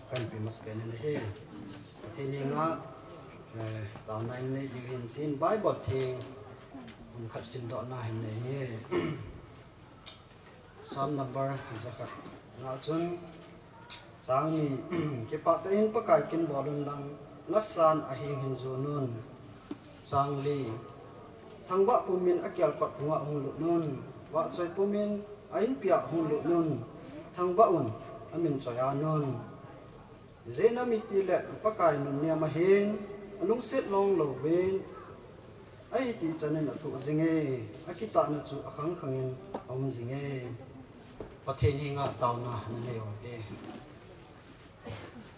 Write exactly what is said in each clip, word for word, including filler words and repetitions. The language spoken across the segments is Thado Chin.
Kan pi mas pen na hi. Pathen henga, eh, taona in nei ding hin tin Bible theng. Hung khat simdohna hin nei hi. Psalm number jakhat. Na chun, chang ni, kipah tah in Pakai kin bol un lang, lasan ahing hin jun un. Chang li, thangvah pumin a kelpat phunga hung lut un. Vahchoi pumin a inpia hung lut un. Thangvah un, amin choi an un. Ijeh inem itile Pakai nunnem ahin, alungset long louvin, ahi ti chan in athoh jing e, akitahna chu akhang khang in aum jing e. Pathen henga taona na nei u hite.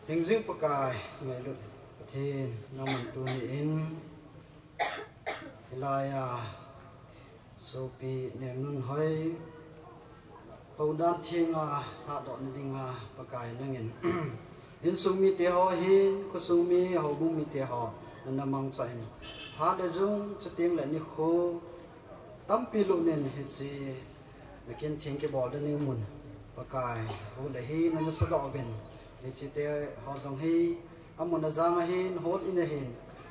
Hingjing Pakai, ngailut Pathen, nangman tuni in, hilai a, sopi Nemnunhoi, houdan thenga, lhadohna dinga, Pakai nangin. Insung mite ho hin, khosung mi, houbung mite ho, nana mangcha in. Lha le jung, chuteng le nikho, tampi lut in hiche, na kin theng kibol ding mun. Pakai, hou le hi, nana sadoh uvin. Hiche te ho jong hi, amun ajang ahin, hol in ahin,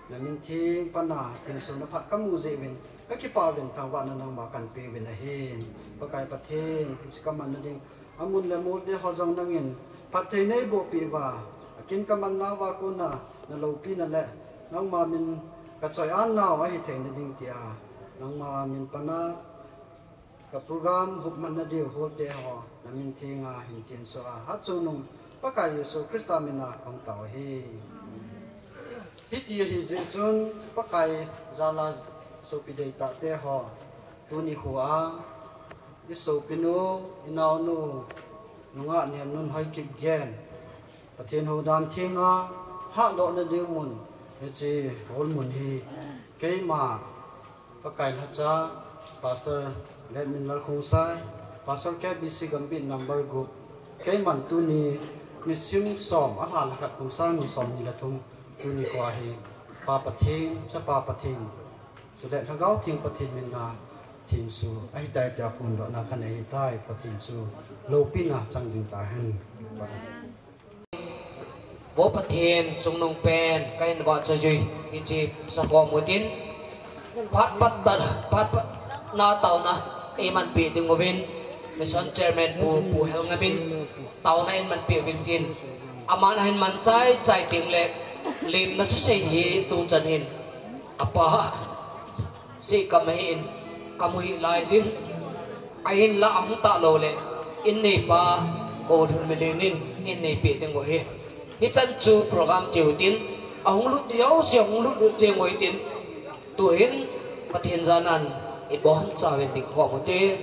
na min theng pan a, insung na phat kamu jeh uvin, kakipah uvin, thangvahna nangma kan pe uvin ahin. Pakai Pathen, hiche kaman na ding, amun le mol te ho jong nangin, phatthei nei boh peh uva, akin kaman nauva kona, na loupina le, nangma min kachoi an nau ahi thei na ding tia, nangma min pan a, ka program hupmat na diu hol te ho, na min thenga hin tin so a, hatchungnung Pakai Jesu Christa min a kong tao ahi. Hiti ahi jeh chun Pakai jal a sopi deitah te ho, tuni khoa, i sopinu, i naonu, nungah Nemnunhoi Kipgen, Pathen houdan thenga, lhadohna ding mun, hiche hol mun hi, keima, Pakai lhacha, Pastor Letminlal Khongsai, Pastor K B C Gambih number gup, keiman tuni, nisim som, alha le khat kum sang ni som ni le thum, tuni khoa hi, Pa Pathen, Chapa Pathen, chule Lhagao Theng Pathen min a, thenso, ahitai tia phondohna kanei ahitai, Pathen chu, loupina chang jing tahen. Vo Pathen, chungnung pen, kahin vahchoi jui, hiche sakhom utin, phat pat na, phat pat na taona, eiman peh ding uvin, Mission Chairman Pu, Pu Helngam in, taona eiman peh uvin tin, aman ahin man chai chai teng le, limna thusei hi tungchan hin, apa, Sih kam ahin, kamu hih laijin, ahinla ahung talou le, in neipa, Kou Thunminlen in, in neipeh ding u ahi. Hichan chu program cheu tin, ahung lut jouse, ahung lut lut jeng u hitin, tuhin, Pathen janan, ibonchauvin ding khom ute.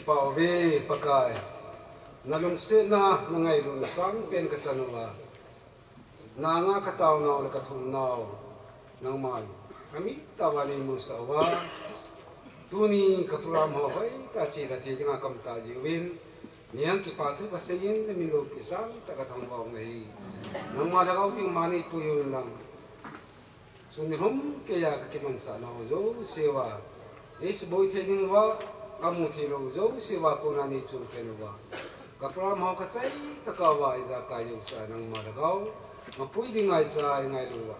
Pau ve Pakai, nalungsetna, nangailutna sangpen kachan uva, nanga kataonau le kathumnau, nangman amitah uva neimusah uva, tuni ka program ho hoitah a chilha thei dinga kaumtah jeh uvin, nang kipathu kaseiyin, namin loupi sangtah kathangvah u ahi. Nangma lhagao theng ma neipuiyin lang, sun nilhum keiya kakimansah nau jouse uva, eisuboi thei ding uva, kamu theilou jouse uva kona neichon khen uva, ka program ho kachaitah uva ijakai jousea nangma lhagao mapui ding ngaicha eingailu uva,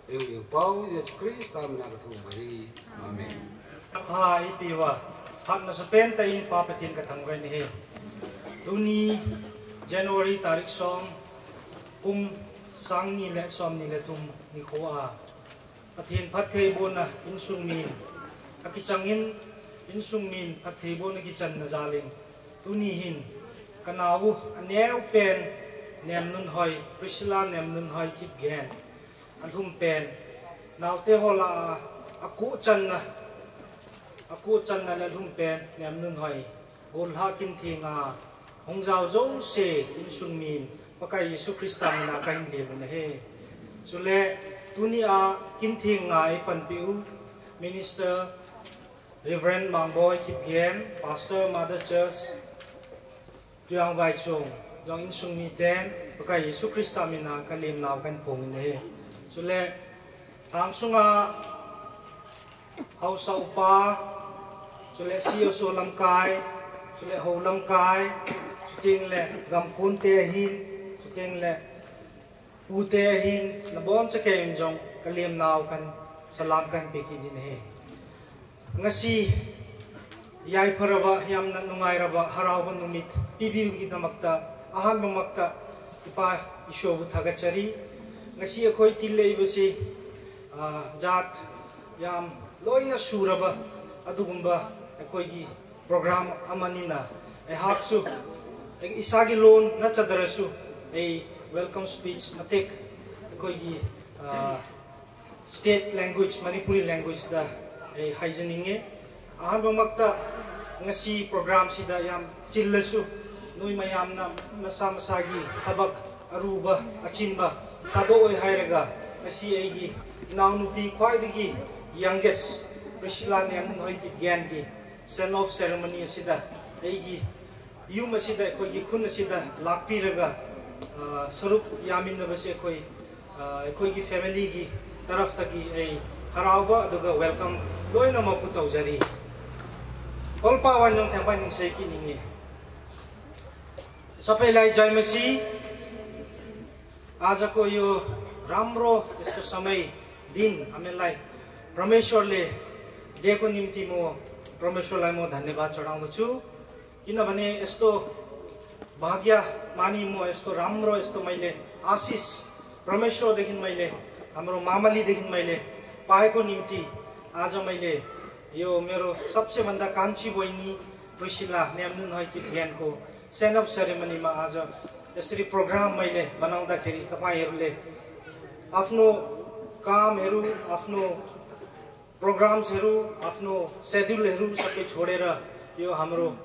eihuhhingpu Jesu Christa mina kathum ahi. Amen. Pha eipeuva, phat masapen tah in Pa Pathen kathangvah in ahi. Tuni January tarik som, kum sang ni le som ni le thum nikhoa, Pathen phattheibohna insung min akichangin, insung min phattheibohna kichanna jalin, tuni hin kanao u aneopen Nemnunhoi, Priscilla Nemnunhoi Kipgen, alhumpen, naote ho lah a, akohchanna, akohchanna le alhumpen Nemnunhoi, gollhah Kinthenga hung jao jouse insung min Pakai Jesu Christa mina kahin lem u ahi. Chule tunia Kinthenga eipanpiu Minister Reverend Mangboi Kipgen, Pastor Mother Church, Tuiang Vaichung, jong insung miten Pakai Jesu Christa mina kalemnau kahin phong in ahi. Chule lhangsunga haosa upa, chule C S O lamkai, chule hou lamkai, chutengle gamkonte ahin, chutengle pute ahin, nabonchauvin jong kalemnau kahin salam kahin pe kit in ahi. Ngasi yaipharava, yamna nungairava harauva numit pibiu kidamkta, ahanbamkta Ipa Ishovu thakachari. Ngasi eikhoi tilleiva si, ah, jat yam loina surava, adugumva eikhoi ki program amanina, eihaksu, ei isagi lon nachadarasu, ei welcome speech matek eikhoi ki, ah, state language, Manipuri language da, eh, haijaninge. Ahanbamkta ngasi program sida yam chillasu, noi mayamna masa masagi thabak aruba, achinba, tado oi hairaga, ngasi eigi, inaunupi khwaidagi youngest, Priscilla Nemnunhoi Kipgen ki send off ceremony sida, eigi, yum asida, eikhoi ki khun asida lakpiraga, ah, saruk yaminnava si eikhoi, ah, eikhoi ki family ki taraf tagi ei harauva aduga welcome loina mapu taujari. Kolpa wan jong thempa ning sei kit ninge. Sapai lai jai masi, aja ko yo ramro esto samay din amelai. Prameshwar le deko nimti mo Prameshwar lai mo dhanyavad chadau chu. Kinabane esto bhagya mani mo esto ramro esto maile asis Prameshwar dekhin maile, amro mamali dekhin maile, pai ko nimti aja maile, yo mero sabse banda kanchi boini Priscilla Nemnunhoi Kipgen ko send off ceremony ma aja esri program maile banau da kheri tapai herule afno kam heru afno programs heru, afno schedule heru sape chhodera, yo hamro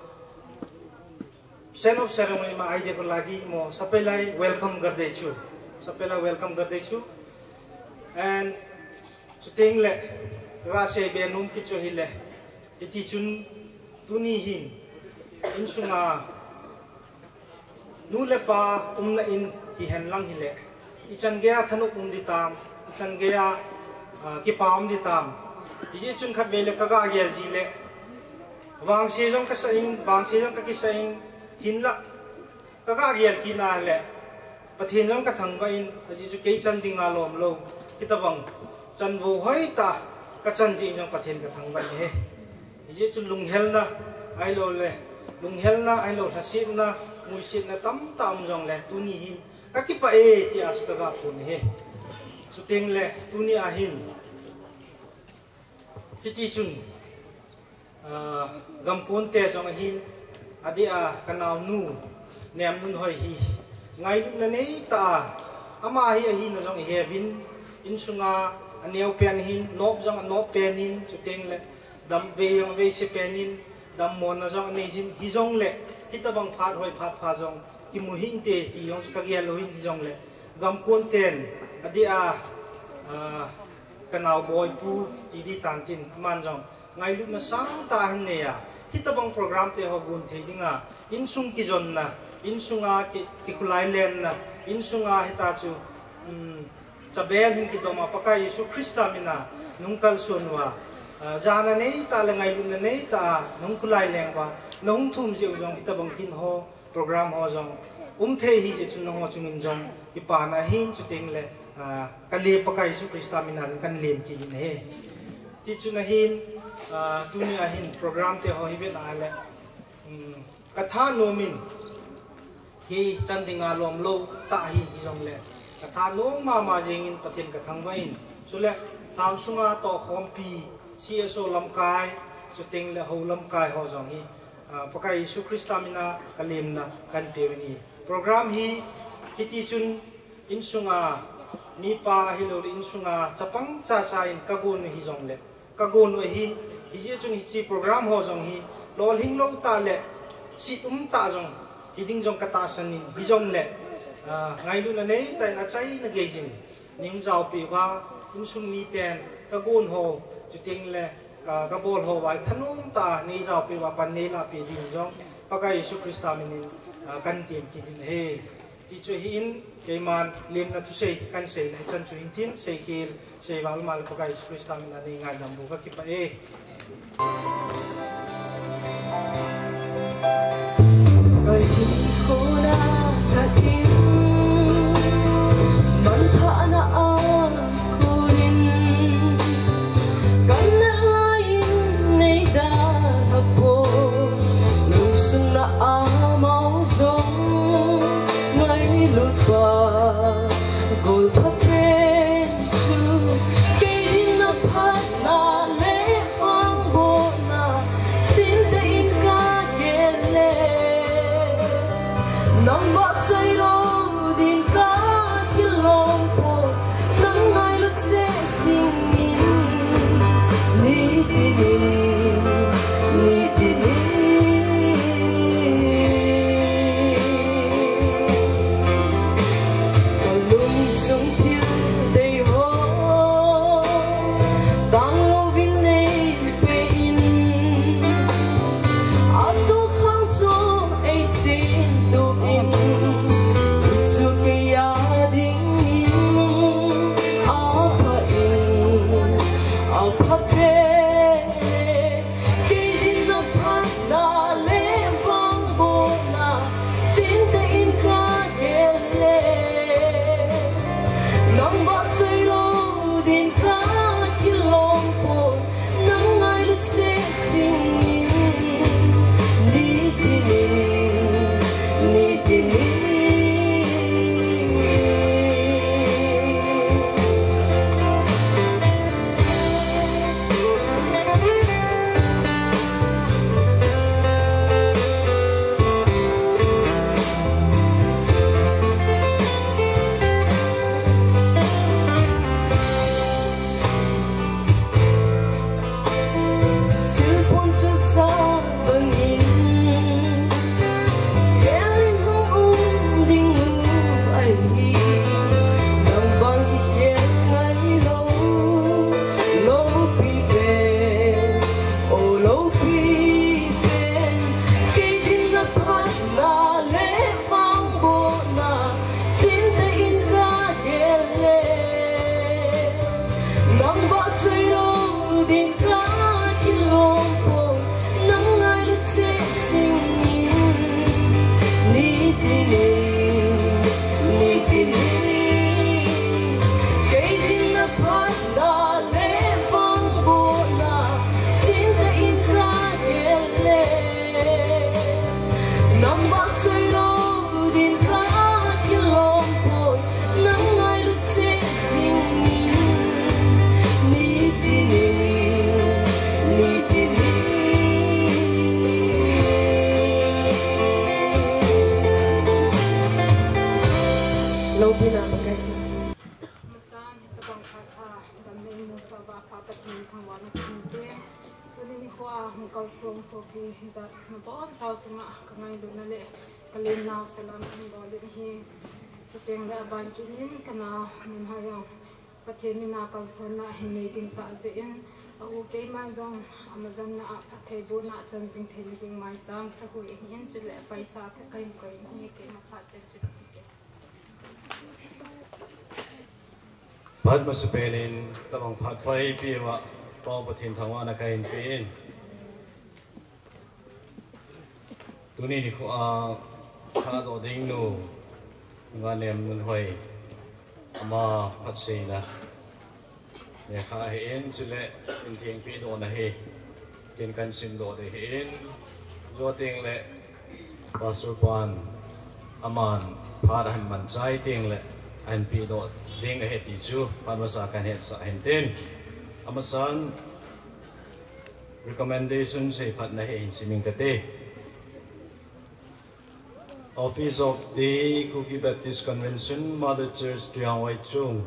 send off ceremony ma aide ko lagi mo sape lai welcome garde chu, sape lai welcome garde chu. And chutengle, ga sei be nom kicho hile, iti chun tuni hin insunga nu le pa umna in hihen lang hile, ichan geiya thanop um ditam, ichan geiya, ah, kipa um ditam. Iji chun khatvei le kaga gel jile, vangse jong kasa in, vangse jong kakisa in, hinla kaga gel kit nale, Pathen jong kathangvah in, aji chu kei chan dinga lomlou, hitabang chanvo hoitah kachan jeh in jong Pathen kathangvah in ahi. Iji chu lunghelna, ahilou le, lunghelna, ahilou lhasetna, muisetna tamtah um jongle, tuni hin kakipah e, tia chu kaga phon ahi. Chutengle, tuni ahin, hiti chun, ah, gamkonte jong ahin, adeh a kanaonu Nemnunhoi hi ngailutna neitah a, ama hi ahina jong iheuvin, insunga aneopen hin, nop jong anoppen in, chutengle damvei jong aveise pen in, Dammona jong anei jin hijongle, hitabang phat hoi phat pha jong kimu hinte ti jong chu kagel lou hin hijongle, gamkon ten adeh a, ah, kanao Boipu ti di tan tin, aman jong ngailutna sangtah ahin nei a, hitabang program te ho gon thei dinga, insung kijonna, insunga ki, kikholai lenna, insunga hita chu, um, chabel hin kidom a Pakai Jesu Christa mina nung kalson uva, ah, jana neitah le ngailutna neitah a nung kholai leng uva, nahung thum jeh u jong hitabang hin ho, program ho jong um thei ahi jeh chun nangho chungin jong kipana ahin, chuteng le, ah, kalem Pakai Jesu Christa mina kanlem kit in ahi. Ti chun ahin, ah, tuni ahin program te ho hi vet a le, um, kathanom in, kei chan dinga lom lou tah ahi hijongle, kathanom mama jengin Pathen kathangvah in, chule town sunga tohkhompi, C S O lamkai, chuteng le hou lamkai ho jong hi, ah, Pakai Jesu Christa mina kalemna kanpeh u ahi. Program hi, hiti chun insunga mipa ahilouleh insunga chapang chacha in kagon u hijongle, kagon u ahi, hijeh chun hiche program ho jong hi lolhing lou tah le, sit um tah jong hiding jong katahsan in hijongle, ah, ngailutna neitah in achaina geijin neijaopeh uva, insung miten kagon ho, chuteng le ka, kabol ho uva thanom tah a neijaopeh uva pan neilahpeh ding jong Pakai Jesu Christa minin, ah, kantem kit in ahi. Ti chu ahin, keiman lemna thusei kanseina hichan chu hintin, seikhel seival mal Pakai Jesu Christa mina neingaidam bou kakipah e. Hi hijat nabonchau chunga kangailutna le kalemnau salam kahin bol in ahi. Chuteng le aban kit in kanaonu Nunhoi jong Pathen mina kalsonna ahin nei ding tah jeh in, a u keiman jong amajanna a phattheibohna a chan jing theina ding maicham sahui ahin, chule paisa kahin koi in ahi, keima phat chen chu. Phat masapen in, tabang phat pha eipeuva, Pathen thangvahna kahin pe in. Tuni nikho a, lhadoh ding nu, Nungah Nemnunhoi, ama phatseina lekha ahin, chule mintheng pehdohna hi ken kahin simdoh ding ahin, chuteng le Pastor pan aman phat ahin manchai teng le ahin pehdoh ding ahi ti chu phat masa kahin hetsah ahin tin. Amasan recommendation seiphatna hi hin sim inge kati. Office of the Kuki Baptist Convention, Mother Church, Tuihaung Vaichung.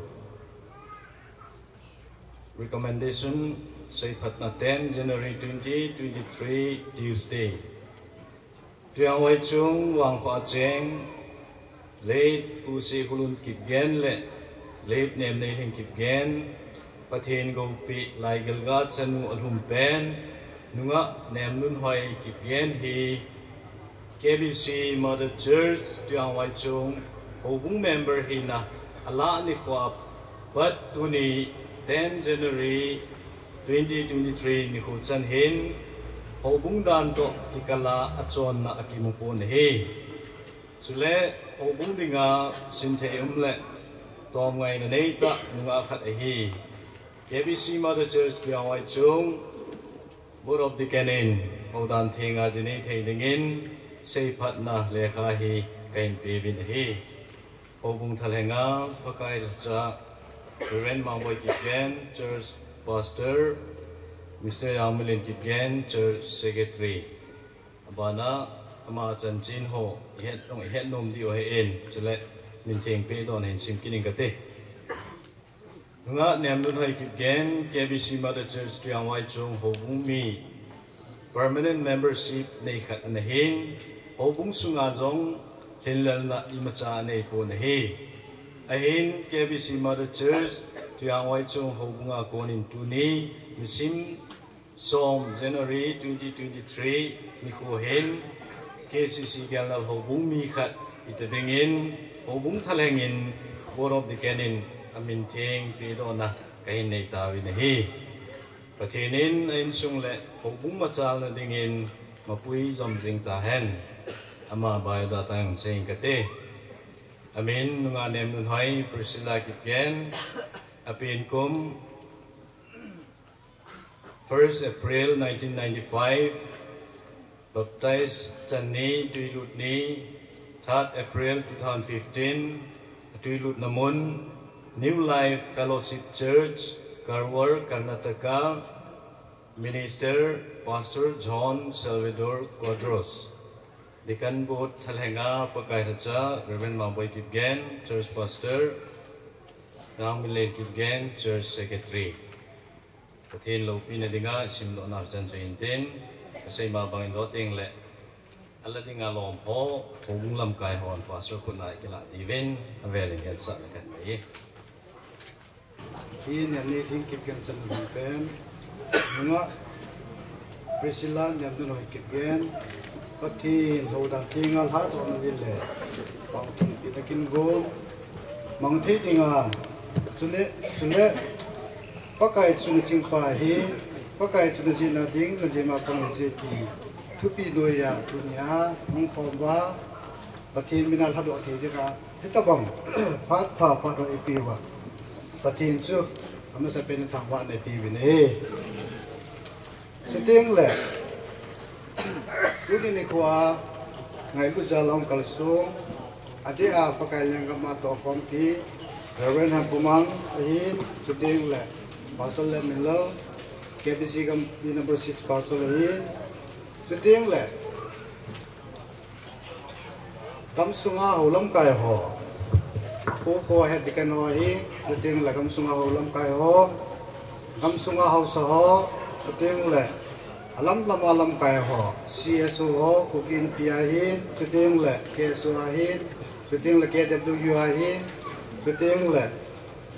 Recommendation seiphatna, ten January twenty twenty-three, Tuesday. Tuihaung Vaichung vangkho a cheng Late Pu Sekhulun Kipgen le Late Nemneilhing Kipgen, Pathen goupeh Laigilgal chanu alhum pen, Nungah Nemnunhoi Kipgen hi K B C Mother Church, Tuihaung Vaichung, houbung member hina alah nikho a pat tuni, ten January twenty twenty-three nikho chan hin, houbung dan toh kikal a achonna akimu pon ahi. Chule houbung dinga simthei um le tomngaina neitah nungah khat ahi. K B C Mother Church Tuihaung Vaichung Board of Deacon in houdan thenga jinei thei dingin seiphatna lekha hi kahin peuvin ahi. Houbung thalhenga Pakai lhacha Reverend Mangboi Kipgen, Church Pastor, Mister Yangmilin Kipgen, Church Secretary. Abana ama chanchin ho ihet tong ihet nom diu ahin, chule mintheng pehdohna hin sim kit inge kati. Nungah Nemnunhoi Kipgen, K B C Mother Church Tuihaung Vaichung houbung mi, permanent membership nei khat ana hin, houbung sunga jong lhinlelna imacha anei pon ahi. Ahin K B C Mother Church Tuihaung Vaichung houbunga konin tuni nisim som January twenty twenty-three nikho hin K C C Gelnal houbung mi khat hita dingin houbung thalheng in Board of Deacon in amintheng pehdohna kahin nei tauvin ahi. Pathen in a insung le houbung machalna dingin mapui jom jing tahen. Ama biodata jong sei inge kati. Amin Nungah Nemnunhoi Priscilla Kipgen, apen kum first April nineteen ninety-five, baptize chan ni, twilut ni, third April two thousand fifteen, twilut na mun, New Life Fellowship Church, Karwar, Karnataka, Minister, Pastor John Salvador Quadros. Deacon Board thalhenga Pakai lhacha Reverend Mangboi Kipgen, Church Pastor, Yangmilin Kipgen, Church Secretary. Pathen loupina dinga simdohna chan chu hin tin, kasei ma bangin doh teng le, ala dinga lom ho, houbung lamkai hon Pastor khutna kilah diuvin, avelin hetsahna kahin nei e. Hi Nemneilhing Kipgen chanu pen, Nungah Priscilla Nemnunhoi Kipgen, Pathen houdan thenga lhadohna uvin le, pang thum pi takin gom mang thei dinga, chule, chule, Pakai chunga chingpa hi, Pakai chunga jihna ding, na dima pang jeh ti thupi noiya, tunia hung khom uva, Pathen mina lhadoh thei dinga, hitabang phat pha phat ho eipeuva, Pathen chu amasapen in thangvahna eipeuvin ahi. Chuteng le, tuni nikho a ngailut jal a hung kalsong, adeh a Pakai lenggam a tohkhompi Reverend Hampumang ahin, chuteng le Pastor Letminlal, K B C Gampi number six Pastor ahin, chuteng le gamsunga hou lamkai ho, kho kho head deacon ho ahin, chuteng le gamsunga hou lamkai ho, gamsunga haosa ho, chuteng le Alam lama lamkai ho, C S O ho, Kuki Inpi ahin, chuteng le K S O ahin, chuteng le K W U ahin, chuteng le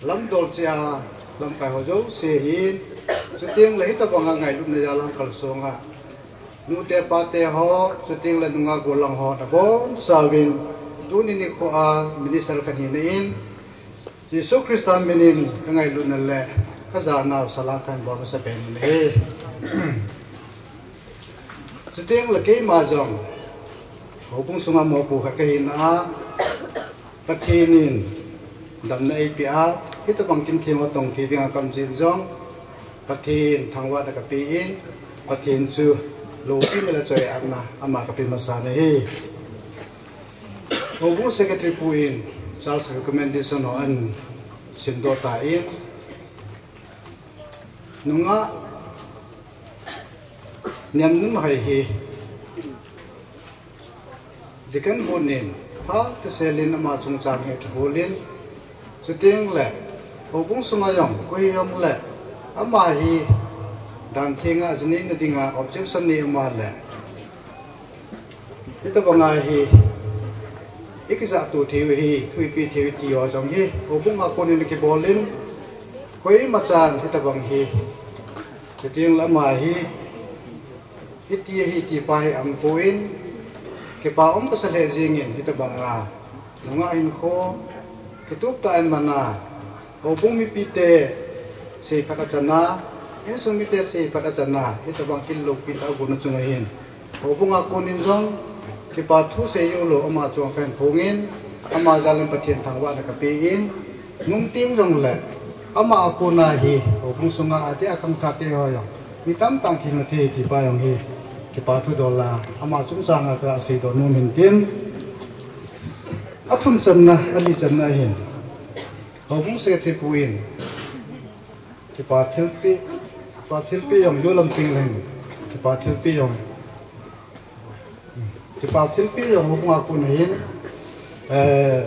lamdol chea lamkai ho jouse ahin, chuteng le hitabanga ngailutna jal a kalsonga nute pate ho, chuteng le nungah gollhang ho nabonchauvin, tuni nikho a minister kahina in, Jesu Christa minin kangailutna le kajanau salam kahin bol masa pen in ahi. Chuteng le keima jong houbung sunga mopo khat kahina a, Pathen in damna eipeh a, hitabang kin theng ho tong thei dinga kaum jeh in jong Pathen thangvahna kape in, Pathen chu loupina le choi-atna ama kape masa in ahi. Houbung secretary pu in church recommendation ho ahin simdoh tan, nungah Nemnunhoi hi Deacon Bun in phatah sel in ama chungchang hi akihol in, chuteng le houbung sunga jong koi hijong le ama hi dan thenga jineina dinga objection nei uma le, hitabanga hi ikijahto theiu ahi, thu ipeh theiu ahi ti ho jong hi houbung a konin akibol in, koimachan hitabang hi, chuteng le ama hi hiti ahi ti pa hi aum pon, kipa um kasa lheh jengin, hitabanga nungah hinkho kitup tah in man a, houbung mipite seiphat achan a, insung mite seiphat achan a, hitabang kin loupi tah a agon a chunga hin houbung a konin jong kipa thu seijou lou ama chunga kahin phongin, ama jal in Pathen thangvahna kape in, nungteng jong le ama a kona hi houbung sunga adeh a khangthah te ho jong mi tamtah in thina thei ti pa jong hi kipa thudol a ama chungchang a kaseidoh nom in tin, athum channa, ali channa hin houbung secretary pu in kipa thilpeh, kipa thilpeh jong jou lam teng leng, kipa thilpeh jong, kipa thilpeh jong houbung a kon hin, eh,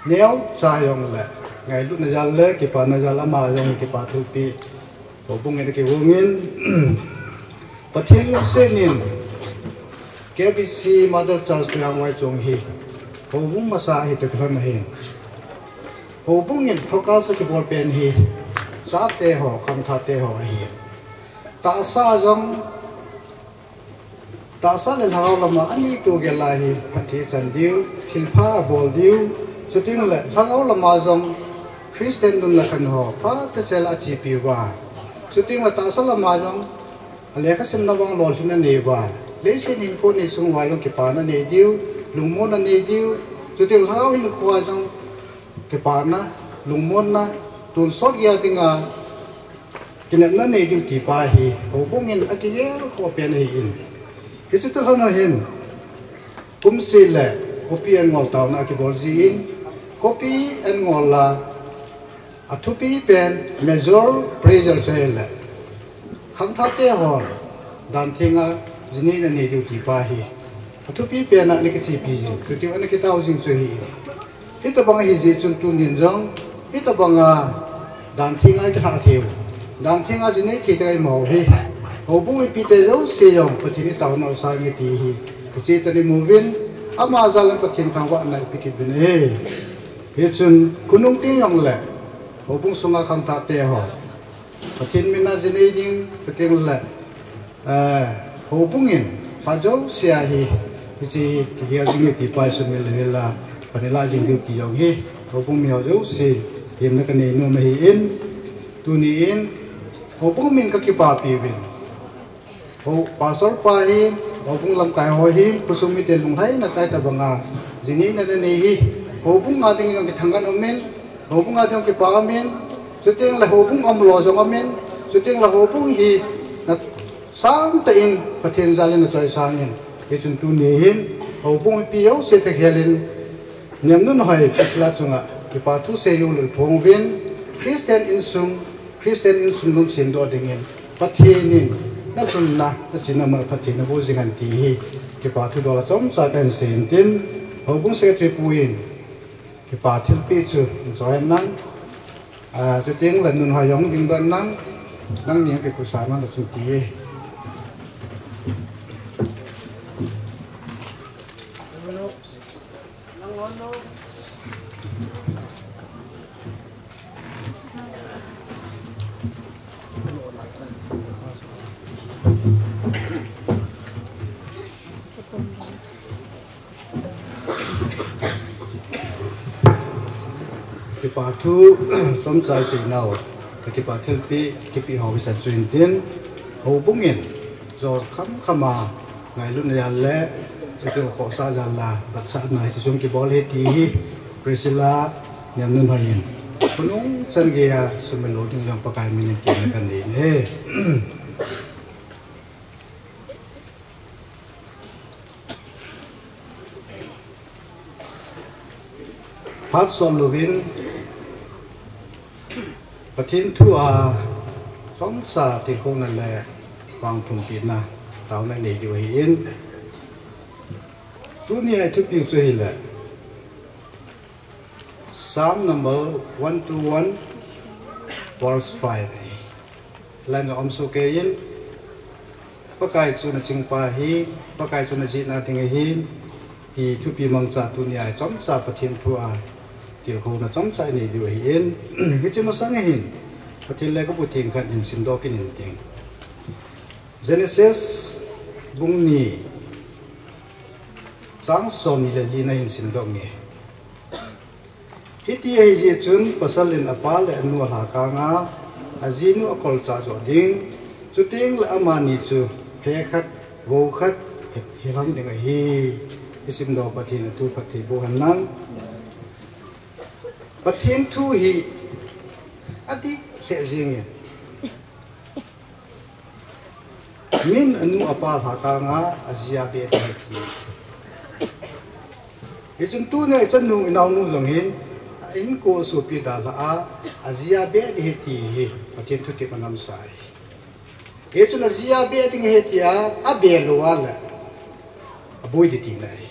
neocha jong le ngailutna jal le kipana jal ama jong kipa thilpeh houbung in akigong in, Pathen lungset in K B C Mother Church Toihang Vaichong hi houbung masa ahi toh kilhon ahin, houbung in focus akibol pen hi chate ho, khangthah te ho ahi. Tahsa jong, tahsa le lhagao lama anei toh gel a hi phatthei achan diu, thilpha abol diu, chuteng le lhagao lama jong Christian nun le khan ho phatah sel a achepi uva, chuteng le tahsa lama jong alekha simna vang lolhinna anei uva, leiset hinkho nei sung uva jong kipana anei diu, lungmonna anei diu, chuteng le lhagao hinkho a jong kipana, lungmonna, tonsot geiya dinga kinepna nei diu ti pa hi houbung in akigel khoh pen ahin. Hiche toh kilhon a hin kumseh le khopi an ngol taona akibol jin, khopi an ngol a athupi pen major pressure chu ahile khangthah te hon dan thenga jineina nei diu ti pa hi athupi pen a ana kichepi jing, chuti ana kitao jing chu ahi. Hitabang ahi jeh chun tunin jong hitabanga dan thenga kilhah theiu, dan thenga jinei thei ding imaho hi houbung mipite jouse jong Pathen itaonau sang inge ti hi kicheh tah in imuvin, ama jal in Pathen thangvahna ipe kit uvin ahi. Hichun khonung teng jong le houbung sunga khangthah te ho Pathen mina jinei ding, chuteng le, eh, houbung in phat jouse a hi hiche hi kigel jing e ti pa hi sumil le hil a pan ilah jing diu ti jong hi houbung miho jouse temna kanei nom ahin, tuni in houbung min kakipapi uvin, ho pastor pa hin, houbung lamkai ho hin, khosung mite lunglhaina tah tabanga jineina nanei hi houbung a ding jong kithangvah umin, houbung a ding jong kipa umin, chuteng le houbung umlou jong umin, chuteng le houbung hi nasangtah in Pathen jal in nachoisang in, hichun tuni hin houbung mipi jouse thakhel in Nemnunhoi Priscilla chunga kipa thu seijou lou phong uvin, Christian insung, Christian insung lungsemdoh dingin Pathen in nalhunna, nachina mun a phatthei naboh jing hen ti hi kipa thudol a chomcha kahin seiyin tin, houbung secretary pu in kipa thilpeh chu hin cho hen lang, ah, chuteng le Nunhoi jong dingdoh hen lang, Nangni a kikhusa na lo chun ti e. Kipa thu, somchai sei nau. Ka kipa thilpeh, kipeh ho hi chan chu hin tin. Houbung in, jol kham kham a, ngailutna jal le, chuchu khohsah jal a, vetsahna hiche chung kibol hi ti hi, Priscilla, Niamnunhoi in. Khonung chan geiya, sumil lou ding jong Pakai min in tin kan nei e. Phat sot louvin, Pathen thu a chomcha tilkhouna le vangphumpina taona nei diu ahin. Tunia i thupiu chu hile, Psalm number one two one, verse five. Hilai a um soh kei in, Pakai chu na chingpa ahi, Pakai chu na jihna ding ahi, ti thupi mangcha tunia i chomcha Pathen thu a tilkhouna chomcha i nei diu ahin, hiche masang ahin, Pathen lekhabu theng khat hin simdoh kit in ting. Genesis bung ni, chang somni le li na hin simdoh inge. Hiti ahi jeh chun pasal in apa le anu alhakang a, ajinu akolchah joh ding, chuteng le amani chu phe khat, vou khat hi, hilhang ding ahi. I simdoh Pathen in thu phatthei boh hen lang. Pathen thu hi adih lheh jeng e. Min anu apa lhakang a, aji a beh ding ahi ti. Hichun tunia i chanu i naonu jong hin, a inko asopi dalha a, aji a beh ding ahi ti hi, Pathen thutep a namsa ahi. Hichun aji a beh ding ahi tia, abeh lou a le, aboi ding tina ahi.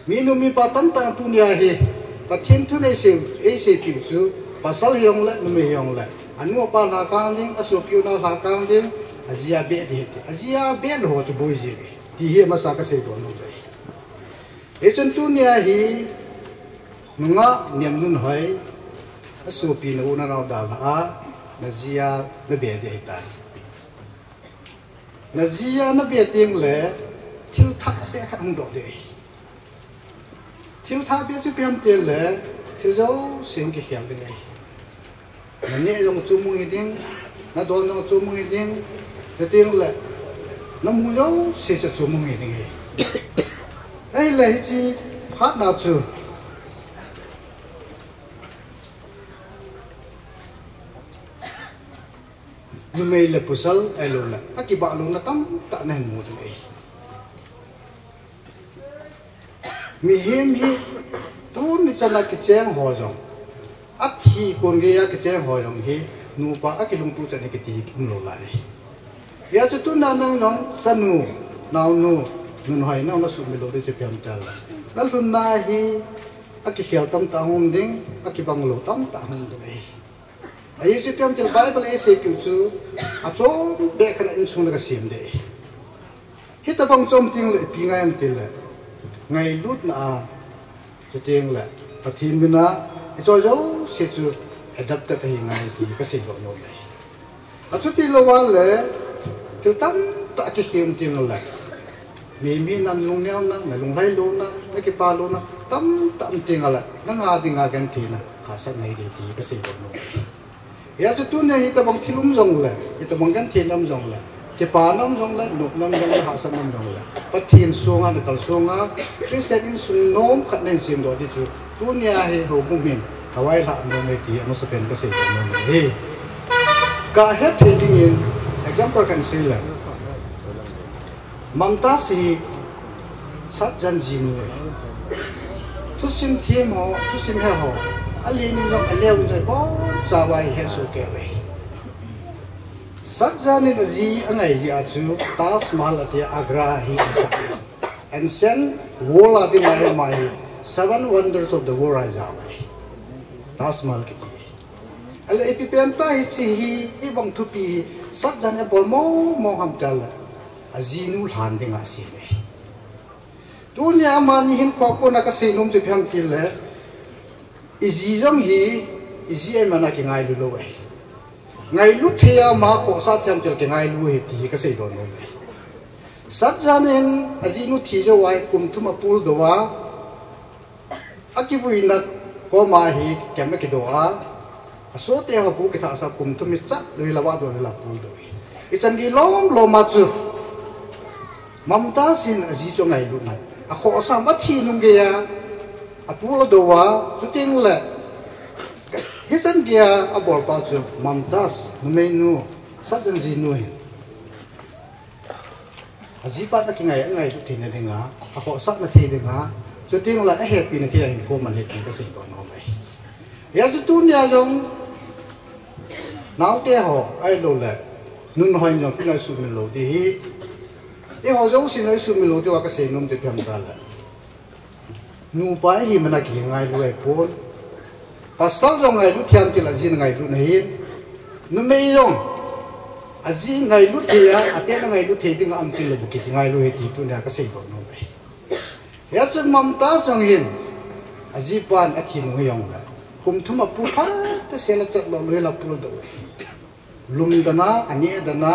Minu mipa tamtah tunia hi, Pathen thu nei sei, ei seipeh u chu, pasal hijong le, numei hijong le, anu apa lhakang ding, asopi unau lhakang ding, aji a beh ding ahi ti. Aji a beh lou ho chu boi ji ahi, ti hi amasa ka seidoh nom ahi. Hichun tunia hi, nungah Niamnunhoi, asopi na u na nao dalha a, naji a na beh ding ahitai. Naji a na beh teng le, thil thah beh khat hung doh ding ahi. Thil thah beh chu ipi ham itile, thil jouse hung kikhel ding ahi. Na neh jong chu mong hi ding, na don jong chu mong hi ding, chuteng le, na mu jouse chu chu mong hi ding ahi. Ahile hiche phatna chu, numei le pasal ahilou le, akibah louna tamtah nahin mu ding ahi. Mihem hi, tuni chan a kicheng ho jong, athi kon geiya kicheng ho jong hi, nupa akilungtoh chan hi kiti um lou lai. Hijeh chun tuna nang jong, chanu, naonu, Nunhoi nang na sumil lou ding chu ipi ham itile, na lhunna hi, akikhel tamtah hung um ding, akibang lou tamtah hung um ding ahi. Ajeh chu ipi ham itile Bible in eiseipeh u chu, achom beh khat a insung na kasem ding ahi. Hitobang chom teng le ipi ngai ham itile, ngailutna a, chuteng le Pathen min a, ichoi jouse chu adapted ahi ngai ti kaseidoh nom ahi. Achuti lou a le, thil tamtah kikhem teng le, mi, mi na lungneona, na lunglhai louna, na kipa louna, tamtah um teng le, nanga dinga gentheina, hahsatna nei ding ti kaseidoh nom ahi. Hijeh chun tunia hitobang thil um jongle, hitobang gentheina um jongle, kipana um jongle, nopna um jongle, hahsatna um jongle, Pathen sunga, nakal sunga, Christian insung nom khat nahin semdoh ding chu, tunia hi houbung hin kavailhah nom e ti amasapen kaseidoh nom ahi. Kahet thei dingin example khat seile, Mumtaz hi Shah Jahan jinu ahi. Thusim them ho, thusim he ho, alen in jong aneo in jong ibonchauva ihet soh kei uve. Shah Jahan in aji angai jeh a chu Taj Mahal atia Agra hi asah. Ancient world a dinga hi ama hi seven wonders of the world a ajao uve. Taj Mahal kiti. Ale ipi pen ta hiche hi, hibang thupi hi, satjan abol mong mong ham tile, ajinu lhan dinga asem e. Tunia amani hinkho a kona kasei nom chu ipi ham tile, iji jong hi, iji ahi mana kingailu lou ahi. Ngailu thei a ama khohsah thei ham tile kingailu ahi ti hi kasei doh nom ahi. Satjan in ajinu thi jou a hi kum thum apul doh a, akivuina koma hi kem akidoh a, asohte ho bu kithahsa kum thum hi chat lou hi la vah doh hi la pul doh hi. Ichan gei lom lom a chu Mamtas in aji chu angailutna, akhohsah athi nung geiya apul adoh a, chuteng le hichan geiya abolpa chu Mamtas numeinu, satjan jinu hin ajipa ana kingai, angailut theina dinga, akhohsahna thei dinga, chuteng le ahepina thei a hinkho man ahi ti kasei doh nom ahi. Hijeh chun tunia jong naote ho ahilouleh nun hon jong kingaisumil lou ding ahi. Eiho jousen eisumil lou diuva kasei nom chu ipi ham tile, nupa ihi mana kingailu ahipon. Pasal jong ngailut thei ham tile aji angailutna ahi. Numei jong aji ngailut thei a, ate angailut thei dinga um tile bou kingailu ahi ti tunia kasei doh nom ahi. Hijeh chun Mamtas jong hin ajipan athi nung hijongle kum thum apul phat sela chat lou lou hi la pul doh ahi. Lum dan a, aneh dan a,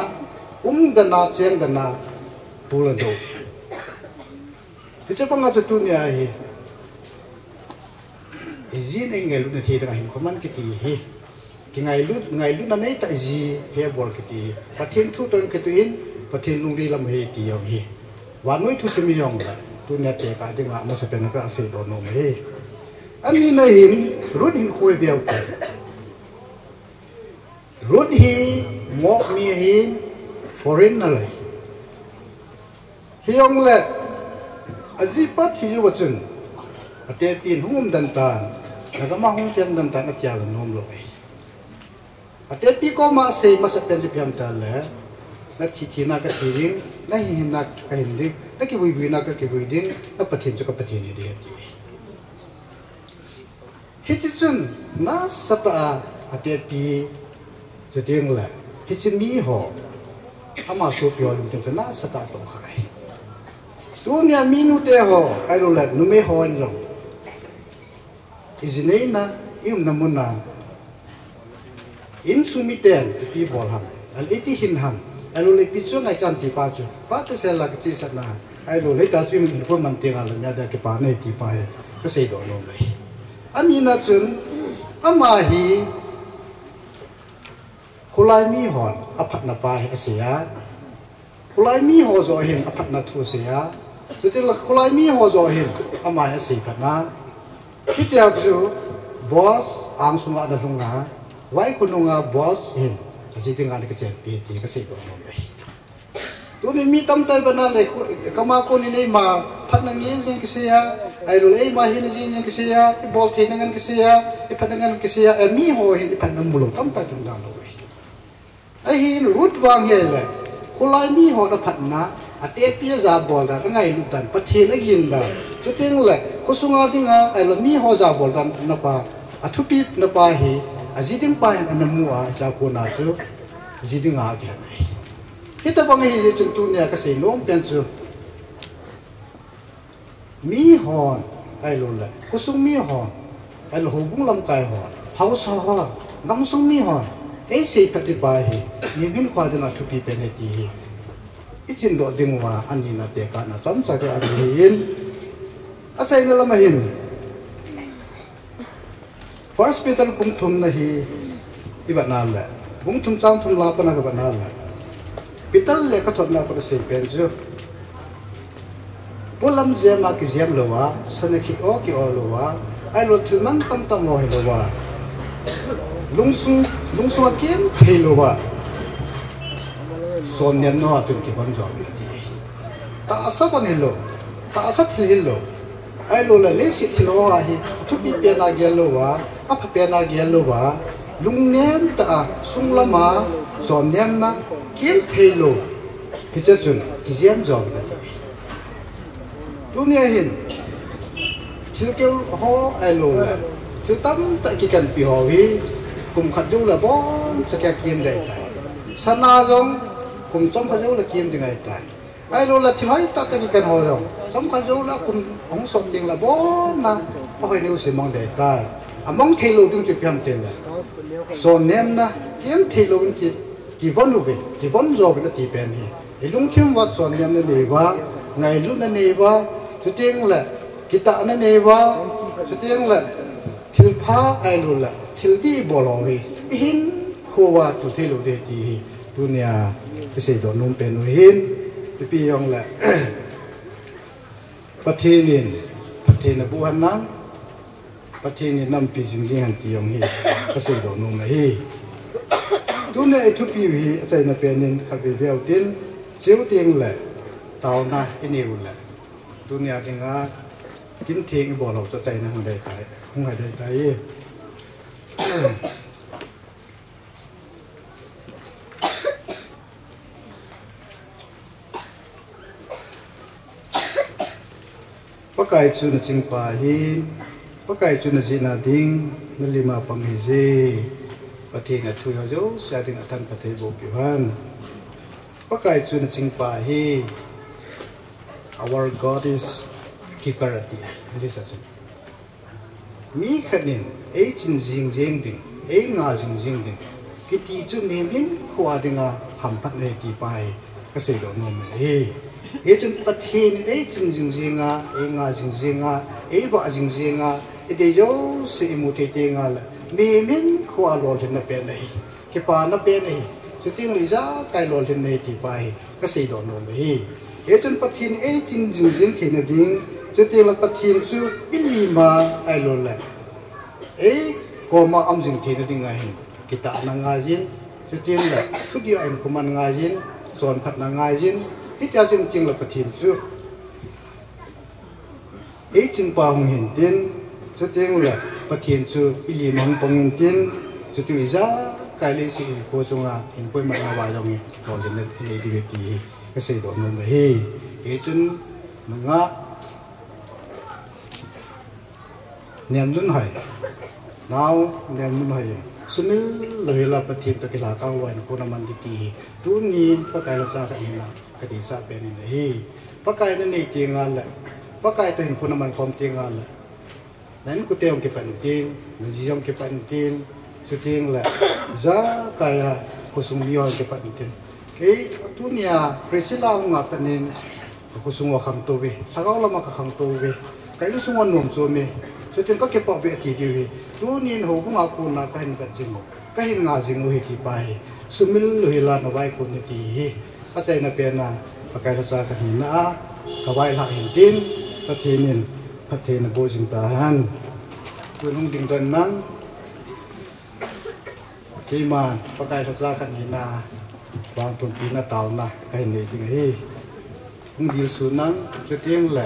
um dan a, cheng dan a pul adoh. Hiche banga chu tunia hi ijin eingailutna thei dinga hinkho man kiti hi, kingailut, ngailutna neitah ji hi abol kiti hi, Pathen thu toh kituh in, Pathen lungdei lam ahi ti jong hi vannoi thusim hijongle tunia tekah dinga amasapen a kasei doh nom ahi. Anina hin Ruth hinkho hi veu te. Ruth hi Moab mi ahin, foreigner ahi. Hijongle ajipa thi jouva chun atepin hung um den tan, nagam a hung chen den tan atia la nom lou ahi. Atepi koma asei masapen chu ipi ham tile, nathi thina kathi ding, nahin hinna kahin ding, nakivui vuina kakivui ding, na Pathen chu ka Pathen hiding ati. Hiche chun nasatah a atepi, chuteng le hiche miho, ama sopi ho lungthim chu nasatah a atohkhah ahi. Tunia minute ho ahiloule numei hon jong, iji neina, iumna muna, insung miten ipi bol ham, ahile iti hin ham, ahiloule ipi chu ngaichan ti pa chu, phatah sela kichehsahna, ahiloule hita chu imu inkho man tenga lamia dia kipana ahi ti pa hi kaseidoh nom e. Anina chun, ama hi kholai mihon aphatna pa hi asei a, kholai miho joh hin aphatna thu asei a, chuteng le kholai miho joh hin ama hi asei phatna. Hitia chu Boaz angsunga ana lhunga, vai khonunga Boaz hin aji dinga ana kichenpi ti kaseidoh nom e. Tuni mi tamtah ivet na le, kama konin eima phatna ngen jeng kisei a, ahiloule eima hina jeng jeng kisei a, ibol theina ngen kisei a, iphatna ngen kisei a, eh, miho hin iphatna mulou tamtah kimu dan lou e. Ahin Ruth vang hile, kholai mihon aphatna, atepi ajabol dan, angailut dan, Pathen agin dan, chuteng le khosunga dinga ahiloule miho jabol dan na pa, athupina pa hi aji ding pa hin ana mu a, hichea kona chu aji dinga akilhen ahi. Hitobang ahijeh chun tunia kasei nom pen chu, mihon ahiloule khosung mihon, ahilou houbung lamkai hon, haosa hon, gamsung mihon eisei phat dipa hi mihem hinkhoa dinga thupi pen ahi ti hi ichindoh dinguva anina tekahna chomcha kahin nei ahin, achaina lama hin First Peter bung thumna hi ivet na le, bung thum chang thum lang pana kavet na le, Peter lekhathotna a kasei pen chu, polam jema kijem louva, sana ki-o ki-o louva, ahilou thil mantam tam ho hilouva, lungsung, lungsunga kimthei louva, chonnemna a chun kihon jo ati. Tahsa pan hilou, tahsa thil hilou, ahiloule leiset thil ho hi athupi pena gel louva, apha pena gel louva, lungnem tah a, sunglama chonnemna kimthei lou, hiche chun kijem jo ati. Tunia hin thilkeu ho ahiloule thil tamtah kikanpi ho hi Kum khat jou le boncha kia kiam ding ahitai. Sana jong kum chomkhat jou le kiam ding ahitai. Ahilou le thil hoitah tah kikan ho jong chomkhat jou le kum hung sot ding le bon a, ahoi neo se mang ding ahitai. Amang thei lou ding chu ipi ham itile, chonnemna, kiam thei lou in ki, kivon uve, kivon jo uve ati pen ahi. Ilungthim uva chonnemna nei uva, ngailutna nei uva, chuteng le kitahna nei uva, chuteng le thilpha ahilou le thil dih ibol ho hi ihinkho uva chu thei lou ding ti hi tunia kasei doh nom pen u ahin. Ipi jong le Pathen in, Pathen in naboh hen lang, Pathen in nampi jing jing hen ti jong hi kasei doh nom ahi. Tunia ithupiu hi achaina pen in khatvei veu tin, chuteng le taona inei u le, tunia dinga kin theng ibol ho chu achaina hung dei tai, hung hai dei tai. Pakai chu nachingpa ahin, Pakai chu najihna ding, nalim a pang ahije. Pathen in athu ho jouse a ding athan phatthei boh peh u hen. Pakai chu nachingpa ahi. Our God is keeper ati English a chu. Mi khat in eichin jing jeng ding, einga jing jeng ding kiti chu mihem hinkho a dinga hamphatna ahi ti pa hi kasei doh nom ahi. Hichun Pathen in eichin jing jeng a, einga jing jeng a, eivah jing jeng a, idei jouse imu thei teng le mihem hinkho a lolhinna pen ahi. Kipana pen ahi. Chuteng le ijakai lolhinna ahi ti pa hi kasei doh nom ahi. Hichun Pathen in eichin jing jeng theina ding, chuteng le Pathen chu ilim a ahilou le eikoma um jing theina dinga hin kitahna ngai jin, chuteng le thudih a hinkho man ngai jin, chonphatna ngai jin, hitia jing teng le Pathen chu eichingpa hung hin tin, chuteng le Pathen chu ilim a hung pang in tin, chuteng le ijakai leiset hinkho chunga hin poimatna uva jong hi lolhinna inei diu ahi ti hi kasei doh nom ahi. Hichun nungah Nemnunhoi, nao Nemnunhoi, sumil louhel a Pathen toh kilhakang lou a hinkho naman ding ti hi tunin Pakai lhacha khat hina kadeisah pen in ahi. Pakai nanei teng le, Pakai toh hinkho naman khom teng le, na inkote jong kipan intin, naji jong kipan intin, chuteng le ijakai a khosung mi jong kipan intin. Kei tunia Priscilla hung a pat in kakhosung uva khangtou uve, lhagao lama kakhangtou uve, ka insung uva nom chom e, chuteng kakipah uve ati diu hi tunin houbung a kona kahin vet jing u, kahin ngah jing u ahi ti pa hi sumil louhel a navaikon un ati hi achaina pen a Pakai lhacha khat hina a kavailhah hin tin, Pathen in phatthei naboh jing tahen. Tun hung dingdoh in lang, keiman Pakai lhacha khat hina vangtunpina taona kahin nei ding ahi. Hung dilsun lang, chuteng le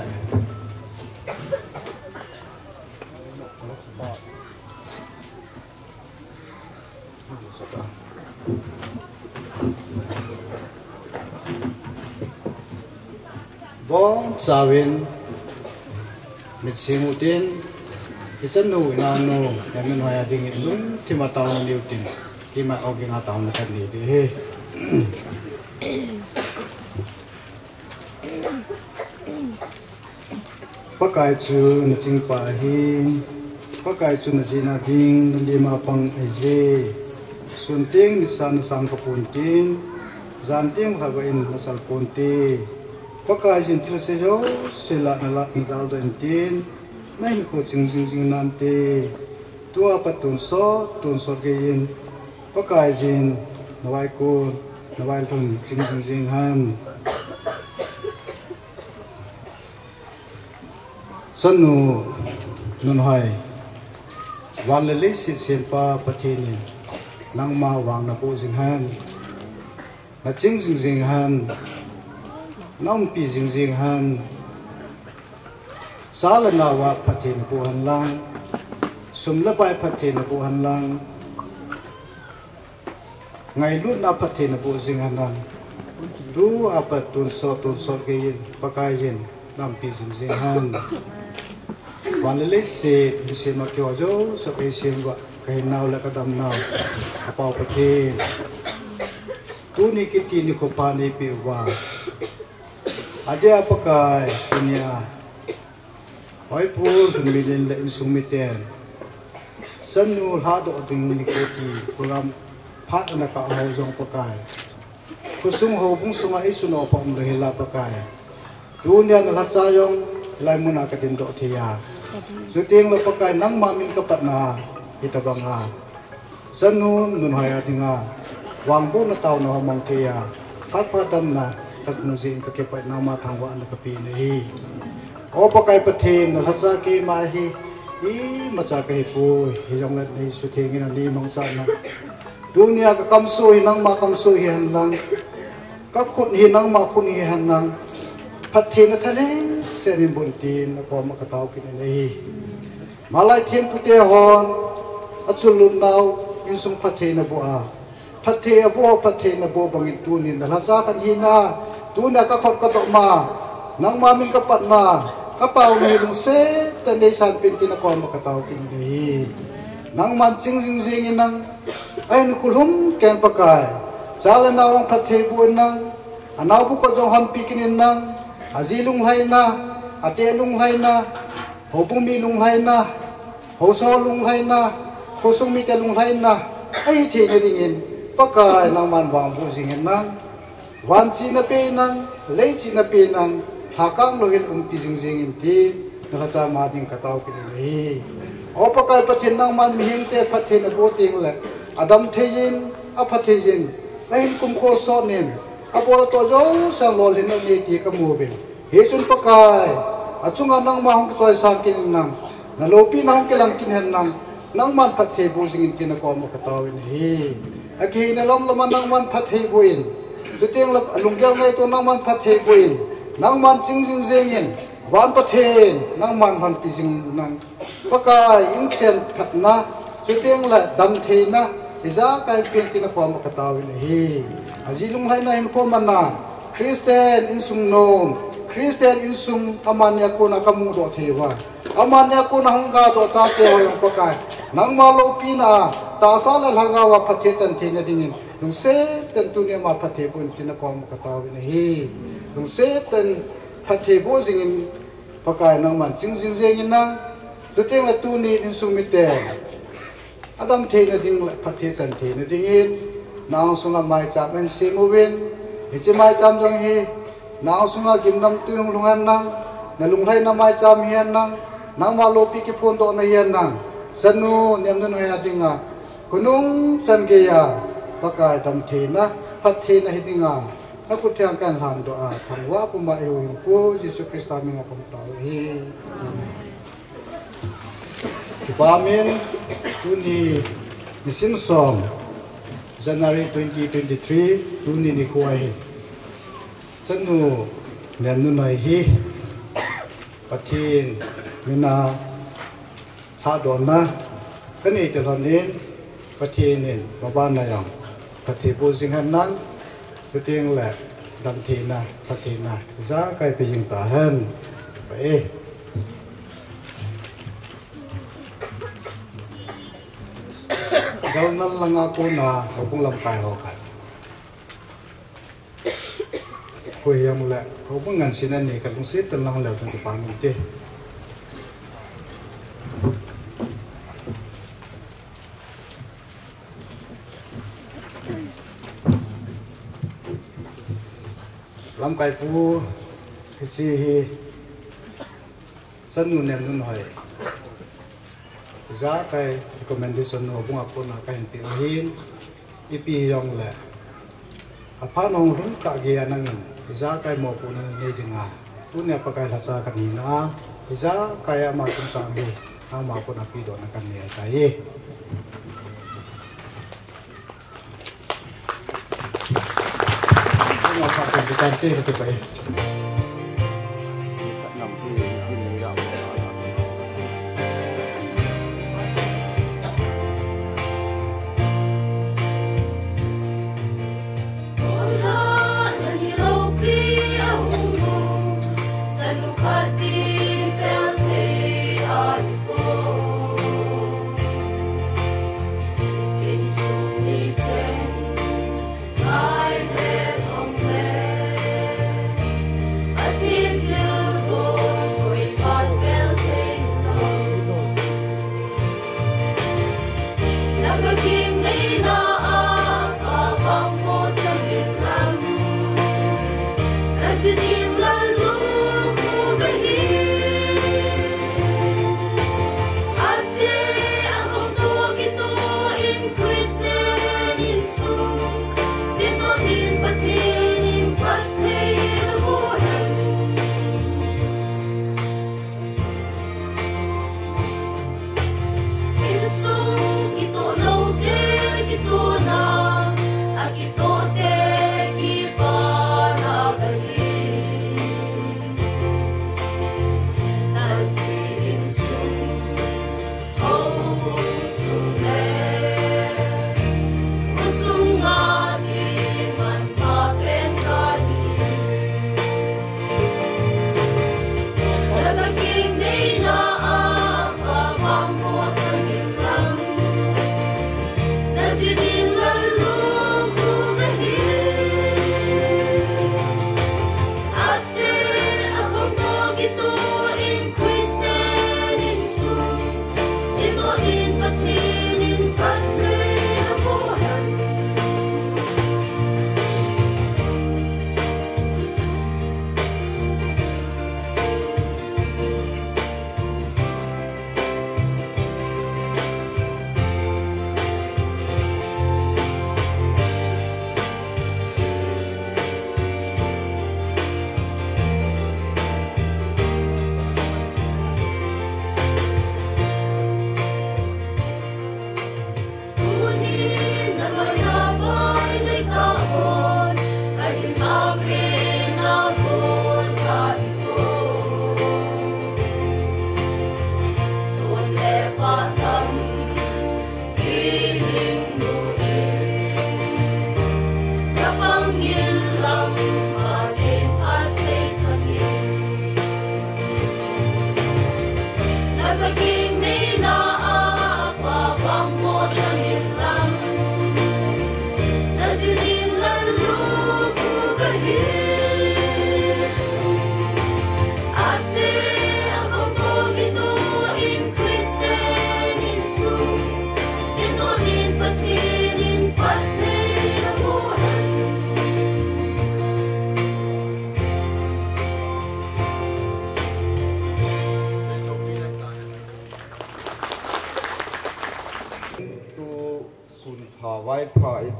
Bonchauvin mit sing utin, ichanu inaonu Nemnunhoi a dingin lungthim a taona nei utin, keiman ogin a taona kanei ding ahi. Pakai chu nachingpa ahi, Pakai chu najihna ding, nalim a pang ahije. Sun teng nisang nasang khapon tin, jan teng khatvah in nasal ponte. Pakaiyin thilse jouse lah nalah nadaldoh intin, nahinkho ching jingjing nante. Tua pat tonsot tonsot geiyin Pakaiyin navaikon navailhun ching jingjing hen. Chanu Nunhoi, van le leiset sempa Pathen in nangma vang naboh jing hen, naching jingjing hen, naumpi jingjing hen. Cha le nao a phatthei naboh hen lang, sum le pai phatthei naboh hen lang, ngailutna phatthei naboh jing hen lang, tua pat tonsot tonsot geiyin Pakaiyin naumpi jingjing hen. Van le leiset mi sema keiho jouse eisem uva Kahinau le kadamnau, Apau Pathen, tuni kiti nikho pha neipeh uva, adia Pakai, tunia Hoipu Lhunmilin le insung miten, chanu lhadoh ding nikho ti program phat ana kah ho jong Pakai, khosung houbung sunga eisunga pha umlou hila Pakai, tunia nalhacha jong hilai muna kadindoh thei a, chuteng le Pakai nangma min kapatna hitobanga chanu nunhoi a dinga vangbohna taona ho mang thei a, phat pha damna kamu jeh in kakipah in nangma thangvahna kapeh nahi. O Pakai Pathen, nalhacha keima hi imacha kahipoi, hijongle nei suthengin neimangchan lang, tunia kakamsoh hi nangma kamsoh hihen lang, kakhut hi nangma khut hihen lang, phattheina thalheng sel in boh in tin nakoma katao kit in ahi. Malai thempute hon achunlutnau insung phattheina boh a, phatthei aboh, phattheina boh bangin tunin nalhacha kahin hina, tunia kakhut kadoh ma, nangma min kapatna, kataona hi lungset tah in neisanpeh in tin nakoma katao kit in ahi. Nangman ching jingjing in lang, ahinkho lhumkeiyin Pakai, cha le nao jong phatthei boh in lang, anaobu khat jong honpi kit in lang, aji lunglhaina, ate lunglhaina, houbung mi lunglhaina, haosa lunglhaina, khosung mite lunglhaina ahitheina dingin Pakai nangman vangboh jing in lang, van chihna pen lang, lei chihna pen lang, lhakang louhel umpi jingjing in tin nalhacha ma ding katao kit in ahi. O Pakai Pathen, nangman mihemte phattheina boh tengle adam thei in, apha thei in, ahin kumkho sot in, abol atoh jousen lolhinna nei ti kamu uvin, hichun Pakai, achunga nangma hung kichoisang kit in lang, naloupina hung kilang kit hen lang, nangman phatthei boh jing in tin nakoma katao in ahi. Akihei na lom lom a nangman phatthei boh in, chuteng le alunggel ngaito nangman phatthei boh in, nangman ching jingjing in, van Pathen nangman honpi jing in lang, Pakai, inchen phatna, chuteng le damtheina ijakai pen tin nakoma katao in ahi. Aji lunglhaina, hinkho manna, Christian insung nom, Christian insung amani a kona kamudoh thei uva, amani a kona hung gadoh chate ho jong Pakai, nangma loupina a, tahsa le lhagao a phatthei chan theina dingin lungset tah in tunia ama phatthei boh in tin nakoma katao in ahi. Lungset tah in phatthei boh jing in Pakai, nangman ching jingjing in lang, chuteng le tuni insung mite adam theina ding le phatthei chan theina dingin, na angsunga maicham ahin sem uvin, hiche maicham jong hi na angsunga gimnamtui hung lhung hen lang, nalunglhaina maicham hihen lang, nangma loupi kiphondohna hihen lang, chanu nemnunhoi a dinga khonung chan geiya Pakai damtheina, phattheina hi dinga nakhut theng a kahin lhandoh a, thangvah puma eihuhhingpu Jesu Christa min a kahung tao ahi. Amen. Kipah in, tuni nisim som, January twenty twenty-three, tuni nikho ahi. Chanu nemnunhoi hi Pathen mina lhadohna kanei talhon in, Pathen in mabana jong phatthei boh jing hen lang, chuteng le damtheina, phattheina ijakai pe jing tahen. Kipah e. Galnal langa kona houbung lamkai ho khat, koi hijongle houbung ngansi na nei kalungset tah in lang leu chun kipah inte. Lamkaipu, hiche hi chanu nemnunhoi ijakai recommendation nu houbung a kona kahin peh u ahin, ipi hijongle aphat hung lhung kah geiya nangin ijakai mopohna nanei dinga tunia Pakai lhacha kahin hina a, ijakai ama chungchang hi nangma kona pedohna kahin nei ahitai.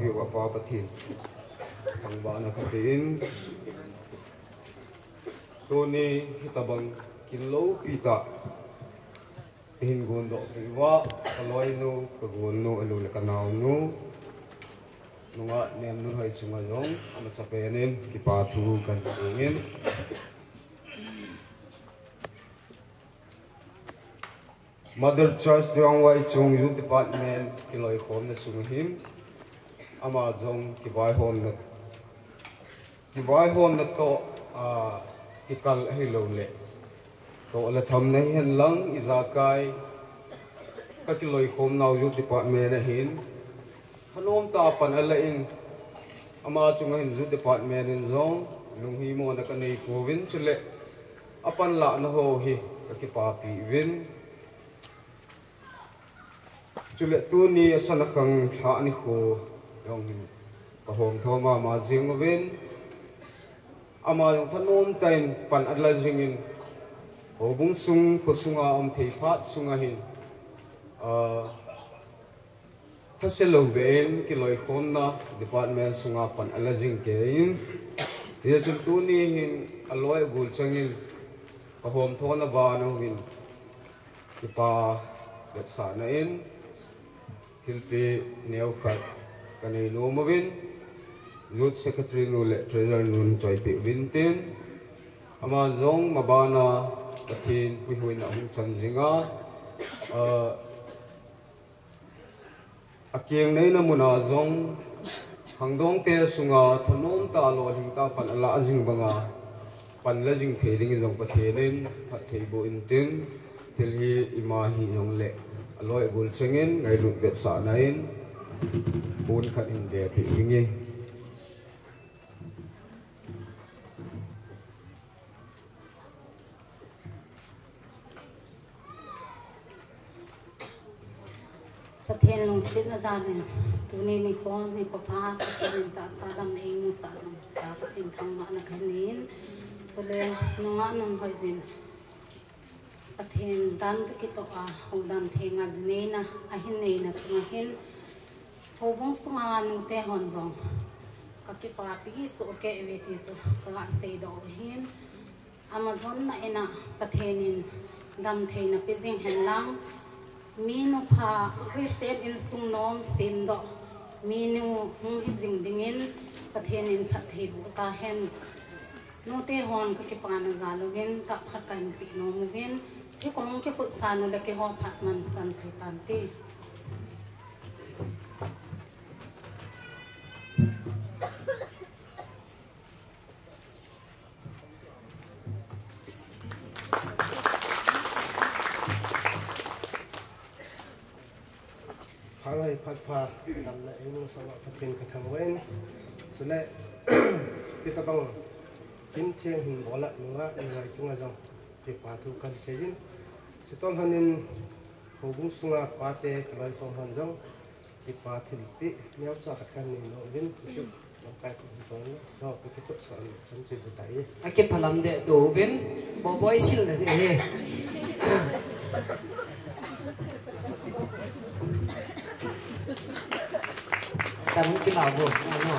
Apa Pathen thangvahna kape in, tuni hitabang kin loupi tah ihin gondoh peh uva, kaloinu, kagolnu, ahilouleh kanaonu, nungah Nemnunhoi chunga jong amasapen in kipa thu kahin seiyin. Mother Church Tuang Wai Chung Youth Department kiloikhomna sung hin, ama jong kivaihomna, kivaihomna toh, ah, kikal ahilouleh toh le thamna hihen lang, ijakai kakiloikhomnau Youth Department ahin, thanom tah a pan alan, ama chunga hin Youth Department in jong lunghimona kanei pouvin, chule apanlahna ho hi kakipapi uvin. Chule tuni asan akhang lhah nikho jong hin kahomtho mama jing uvin, ama jong thanom tah in pan ala jingin, houbung sung, kho sunga um thei phat sunga hin, ah, thase lou beh in kiloikhomna department sunga pan ala jing kei in, hijeh chun tuni hin aloi agol changin kahomthona bana hungin, kipa vetsahna in thilpeh neokhat kanei nom uvin, Youth Secretary nu le Treasurer nun choipeh uvin tin, ama jong mabana Pathen mihuhna hung chan jinga, ah, akeng neina muna jong, khangdongte sunga thanom tah lolhing tah pan ala jing banga pan la jing thei dingin jong Pathen in phatthei boh in tin, thil hi ima hijongle aloi agol changin ngailut vetsahna in pon khat hin bepeh ding e. Pathen lungsetna jalin, tuni nikho, nikho pha, Pathen in tahsa dang eimusah jong, Pathen thangvahna kanei in. Chule, nungah Nunhoijin, Pathen dan toh kitoh a, houdan thenga ji neina, ahin neina chunga hin, houbung sunga nute hon jong kakipapi soh kei uve ti chu kaga seidoh u ahin. Ama jonna in a Pathen in damtheina pe jing hen lang, minu pha Christian insung nom semdoh minu hung hi jing dingin Pathen in phatthei boh tahen. Nute hon kakipana jal uvin, tahkhat kahin peh nom uvin, hiche kahung kikhutsah u le keiho phat man chan chu tante. Phalai phat pha, damna eimusah uva Pathen kathangvah in. Chule, hitabang kin theng hin bol a nungah, nungah chunga jong kipa thu kahin seiyin. Chutobang in houbung sunga pate kiloikhom hon jong kipa thilpeh neocha khat kahin nei nom uvin, chu lamkai ko hung tong lo, to, to kikhutsah chan chu bu tai. Akiphalam deh uvin, Boboi sil na deh he. Tam kila bo, ano.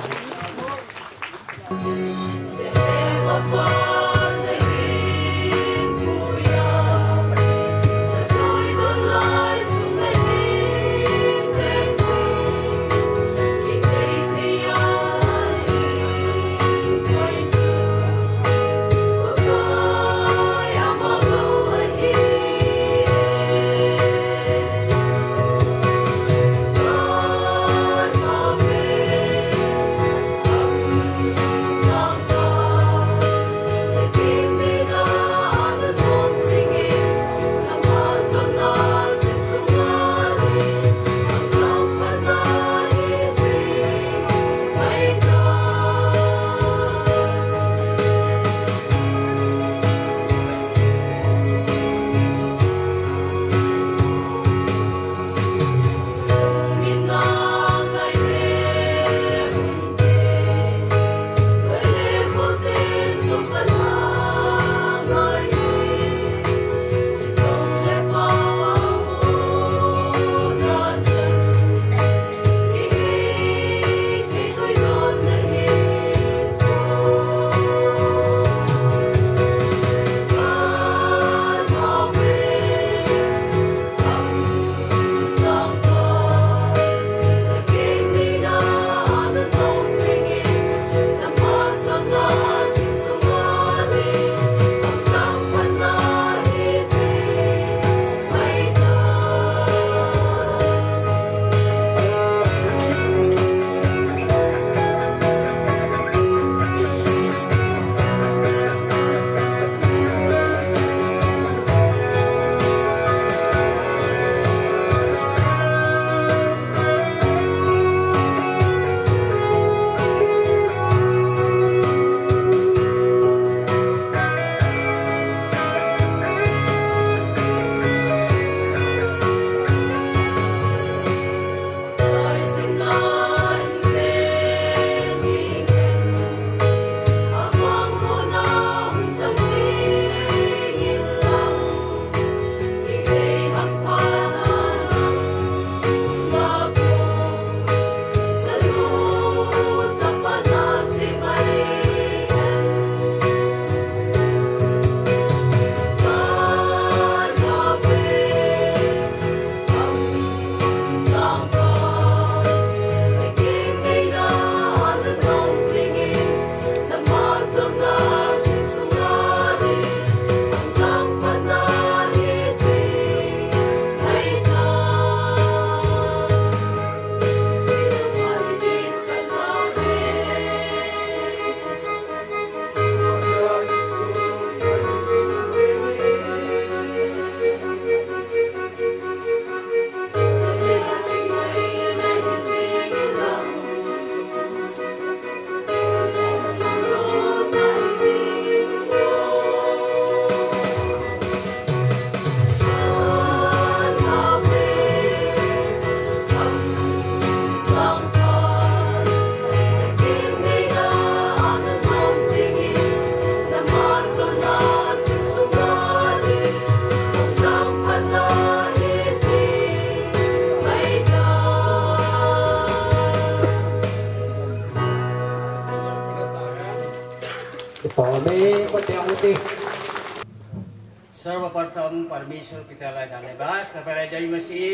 सर्वप्रथम परमेश्वर पितालाई धन्यवाद, सबैलाई जय मसीह।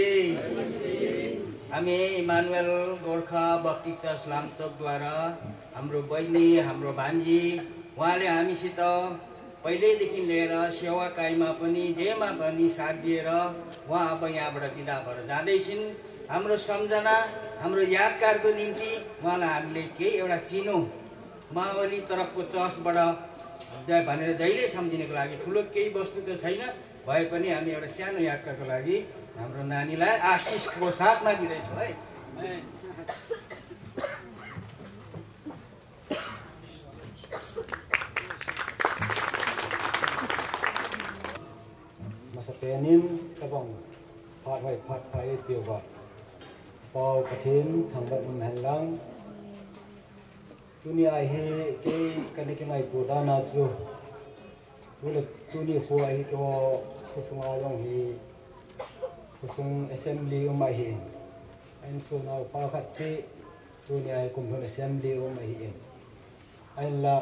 हामी इमानुएल Gorkha Baptist church लामटोकद्वारा हाम्रो बहिनी, हाम्रो भान्जी, उहाँले हामीसित पहिल्यैदेखि लिएर सेवा काईमा पनि, जेमा पनि साथ दिएर उहाँ अब यहाँबाट बिदा भएर जाँदैछिन्। हाम्रो सम्झना, हाम्रो यादगारको निम्ति उहाँलाई हामीले केही एउटा चिनो माओवाली तरफको चर्चबाट जय भनेर जहिले सम्झिनको लागि ठुलो केही वस्तु त छैन, भए पनि हामी एउटा सानो यात्राको लागि हाम्रो नानीलाई आशिषको साथमा दिँदैछौँ है। Masapen in tabang phat hoi phat pha eipeuva Pau Pathen thangvah in umhen lang. Tuni a hi kei kana kingaito dan a chu, tule tuni khu a hi keiho khosung a jong hi, khosung assembly um ahin. A insung naupa khat cheh, tuni a hi kum lhun assembly um ahin. Ahinla,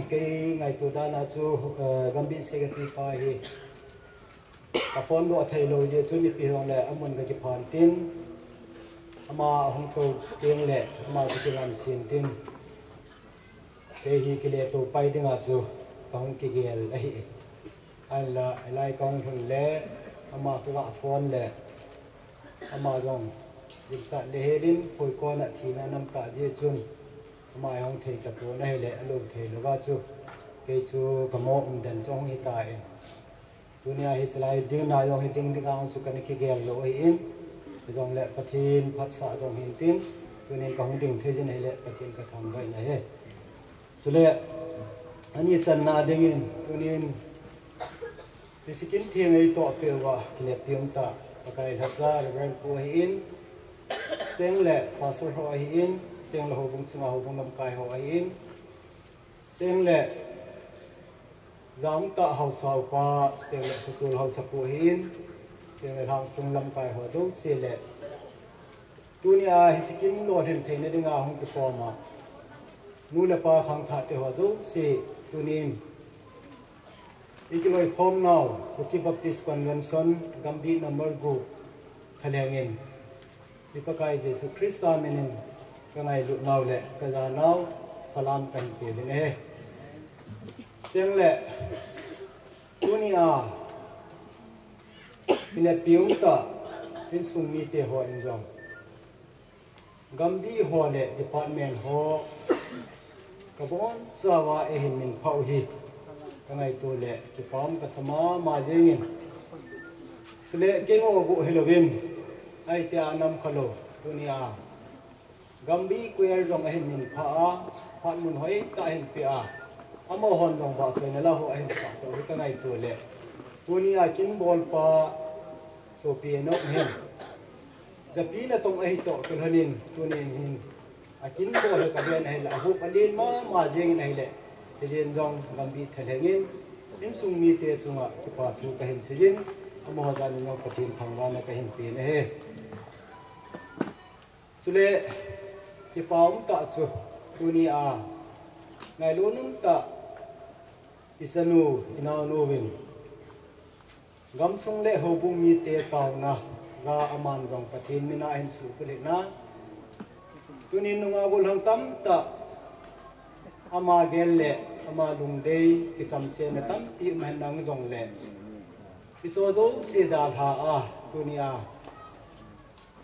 kei ngaito dan a chu, eh, Gambih secretary pa hi, ka phone doh thei lou jeh chun ipi hung le amun ka kiphan tin, ama ahung tou teng le ama chu kilam sin tin, kei hi kile tou pai dinga chu ka hung kigel ahi. Ahinla, hilai ka hung lhun le ama ka ga phone le ama jong dimchat le helin, phoikon a thina nam tah jeh chun ama hung thei tapon ahile, alou thei louva chu kei chu ka mo umden chu hung hitan. Tuni a hi chulai ding na jong hi ding ding a hung chu kana kigel lou ahin, hijongle Pathen phatsah jong hintin, tunin ka hung ding thei jin ahile Pathen ka thangvah in ahi. Chule, ani channa dingin, tunin, hiche kin theng eitoh peh uva, kineppi umtah, Pakai lhacha, Reverend Pu ahin, chuteng le Pastor ho ahin, chuteng le houbung sunga houbung lamkai ho ahin, chuteng le, Jangtah haosa upa, chuteng le Khutul haosapu ahin, chuteng le Lhangsung lamkai ho jouse le, tuni a hiche kin lolhin theina dinga hung kikhom a, nu le pa khangthah te ho jouse, tunin i kiloikhom nau, Kuki Baptist Convention, Gambih number gup, thalheng in, i Pakai Jesu Christa min in ka ngailut nau le ka ja nau, salam kahin pe uvin ahi. Chuteng le, tuni a, kineppi umtah, insung mite hon jong, Gambih ho le department ho, ka bonchauva eihin minphah u hi, ka ngaito le kipah um kasa mama jengin. Chule kei ngo bou hilouvin, ahitia nam khalou, tuni a, Gambih Choir jong ahin minphah a, phat mun hoitah ahin peh a, amahon jong vahchoina la ho ahin sah toh hi ka ngaito le, tuni a kin bolpa, Sopi Enok hin, japi natong ahi toh kilhonin, tunin hin, akin bol hi kaven ahile, ahup alen mama jengin ahile, hijeh in jong Gambih thalheng in, insung mite chunga kipa thu kahin seijin, amaho jal in jong Pathen thangvahna kahin pen ahi. Chule, kipa umtah chu, tuni a, ngailut umtah, i chanu, i naonu vin, gamsung le houbung mite taona ga aman jong Pathen mina ahin suhbulhit na. Tunin nungah gollhang tamtah ama gel le ama lungdei kichamchemna tampi um hen nang jongle, i cho jouse dalha a, tuni a,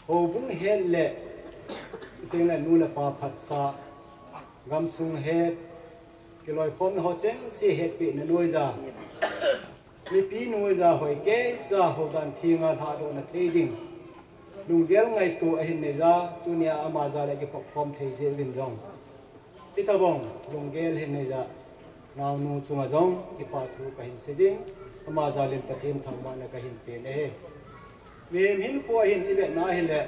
houbung het le, chuteng le nu le pa phatsah, gamsung het, kiloikhomna ho chengse hetpehna noija, mipi noija hoi keicha houdan thenga lhahdohna thei ding lunggel ngaito ahin neija, tunia ama jal a kipopkhom thei jeh uvin jong, hitobang lunggel ahin neija naonu chunga jong kipa thu kahin seijin, ama jal in Pathen thangvahna kahin pen ahi. Mihem hinkho ahin ivetna ahile,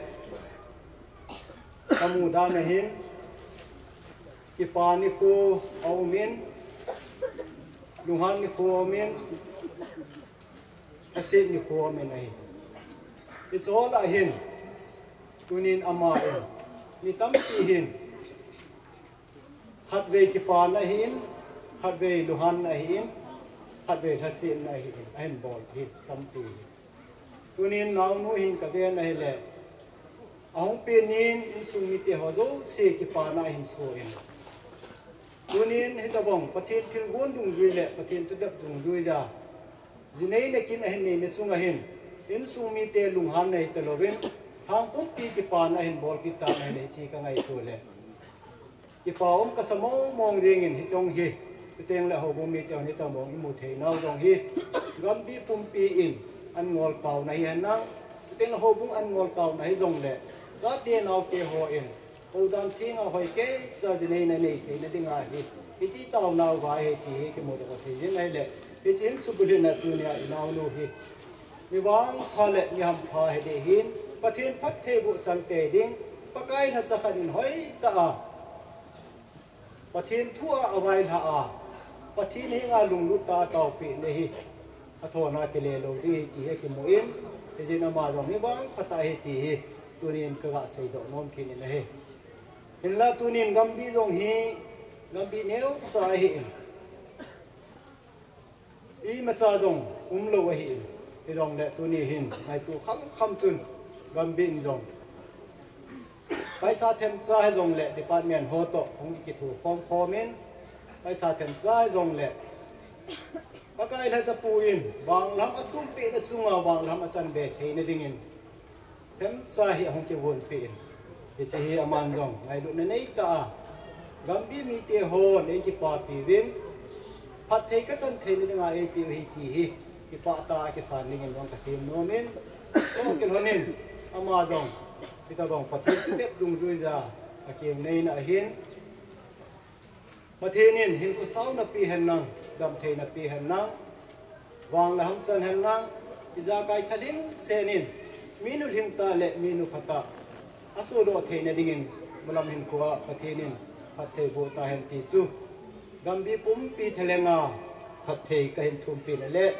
kamu dan ahin, kipa nikho aumin, lunghan nikho aumin, haset nikho aumin ahi. Hicheho lah a hin, tunin ama in, mi tampi hin, khatvei kipana ahin, khatvei lunghanna ahin, Khatvei lhasetna hi ahin bol hi champi hi. Tunin naonu hin kaven ahile, ahung pen in insung mite ho jouse kipana ahin soh in. Tunin hitobang Pathen thilgon dungjui le Pathen thudep dungjui a, jinei nakin ahin neina chunga hin, insung mite lunghanna hita louvin, thangpumpi kipana ahin bolpeh tan ahile hiche kangaito le kipa um kasa mong mong jengin hiche hi. Chuteng le houbung mite hon hitobang imu theinau jong hi, gambi pumpi in an ngol taona hihen lang, chuteng le houbung an ngol taona hijongle, chate naote hon houdan thenga hoi keicha jineina nei theina dinga hi, hiche taonauva ahi ti hi kimudoh thei jin ahile, hiche hin subulhitna tunia inaonu hi mi vangpha le mi hampha hiding hin, Pathen phattheiboh changtei ding, Pakai lhacha khat in hoitah a Pathen thua availhah a, Pathen henga lunglut tah a taopehna hi, athona kile lou ding ahi ti hi kimun, hijeh in ama jong mi vangpha tah ahi ti hi tunin kaga seidoh nom kit in ahi. Hinla tunin gambi jong hi gambi neosa ahin, imacha jong umlou ahin, hijongle tuni hin ngaito khamkham chun gambi in jong paisa themcha hijongle department ho toh hung ikithokhom khom in, paisa themcha hijongle Pakai lhachapu in vanglam athumpehna chunga vanglam achanbe theina dingin themcha hi ahung kivonpeh in, hiche hi aman jong ngailutna neitah a gambi mite hon eikipapiuvin, phatthei kachan theina dinga eipeh u ahi ti hi kipah tah a kisan dingin jong katem nom in, toh kilhonin ama jong hitobang Pathen thutep dungjuija akeng neina ahin, Pathen in hinkho sauna pe hen lang, damtheina pe hen lang, vang le hamchan hen lang, ijakai thalhingsen in minu lhingtah le minu phatah asodoh theina dingin, malam hinkhoa Pathen in phatthei boh tahen ti chu gambi pumpi thalhenga phatthei kahin thumpeh na le,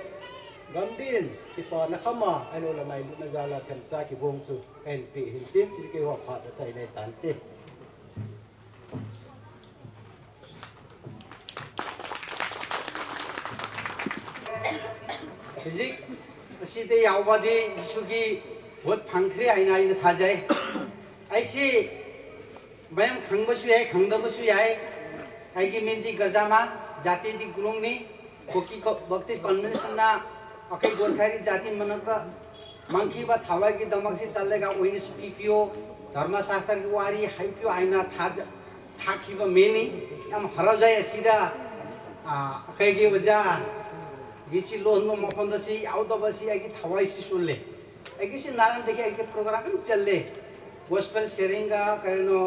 gambi in kipana khama ahiloule ngailutna jala themcha kibong chu kahin peh hin tin, hiche keiho phat achaina ahitan te. Hijeh a asei te yaoba di Jesu ki बहुत भांग खरे आईना आईना था जाए। ऐसे मैं हम खंग बसु है, खंग द बसु है। आई की मिंदी गजामा जाति दी गुरुंग नी, कोकी को बक्तिस कन्वेंशन ना, अके गोरखारी जाति मनक मांगखी बा थावा की दमक से चलेगा, वही से पीपीओ, धर्मशास्त्र की वारी, हाईपीओ आईना था ज-, थाखिबा many, हम हराव जाए सीधा, आ, कह के वजह, गिसी लोन नो मफंद सी, आउ दबा सी, आगे थवाई सी सुन ले। आगे सी नारायण देखिए, ऐसे program हम चल ले। Gospel sharing का, करेनो,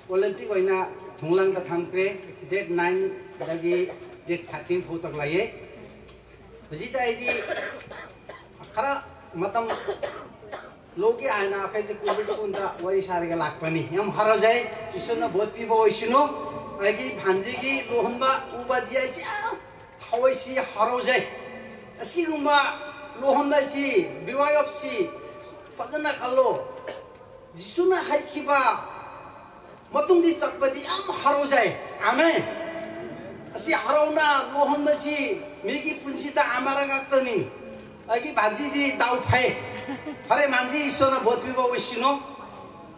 Olympic वही ना, थुंगलांग का थांग पे, date nine, लगी date thirteen हो तक लाइए। Hujita aidi, khara matam loge aina khaise covid kunda wari sar ga lak pani. Yam harau jai, Isuna bot pi bo Isuna. Aigi bhanji ki lohon ba uba dia isi, ah, hawai si harau jai. Asi gumba lohon da si, B Y F si, pajana kalo. Jisuna hai kiba, matung di chakpa di am harau jai. Amen. Asi harau na, lohon na si, migi punsi ta amara ngak tani. Agi bhanji di dau phai. Hare manji Isuna bot pi bo Isuna.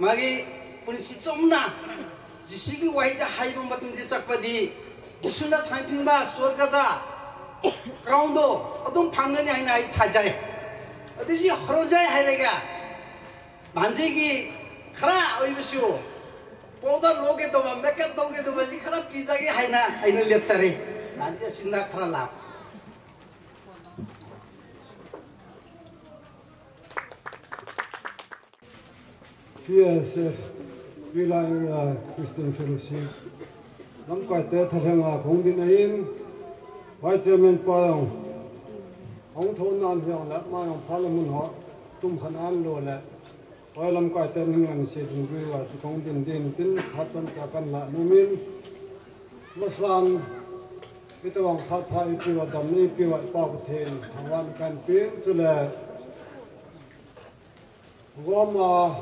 Magi punsi chom na. Jisigi wai da hai bo matung di chakpa di. Jisuna thang ping ba, sorga da. Crown do, adum phang na ni hai na hai tha jai. Adi si harau jai hai rega. Bhanji ki khara oi bisu. Powder loge to ba, makeup loge to ba, si khara pija ki haina, haina lecture. Bhanji sinna khara la. P S F, Pilai Area Christian Fellowship. Lamkai te thalhenga kong din ain. Vice Chairman pa jong. Hong thon nan hiong le, ma jong pha le mun ho. Tum khan an lo le. Oi lamkai te ning an si ding gui wa chu kong din din tin khat chan cha kan la nu min. Masan, ita wang phat pha ipi wa dam ni ipi wa ipa ku then, thangwan kan pin, chule. Goma,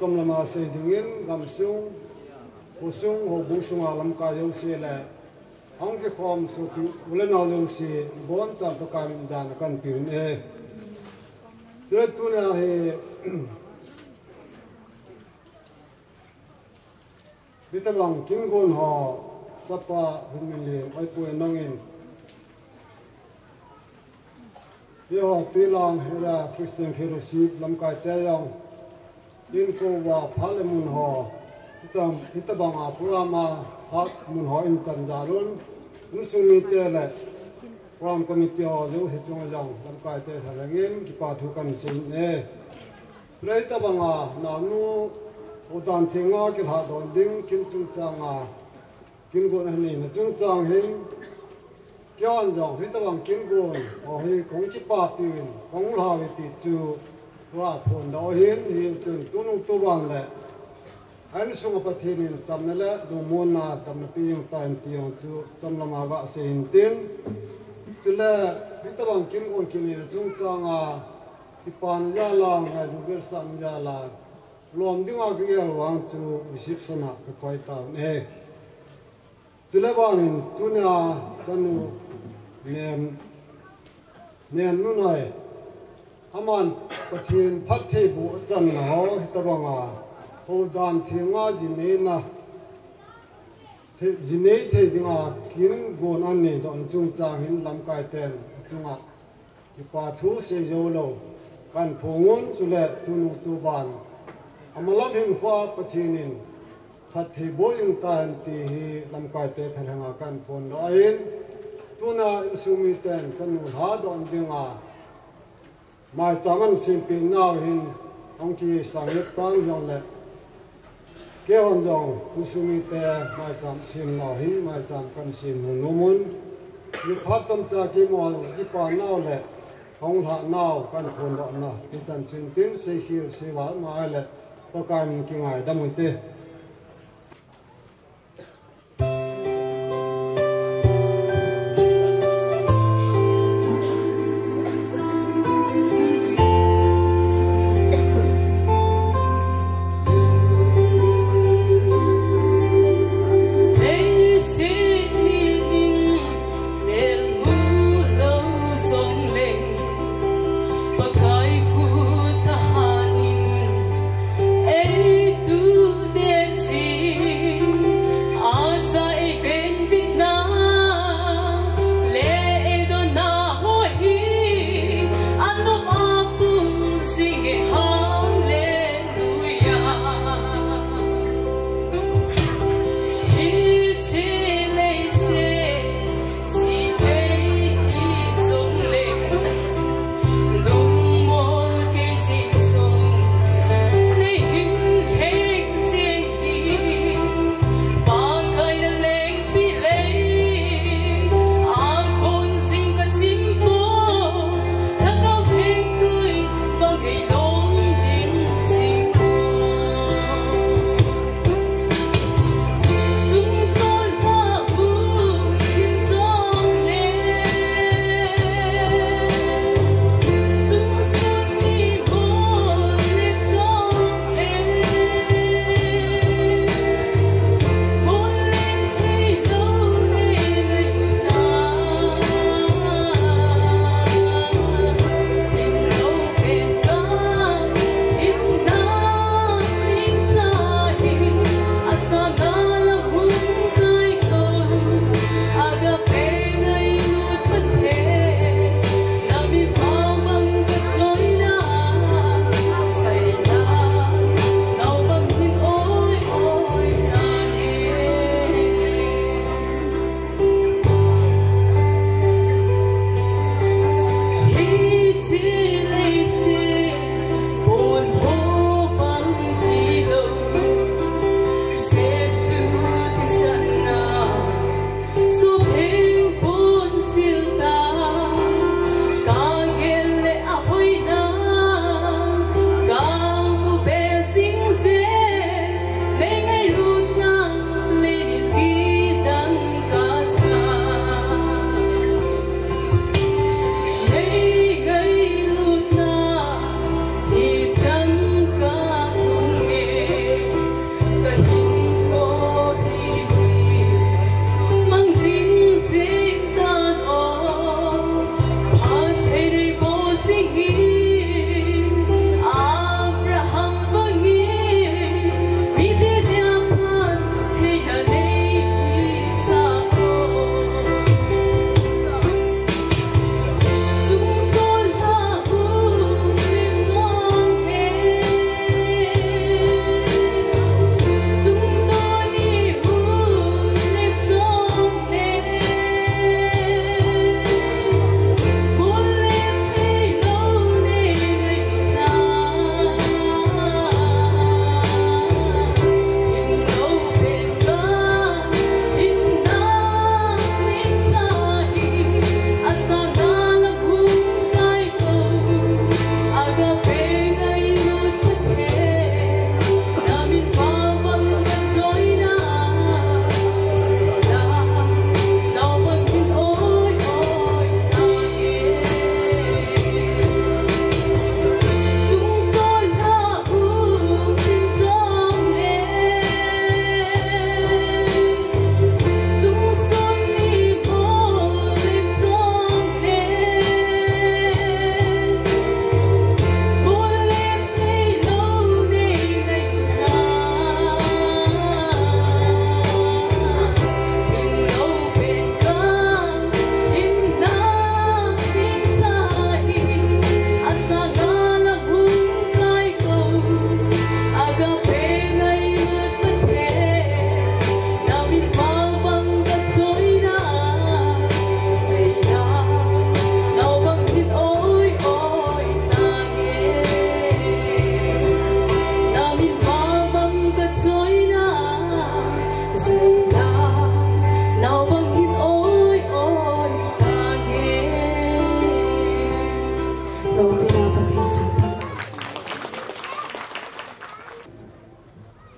chom lama sei dingin, gam sung, khu sung, houbung sunga lamkai jouse le. Hung kikhom sopi u le nao jouse, bonchan Pakai min jana kahin peuvin ahi. Chule tunia hi, hitabang kin gon ho, chapa Hunminlen, Oipu Enong in, eiho Tuilang Hera Christian Fellowship lamkai te jong, kin gon uva phat le mun ho, hitam, hitabang a program a phat mun ho in chan jal un, insung mite le program committee ho jouse chunga jong lamkai te thalheng in kipa thu kahin sei e. Chule hitabang a naonu Houdan Theng a kilhadoh ding kin chungchang a, kin gon ahin neina chungchang hin, keiman jong hitabang kin gon ho hi kahung kipapi uvin, kahung lha uve ti chu kaphondoh ahin, hichun tunung tuban le a insung a Pathen in chamna le lungmonna damna pe jing tahen ti jong chu chomlam a gasei hintin. Chule hitabang kin gon kin neina chungchang a kipana jal a, ngailut vetsahna jal a, lom dinga kagel vang chu reception a kakoi tauvin ahi. Chule banin tunia chanu Nem, Nemnunoi, aman Pathen phattheiboh achanna ho hitabang a, Houdan Theng a ji neina, thei, ji nei thei dinga kin gon ahin neidohna chungchang hin lamkai ten achunga kipa thu sei jou lou kahin phong un, chule tunung tuban a malam hinkho a Pathen in phattheiboh jing tahen ti hi lamkai te thalheng a kahin phondoh ahin, tuna insung miten chanu lhadoh dinga maicham ahin sempeh nau hin hung kisang lep tan jongle, keihon jong insung mite maicham sem nau hin maicham kahin sem nom un, mi phat chomcha keiman kipa nau le hung lha nau kahin phondoh na hichan chun tin, seikhel seival ma ahile Pakai min kingaidam u hite.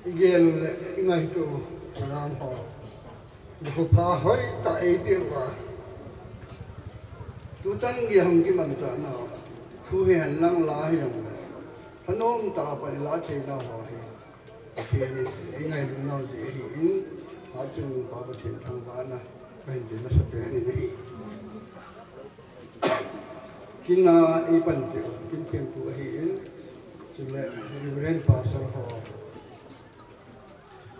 Igel le ingaito ram ho. Nikho pha hoitah eipeh uva. Tuchan gei hung kimanchah nau. Thu hi henlang la hi jong le. Thanom tah a pan ila thei nau ho hi. Pathen in eingailu nau jeh ahin, Hatchungnungpa Pathen thangvahna kahin pe masapen in ahi. Kin a eipanpi u, kin thempu ahin, chule Reverend Pastor ho,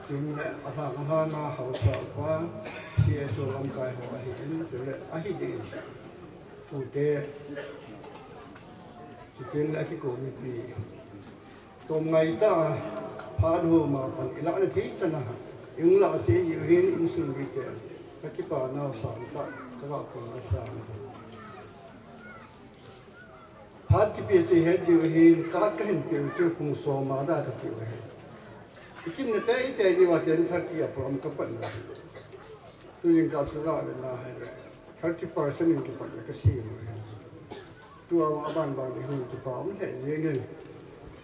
chule alhang alhang a haosa upa, C S O lamkai ho ahin, chule ahi ding in, pute, chule akikou mipi. Tomngai tah a, phat homa pan ilah na thei chan a, ihung lah seh jeh u hin insung mite, kakipah nau sangtah, kaga phong kasang. Phat kipe chu ihet diu ahin, card kahin peh u chu pung som a da kapeh u ahi. Ikim na teitei diu a ten thirty a program kapat na. Tujing card kaga ve na hi ve. Thirty percent in kipatna kasem u ahi. Tua vang aban ban ihung kipa um lheh jeng in.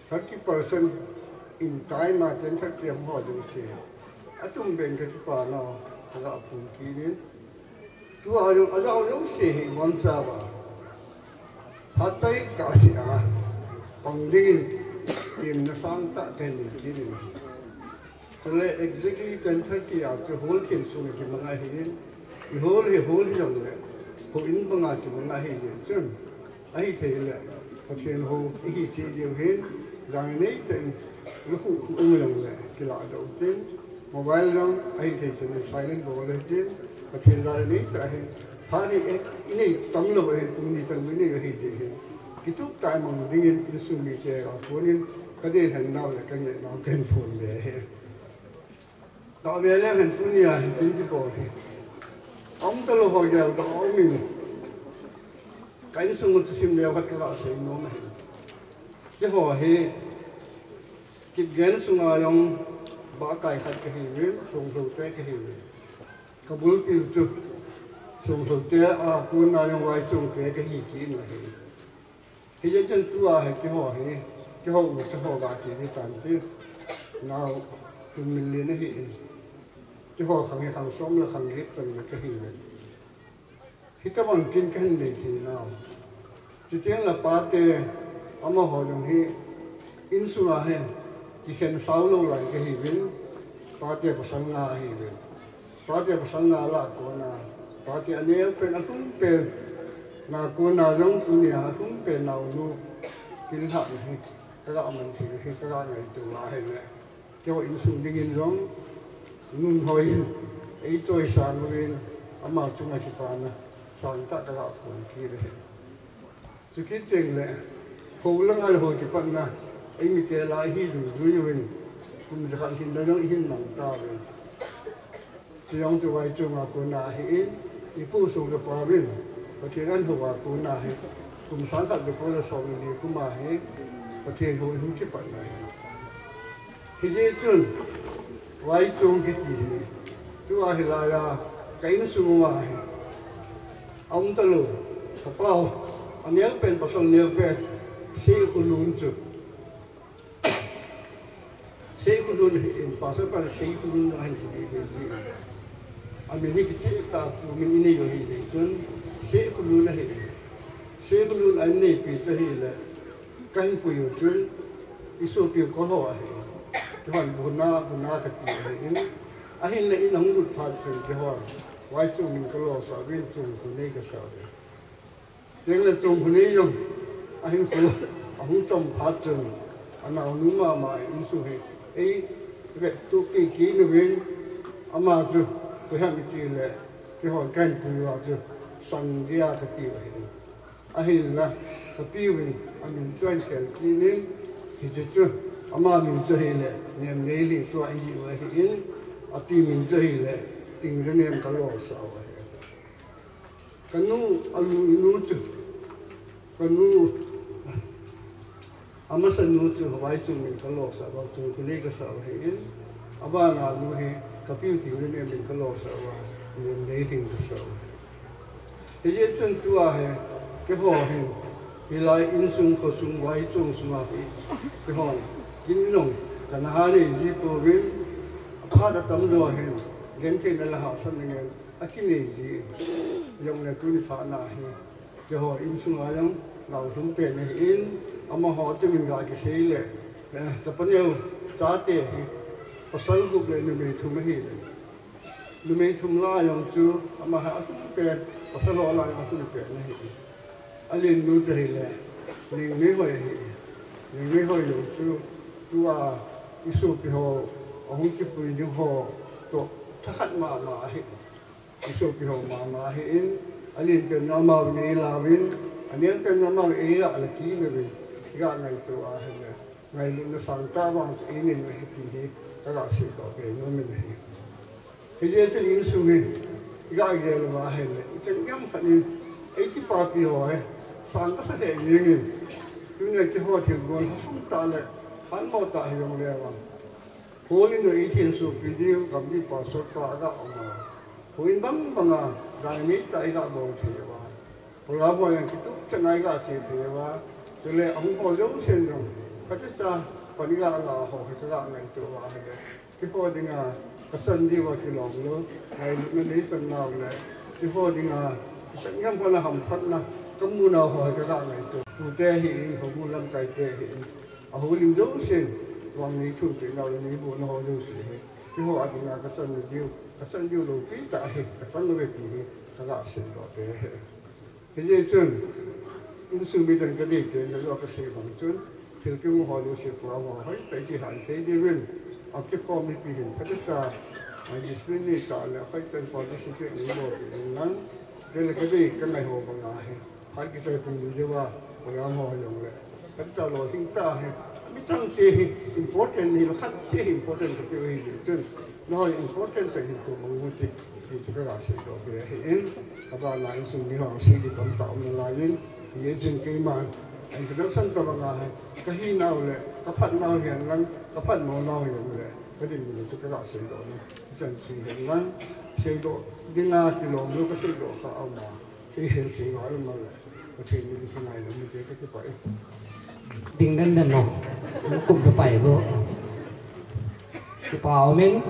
Thirty percent in time a ten thirty a hung ho jouse. Atum beh in kakipa nau, kaga phong kit in. Tua jong ajao jouse hi von cha va. Phat chai kah seh a. Pang ding in. Temna sangtah kahin nei kit in. Chule exactly ten thirty a chu hall khen sung a kimang ahin, i hall hi hall hijongle, houin banga kimang ahi jeh chun, ahithei le, Pathen hou ihi cheh jeh u hin, jan nei tah in, lukhuh khuh um jongle, kilah doh u hitin, mobile jong ahithei chan in silent bol u hitin, Pathen jan nei tah hin, phat hi, eh, inei tam lou ahin, pung ni chan inei u ahi jeh hin, kitup tah a mang ding in, insung mite a kon in, kadei lhen nau le kangeh nau kahin phon be ahi. Ka ve leu hen tunia hin tin ti ko hi. Aum talou ho gel ka um in. Ka insung u thusim leu khat ka ga sei nom ahi. Keiho hi Kipgen sunga jong ba kai khat kahiuvin, Songthote kahiuvin. Ka bulpi u chu Songthote a kona jong Vaichongte kahi kit in ahi. Hijeh chun tua hi keiho hi, keiho u chu ho ga kiti tan tin. Nau tum min lin ahi in. Keiho khang hi khang som le khang get chan le kahiuvin. Hitobang kin kahin nei thei nau. Chuteng le pate amaho jong hi insunga hin kikhen sao lou lai kahiuvin. Pate pasal nga ahiuvin. Pate pasal nga lah a kona, pate aneo pen alhung pen, nga kona jong tunia alhung pen naonu, kin lhah na hi, ka ga man thei hi, ka ga ngaito a ahile. Keiho insung dingin jong, nun hoi in, eichoisang uvin, ama chunga kipana, sangtah ka ga phon kit ahi. Chukit teng le, hou langa le hou kipatna, eimite lah a ihi juijui uvin, kum jakhat hinna jong ihin mang tauvin. Chujong chu Vaichong a kona ahin, ipu Songjapaovin, Pathen ahin hou a kona ahi, kum sangkhat jako le somni kum a hi, Pathen hou ihung kipatna ahi. Hijeh chun, Vaichong kiti hi, tua hilai a, ka insung uva hi, aum talou, ka pau, aneo pen, pasal neo pen, Seikholun chu. Seikholun hi, in pasal pa Seikholun ahin kiti hi ji. Amin hi kicheh tah a min inei u ahi jeh chun, Seikholun ahi. Seikholun ahin neipi chu ahile, kahin pui u chun, isopiu kaho ahi. Keihon Buna, Buna kati ahin. Ahinla in ahung lut phat chun keihon Vaichong min kalosah uvin Chongkhonei kasah uve. Tengle Chongkhonei jong ahinkho ahung chom phat chun, anaonu mama insung hi eivettohpi kit uvin, ama chu koiham itile, keihon kahin pui uva chu Sangdia kati u ahi. Ahinla, kapiuvin amin chu ahin khel kit in, hiche chu ama min chu ahile, Nemneilhing tua iji u ahin, api min chu ahile, Tingjanem kalosah u ahi. Kanu, alu inu chu, kanu, amasanu chu Vaichong min kalosah uva, Chongkhonei kasah u ahin, abana nu hi kapiu Tingjanem min kalosah uva, Nemneilhing kasah u ahi. Hijeh chun tua hi, keiho hin, Hilai insung khosung vaichong sunga hi, kihon, kin nong, kana ha nei ji pouvin, aphat atam jo hin, gentheina le hahsatna ngen, akinei ji, jong le tuni phat na hi, kihon, insung a jong, lau thum pen ahi in, amaho tumin ga kisei le, eh, chapa neo, chate hi, pasal gup le numei thum ahi le. Numei thum la jong chu, ama ha athum pen, pasal ho la jong athum pen ahi. Alen nu chu hile, Ningneihoi ahi. Ningneihoi jong chu, tua, isopi ho, ahung kipui ding ho, toh, thakhat mama ahi. Isopi ho mama ahi in, alen pen amau nei lauvin, anel pen amau eila la kineuvin, ga ngaito ahile. Ngailutna sangtah vang chu einei ahi ti hi, kaga seidoh kei nom in ahi. Hijeh chun insung hi, iga gel uva ahile, ichan gam khat in, eikipapi ho hi, sang kasa lheh jeng in, tunia keiho thilgon hasung tah le, hanmo tah hijong le vang. Houin u eitheng sohpi diu, gamgi pastor pa aga um a. Houin bang banga, dainei tah iga bol thei uva. Program ho jong kitup chan a iga che thei uva. Chule ahung ho jousen jong, phatecha, pan iga la ho hi kaga ngaito uva ahile. Keiho dinga, kachan diuva kilom lou, ngailutna neisan nau le. Keiho dinga, kichan gam khat a hamphatna, kamu nau ho hi kaga ngaito. Tute hi in, houbung lamkai te hi in. Ahoulim jousen, vang neithum peh nau le neiboh nau ho jouse hi. Keiho a dinga kachan diu, kachan diu loupi tah ahi, kachan lou ve ti hi, kaga seidoh te ahi. Hijeh chun, insung midang kadei ten, kajo kasei bang chun, thil kihou ho jouse program ho hoitah in kihon thei diuvin, akikhom mipi hin, phatecha, discipline neitah le, hoitah in participate neibol peh in lang, chule kadei kangai ho banga hi. Phat kichai pung li jouva, program ho jong le. Phat kichai lolhing tah hi. Mi chang che hi important ni lo khat che hi important ka pe hi le chun. Nahoi important tah hi chu mang mu ti. Ti chu kaga seidoh kei ahi in. Abana insung mi ho seidoh tam tah um nalai in. Hijeh chun keiman. Introduction tobang ahi. Kahi nau le. Kaphat nau hihen lang. Kaphat mo nau hihen le. Kadinmun chu kaga seidoh na. Chan chu hihen lang. Seidoh. Dinga kilom lou kaseidoh kha ama. Ding den den no. Kum tu pai bo. Kipa umin.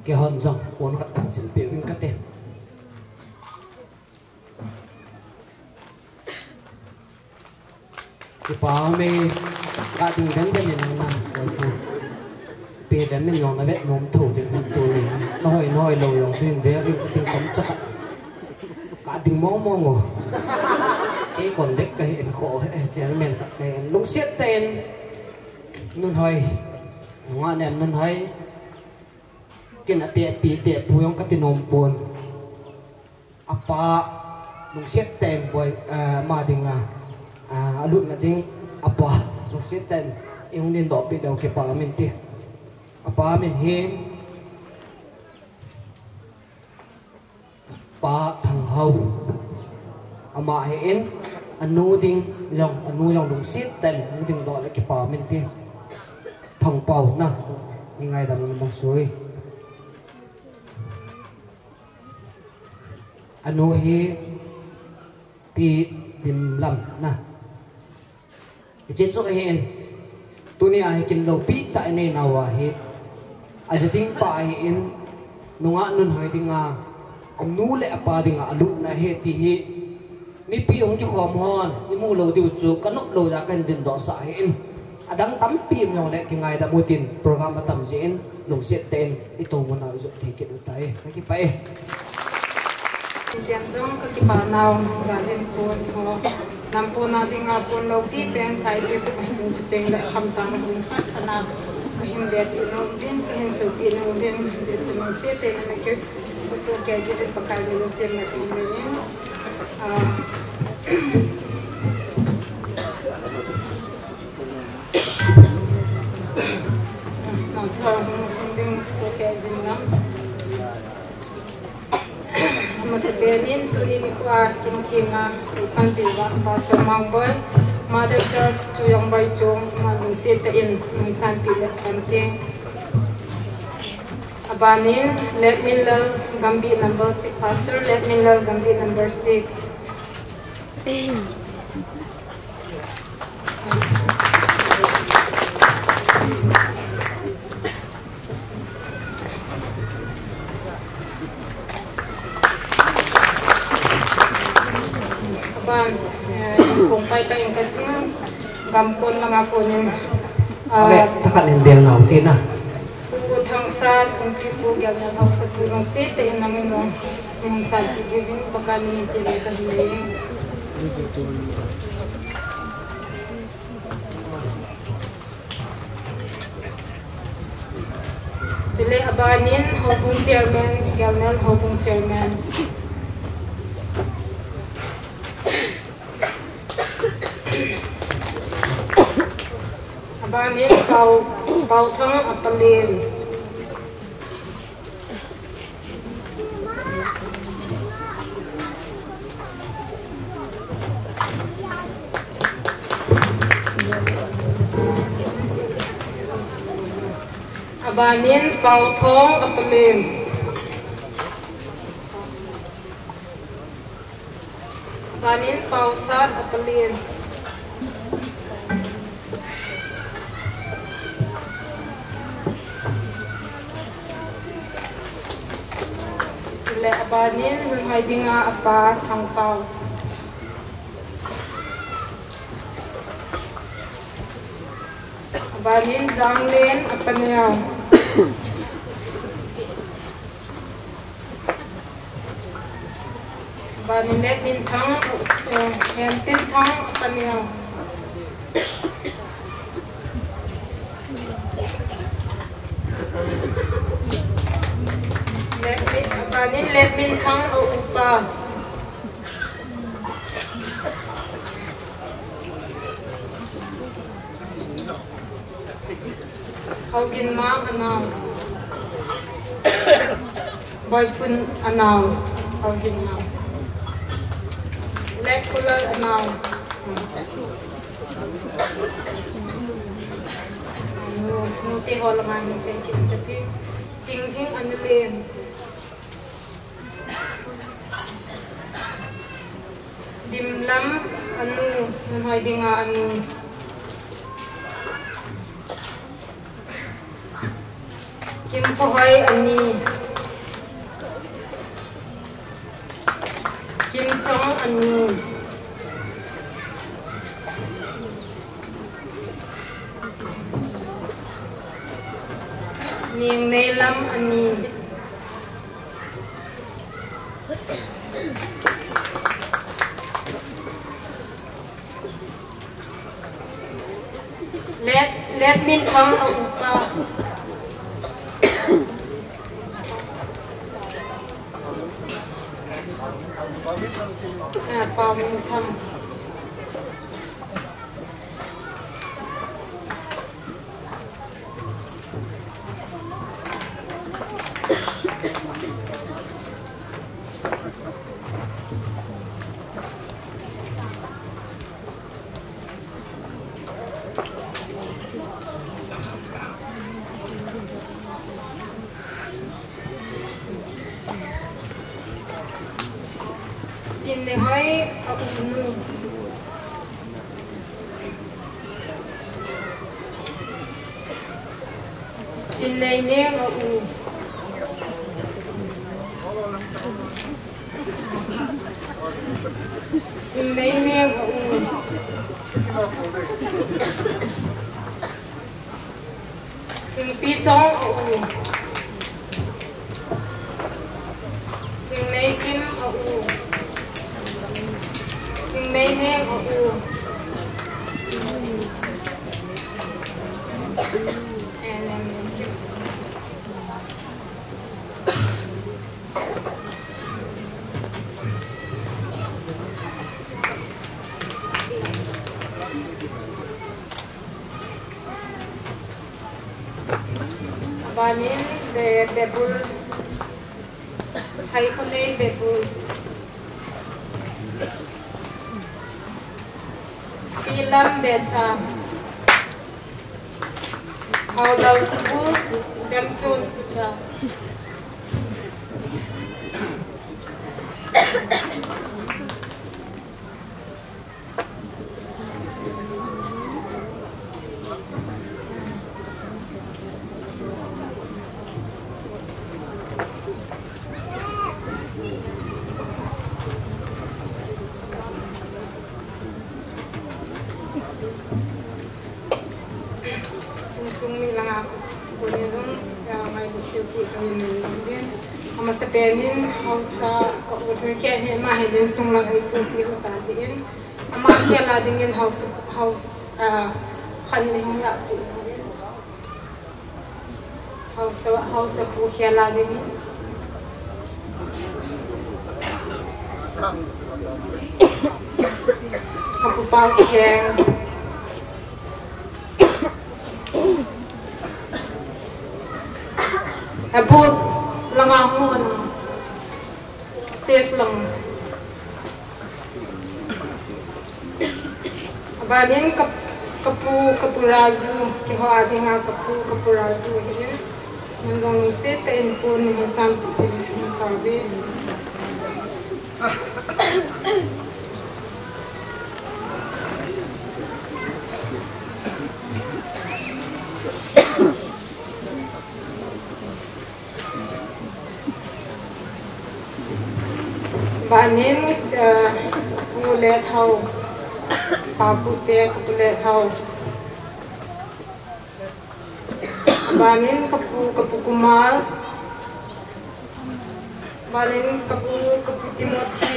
Kihon jong. Pon khat kahin silpeh uvin kate. Kipa ume, kading den den in nang, oi pu. Pe den min jong navet nom tho ding hun tuni. Nahoi, nahoi lou jong chu hin ve uvin kating kom chaka. Kading mong mong o. Kei kon dek kahi in kho, eh, chairman khat kahi in. Lungset tah in. Nunhoi. Nunga nem Nunhoi. Ken ate pi te pu jong kati nom pon. Apa, lungset tah in boi, ah, ama dinga, ah, alutna ding, apa, lungset tah in, ihung dingdoh peh diu kipa min ti. Apa min hi, Pa Thanghao. Ama hi in, anu ding jong, anu jong lungset tah in, hung dingdoh le kipa min ti. Thangpao na, ni ngaidam na bang sui. Anu hi Pi Dimlam na. Hiche chu ahin. Tunia hi kin loupi tah inei nauva hi. Aja ding pa ahin. Nungah Nunhoi dinga. Anu le apa dinga alutna ahi ti hi. Mipi hung kikhom hon, imu lou diu chu, kanop lou jeh a kahin dingdoh sah ahin. Adang tampi um jongle kingaidam utin, program atam jeh in, lungset tah in, itoh muna ijot thei kit utai. Kakipah e. Ken jong kakipah nau, galin pon ho. Nampon a dinga pon loupi pen, saipi kum hin chuteng le khamtang hung khat ana. Kahin bia ti nom din, kahin sopi nom din, jeh chun lungset tah in nakip. Kuso kei jeh in Pakai lungtem na ti mai in. Ah, Amasapen in tuni nikho a kin kinga, ipanpi uva Pastor Mangboi, Mother Church, Tuyong Boichung, ama lungset tah in, lungsanpi le panting. Abanin, Letminlal Gambih number six, Pastor Letminlal Gambih number six. Ban, eh, kong pai pai ka sing, gam kon langa konin, ah, ale, takhat in bel nau te na. Pu Thangsat, Pu Pi, Pu Gelnel, Haosapu Lungset te in nangin nung, nung san ti giving, Pakai min in te le ka hi. Chule abanin Houbung Chairman, Gelnel Houbung Chairman. Abanin Pau, Pau Thang Apalin. Abanin Pau Thong Apalin. Abanin Pau Sat Apalin. Chule abanin nunghoi dinga apa Thangpau. Abanin Janglen Apaneo. Abanin Letminthang, eh, Hentinthang Apaneo. Letmin, abanin Letminthang a upa. Haoginmang anao. Boipun anao. Haoginmang. Lekkulal anao. Nu, nu te ho lama hin sei kit kati. Tinghing Analen. Dimlam anu, nunghoi dinga anu. Kimpohoi ani. Kimchong ani. Ningneilam ani. Let, Letminthang a upa. Ah, Paominthang. Chinneihoi a unu. Chinneineng a u. Chinneineng a u. Thingpichong a u. Thingneikim a u. Thingneineng a u. Abanin, Be-, Bebul, Haikhonei Bebul. Pilam Becha. Haodal Kubu, Demchun Cha. Amasapen in haosa ka u Thunkhel hi ama hi insung lang a ipu pi u ta jeh in, ama khel a dingin haosa, haosa, ah, khat ni hung lah pi. Haosa, haosa pu khel a dingin. Ka pu Pau Kheng. Abu langa hung ana stage lang. Abanin ka, ka pu, ka pu Raju, keiho a dinga ka pu, ka pu Raju hi. Nang jong stage te in pu ni hasan pu ni ka ve. Banin, eh, pu le thau. Pa pu te, ka pu le thau. Banin ka pu, ka pu Kumar. Banin ka pu, ka pu Timothy.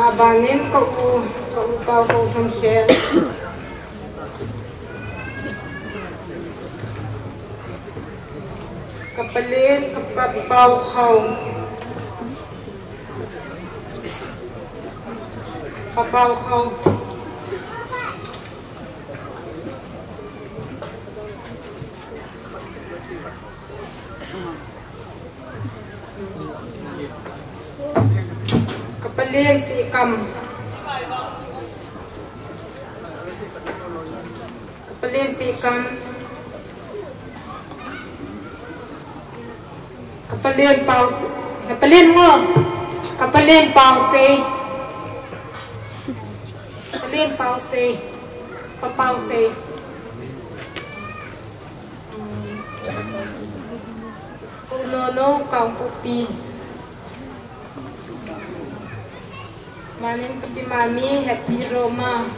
Abanin ka u, ka u Pau Khau Thunkhel. Ka palen, ka pa, Pau Khau. Pa Pau Khau. Ka palen Sikam. Ka palen Sikam. Ka palen Pau Se-, ka palen mo. Ka palen Pau Se. Ka palen Pau Se. Pa Pau Se. Pu Nono Kangpokpi. Manin ka pi Mami Happy Roma.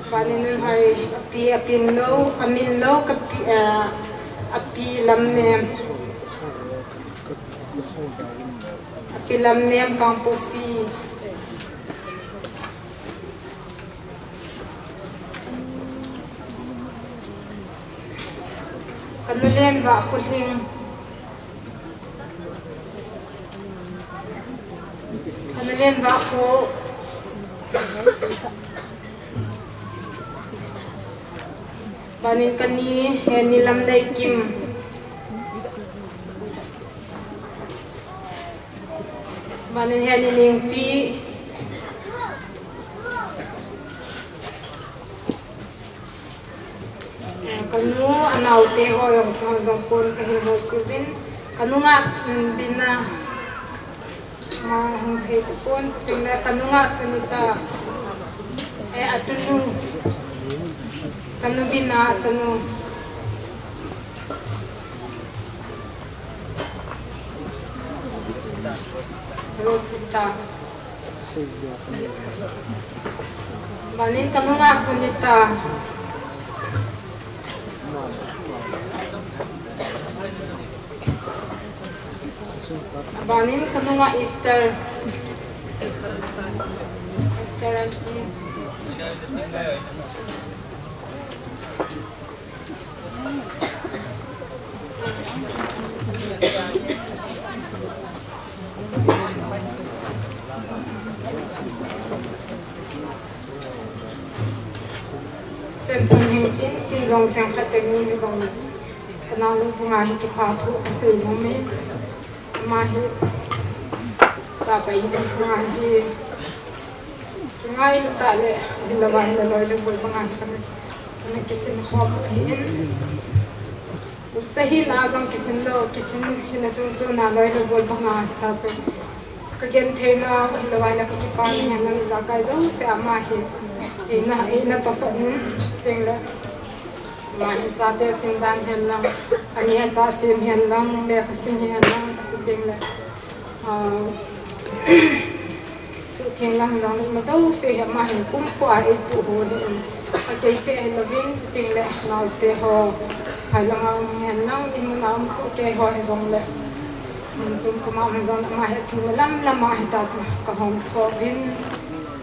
Panin hai api, api no, amin no, ka pi, eh, api lam nem. Api lam nem Kangpokpi. Ka nu len va Kholhing. Ka nu len va Kho. Banin ka ni, he ni Lamneikim. Banin he ni Ningpi. Ka nu, anaote ho jong, jong kon ka hin hol uvin. Ka nu nga, mm, Bina. Ma hung thei tapon, chutengle ka nu nga Sunita. Eh, atunu. Ka nu Bina, atunu. Rosita. Banin ka nu nga Sunita. Banin ka nu nga Esther. Esther aunty. Chen chun hin tin, tin jong cheng khat cheng ni jong. Ka nao lung chunga hi kipah thu ka sei nom e. Ama hi. Ka pai lung chunga hi. Ka Ngai tah le, hinla va hinla loi le bol banga hi kana, kana kisin khom ahin. Chahi na jong kisin lou, kisin hina chung chu na loi le bol banga ta chu. Ka genthei na, hinla va hinla ka kipana hinla ijakai jouse ama hi. Eina, eina tosot in, chuteng le. Ama hi chate sim dan hen lang, ani a cha sim hen lang, le ka sim hen lang, chuteng le. Ah, Suhtheng lang lang, ima jouse hi ama hin kumkhuh a eipuh ho hi in. Akei seh hilouvin, chuteng le naote ho, phai langa um hihen lang, in mun a um sohkei ho hijongle. Mun chom chom a um hijongle, ama hi thil lam lam a hita chu kahom khovin,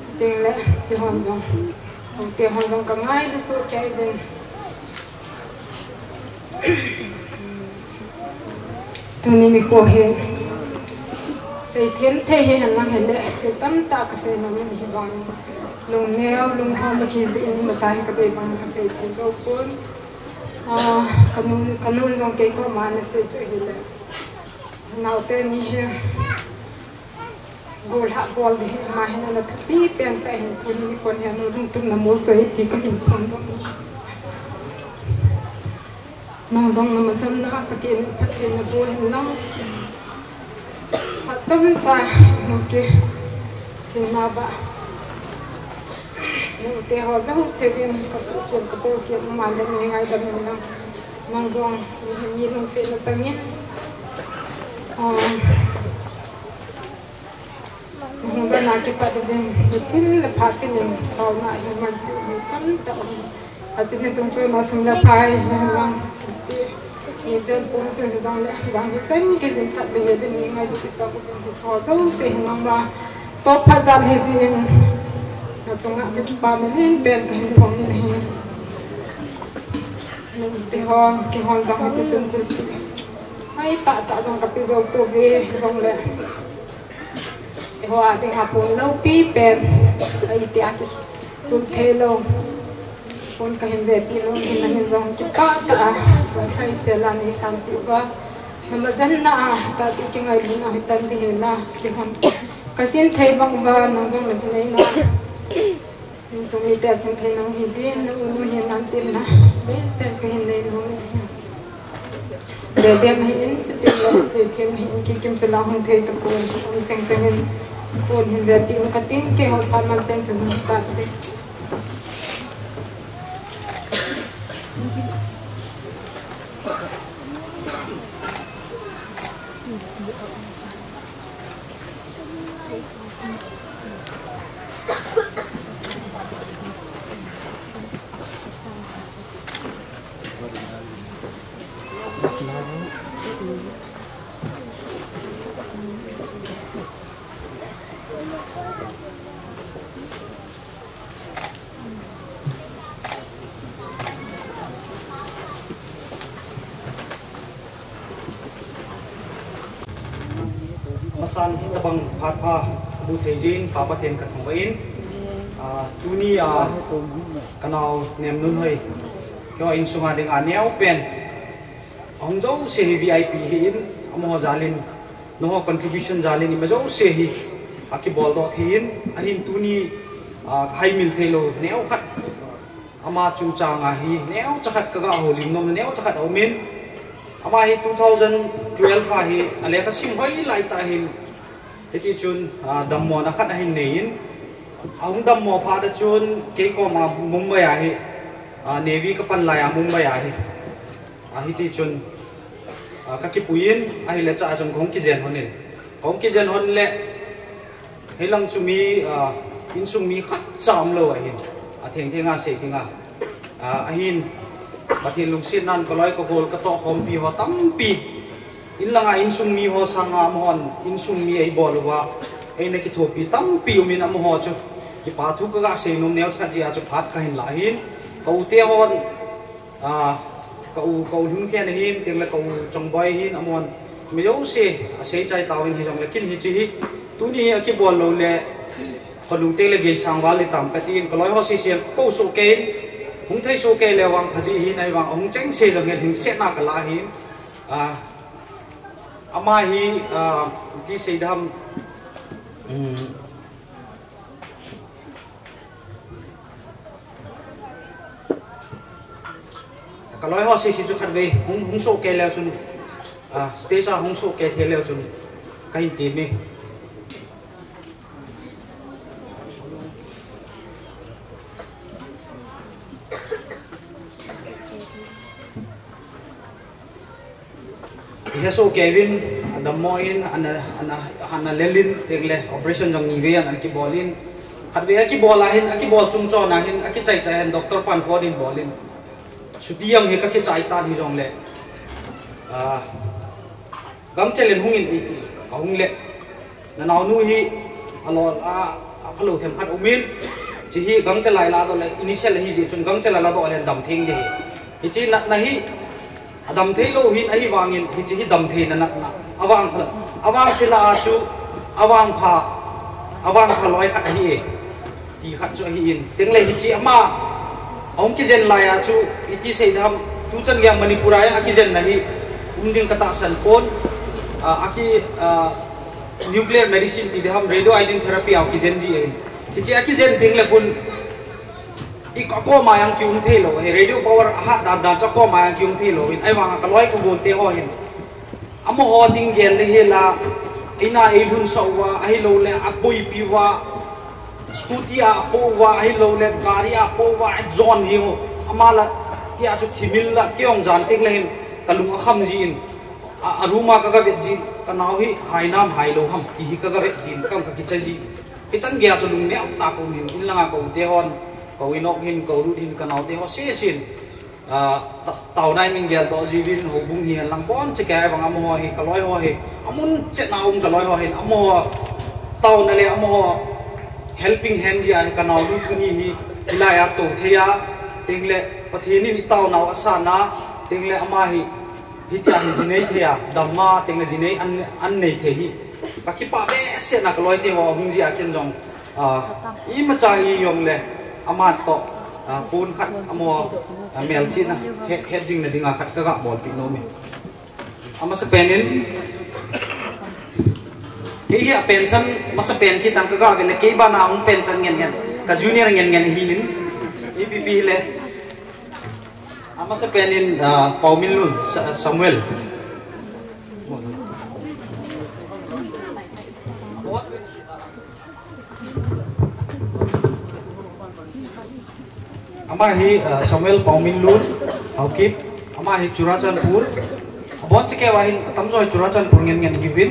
chuteng le, kihon jong. Naote hon jong kangailu sohkei uvin. Tuni nikho hi seithem thei hihen lang hile, thil tamtah kasei nom in hivang. Lungneo, lunghom a kijih in imacha hi kabei bang kasei thei jou pon. Ah, kanu, kanu jong kei koma anasei chu hile. Naote ni hi. Golhah bol ding hi ama hin ana thupi pen sah hin, tuni nikho hi anu lungtup na molso e ti kahin phongdoh. Nang jong na masanna a Pathen in phatthei naboh hen lang. Phat chomcha nu kisinna uva. Nute ho jouse vin kasuhkhel kapohkhel uma le neingaidam hen lang. Nang jong mi, mi lungsetna changin. Ah, Hung dona kipat ding, hitin le phatin in, taona hi man, mi tamtah um. Achuti chung chu nasung le phai, hinlang. Mi chen pum sun jong le, jong hi chen kijin that le, he bin ni ngai di kichop bin hi cho jouse hinlang la. Top phat jal hi jin. Nachunga kipa mi lin pen kahin phong in hi. Nute ho, kihon jong hi tichun thil. Hai tah tah jong kape jou touve, jong le. Eiho a dinga pon loupi pen, a iti a kichul thei lou. Pon kahin vepi lou, hin ahin jong kipah tah a, jong thei tel a nei sang pi uva. Namajanna a, tah chu kingailuna hitan ding hina, kihon. Kasin thei bang uva, nang jong nasin nei na. Insung mite asin thei nang hi din, na u nu hi nan tin na. Pen pen kahin nei nom e. Dedem hi in, chuti lo, dedem hi in, kikim chu la hung thei tapon, um cheng cheng in, pon hin vepi um katin, keiho phat man cheng chu hung ta te. Amasan hitabang phat pha kamu thei jeh in Pa Pathen kathangvah in, ah, tuni a kanao Nemnunhoi, keiho insunga dinga neo pen, ahung jouse hi V I P hi in, amaho jal in, nangho contribution jal in ima jouse hi akibol doh thei in, ahin tuni, ah, kahaimil thei lou neo khat. Ama chungchang a hi neocha khat kaga houlim nom, neocha khat aum in. Ama hi two thousand twelve a hi alekha sim hoi lai tah hin. Hiti chun, ah, dammona khat ahin nei in. Ahung dammo phat a chun kei koma Mumbai a hi, ah, Navy kapan lai a Mumbai a hi. Ah, hiti chun, ah, kakipui in, ahile cha a chun kahung kijen hon in. Kahung kijen hon le, hilang chu mi, ah, insung mi khatcha umlou ahin. Atheng theng a sei ding a. Ah, ahin, Pathen lungsetnan kaloi kagol katoh khompi ho tampi. Inlanga insung mi ho sanga amahon, insung mi eibol uva. Eina kithopi tampi um in amaho chu. Kipa thu kaga sei nom neocha khat jeh a chu phat kahin la ahin. Ka u te hon, Ah, ka u, ka u Lhungkhen ahin, tengle ka u Chongboi ahin, amahon, mi jouse, asei chai tauvin hijongle kin hiche hi, tuni hi akibol lou le, ka lungte le gei sang val le tam katin, ka loi ho sese, ko soh kei, hung thei soh kei le vang pha ding ahin, ahivang ahung chengse jong hi lhingsetna kala ahin, ah, ama hi, ah, ti sei dam, um, Ka loi ho sisi chu khatvei hung, hung soh kei leu chun, ah, stage a hung soh kei thei leu chun, ka hin ti mi. He soh kei uvin, adammo in, ana, ana, ana lel in, tengle operation jong ni vei an, ana kibol in. Khatvei akibol a hin, akibol chung chon a hin, akichai chai hin, doctor pan phone in bol in. Chuti jong hi ka kichai tan hijongle, ah, gangchel in hung in eiti, ka hung le. Na naonu hi alol a, aphalou them khat um in, hiche hi gangchel a i ladoh le, initial ahi jeh chun gangchel a ladoh le dam thei ding ahi. Hiche natna hi, adam thei lou hin ahivangin, hiche hi dam theina natna. Avang pha, avang sela a chu, avang pha, avang pha loi khat ahi e. Ti khat chu ahi in. Tengle hiche ama, ahung kijen lai a chu, iti sei ding ham, tuchan gei a Manipur a jong akijen na hi, um ding ka tahsan pon, ah, aki, ah, nuclear medicine ti ding ham, radioiodine therapy a kijen ji ahin. Hiche akijen tengle pun, i ka koma jong kium thei lou, eh, radio power ahat dan dan chu koma jong kium thei lou in, ahivang a ka loi ka gol te ho hin. Amaho ding gel le hela, eina eilhun sah uva, ahilouleh aboipi uva, scooty a apoh uva, ahilouleh gari a apoh uva, ajon hi ho. Ama la, tia chu thimil la, kei jong jan tengle hin, ka lung akham ji in. A, a room a ka ga vet jin, ka nao hi, hai nam hai lou ham, ti hi ka ga vet jin, kam ka kicha ji. Hichan gei a chu lung neo tah ka um in, in langa ka u te hon, ka u Inok hin, ka u Ruth hin, ka nao te ho, se sin. Ah, ta-, taona in min gel doh jiuvin, houbung hi hen lang bon che kei vang amaho hi, ka loi ho hi, amun chet na um ka loi ho hin, amaho taona le amaho helping hand ji a hi ka nao nu tuni hi, hilai a tou thei a, tengle Pathen in i taonau asan a, tengle ama hi, hitia hi ji nei thei a, damna, tengle ji nei an, an nei thei hi. Ka kipah behseh na ka loi te ho, hung ji a ken jong, ah, imacha hi jongle, ama toh, ah, pon khat, amaho, ah, melchihna, het, het jing na dinga khat ka ga bolpeh nom e. Amasapen in, kei hi a pension, masapen kit tang ka ga vet le, kei bana hung pension ngen ngen, ka junior ngen ngen hi in, ipi pi le. Amasapen in, ah, Pauminlun, Sa-, Samuel. Ama hi, ah, Samuel Pauminlun, Haokip, ama hi Churachandpur. Abon che kei uva hin, atamjo hi Churachandpur ngen ngen hiuvin.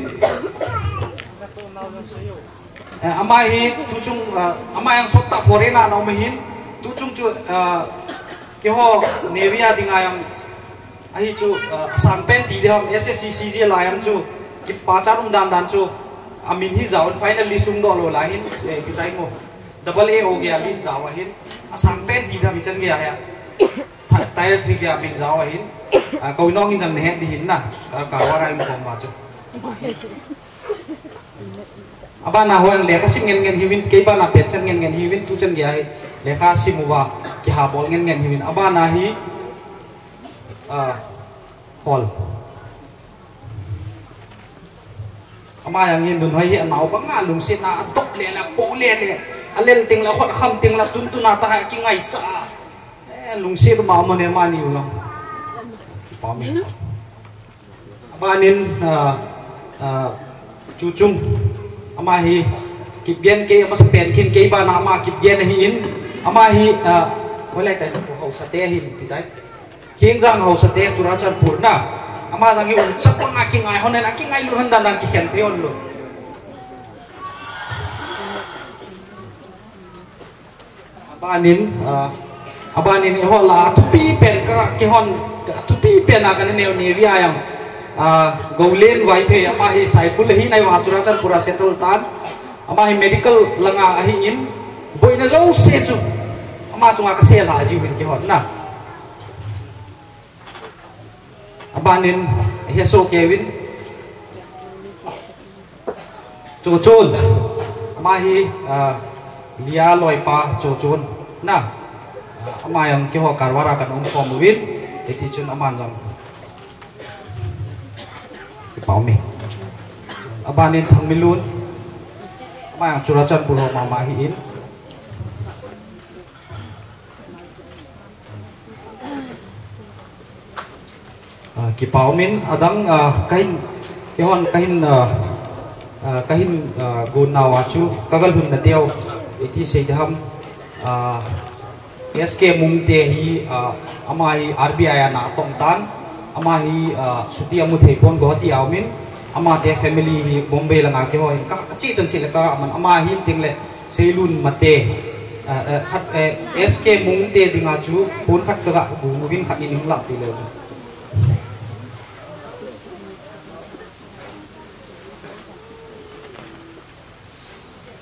Eh, ama hi tuchung, ah, ama jong sottah foreign a na um ahin, tuchung chu, ah, keiho Navy a dinga jong ahi chu, ah, asangpen ti ding ham, S S C C G lai jong chu, kipachat um dan dan chu, amin hi jaovin finally sumdoh lou lai hin, eh, kitai mo, double A O gei a list jao ahin, asangpen ti ding ham hichan gei a hi a, tha-, tier three gei a min jao ahin, ah, ka u Inok in jong nahet ding hin na, ka, ka Karwar a um khom uva chu. Abana ho jong lekha sim ngen ngen hiuvin, kei bana pension ngen ngen hiuvin, tuchan gei a hi lekha sim uva, kihabol ngen ngen hiuvin. Abana hi, ah, Hol. Ama jong hin Lunhoi hi anao banga lungsetna adop le le, apoh le le, alel tengle, ahot kham tengle, tun tun a tahai kingaisah a. Eh, lungset ma mo ne mani u jong. Aban in, ah, ah, Chuchung. Ama hi Kipgen kei, amasapen khin kei bana ama Kipgen ahin. Ama hi, ah, hoilai tai, haosa te ahin, ti tai. Kingjang haosa te Churachandpur na. Ama jong hi umchan banga kingai hon in, akingailut hon dan dan kikhen thei hon lou. Abanin, ah, abanin eiho lah a thupi pen ka, keihon, thupi pen a kana neo Navy a jong, ah, Goulen Vaiphei, ama hi Saikul ahi, ahivang Churachandpur a settle tan, ama hi medical langa ahin, boina jouse chu ama chunga kasei lha jiuvin keihon na. Abanin, hiche soh kei uvin. Chochon. Ama hi, ah, Lia loipa Chochon. Na. Ama jong keiho Karwar a kana um khom uvin. Hiti chun aman jong. Kipah ume. Abanin Thangminlun. Ama jong Churachandpur ho mama ahin. Kipah umin, adang, ah, kahin, keihon kahin, ah, ah, kahin, ah, gon nauva chu, kagalhun na teu, iti sei ding ham, ah, S K Mungte hi, ah, ama hi R B I a na atong tan, ama hi, ah, chuti amu thei pon Guwahati a umin, amate family hi Bombay langa keiho in ka, kache chan che le ka man, ama hi ting le Seilun Mate, ah, eh, khat, eh, S K Mungte dinga chu, pon khat kaga gon uvin khat ni hung lah pi le chu.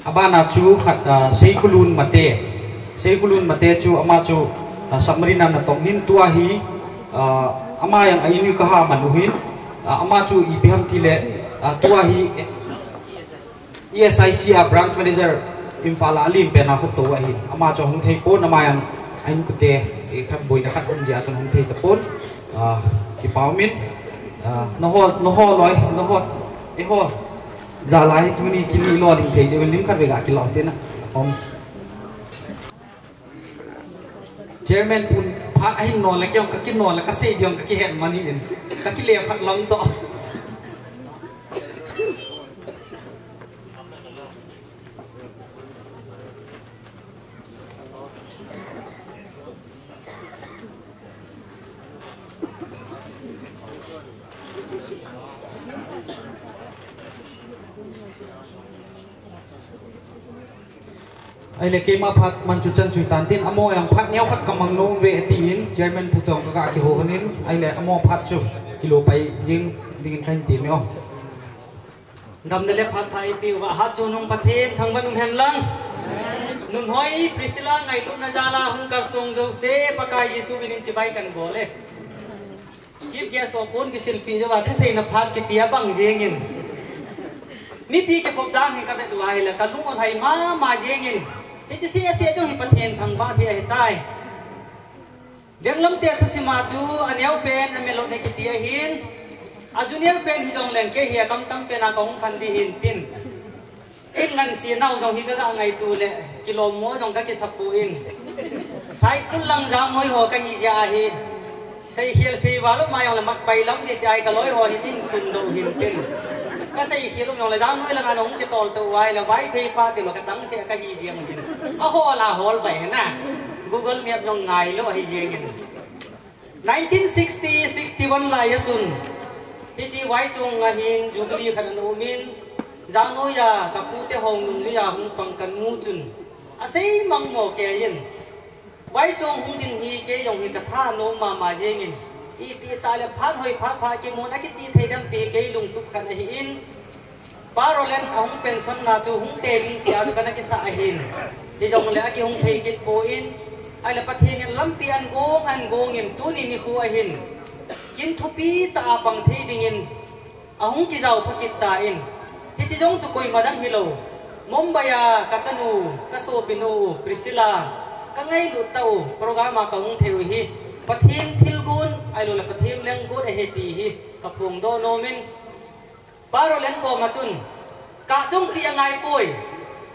Abana chu khat, ah, Seikulun Mate. Seikulun Mate chu ama chu, ah, submarine a natong hin tua hi, ah, ama jong a in u kaha man u hin, ah, ama chu ipi ham tile, ah, tua hi E S I C a branch manager Imphal a alim pen a kho to ahin. Ama chu hung thei pon, ama jong a in u te, eh, khat boina khat um jeh a chun hung thei tapon. Ah, kipah umin. Ah, naho, naho loi, naho, eiho. Jalai tuni kini lo ding thei jeh lim khat vei ga kilo te na. Om. Chairman pun phat ahin no le keihon ka kino le kasei ding ka kihet mani in. Ka kile phat lam to. Ahile keima phat man chu chan chu tan tin, amaho jong phat neo khat kamang nom uve tin, chairman pu toh kaga kihou lhonin, ahile amaho phat chu kilo pai jing dingin kahin ti me o. Damna le phatpha eipeuva Hatchungnung Pathen thangvah in umhen lang. Nunhoi Priscilla ngailutna jal'a hung kalsong jouse Pakai Jesu minin chibai kahin bol e. Chief guest ho pon kisilpeh jouva thuseina phat kipe abang jengin. Mipi kikhop dan hi kavet uva ahile kalung alhai mama jengin. Hiche seh seh jong hi Pathen thangvah thei ahitai. Venglam te thusim a chu aneo pen amelou nei kiti ahin. A junior pen hijongleng kei hi akamtam pen a kahung phan ding ahin tin. Ei ngansi nau jong hi kaga ngaito le, kilom mo jong kakisa poi. Saikul lang Jangnoi ho kahi jeh ahi. Seikhel seival um a jongle mat pai lam ding ti ahi kaloi ho hin in tun doh hin tin. Kaseikhel um jongle Jangnoi langa nahung kitol tou ahile Vaiphei pa tilou kachangseh kahi jeng hin. Ahol ahol bai hina. Google Map jong ngailou ahi jeng hin. Nineteen sixty, sixty-one lai a chun, hiche Vaichong a hin Jubilee khat ana umin, Jangnoi a kapu te hung nungjui a hung pang kamu chun, asei mang mo kei in, Vaichong hung ding hi kei jong hi katha nom mama jengin, iti tah le phat hoi phat pha kimun akiche thei dem ti kei lungtup khat ahin, Pa Roland ahung pension na chu hung te ding tia chu kana kisah ahin. Hijongle akihung thei kit pon, ahile Pathen in lampi ahin gong, ahin gong in tuni nikho ahin. Kin thupi tah a pang thei dingin ahung kijao pha kit tan. Hiche jong chu koima dang hilou. Mumbai a kachanu, kasopinu, Priscilla, kangailut tah u, program a kahung thei u hi. Pathen thilgon, ahilouleh Pathen lenggot ahi ti hi, kaphongdoh nomin. Pa Roland koma chun, kachongpi angai poi.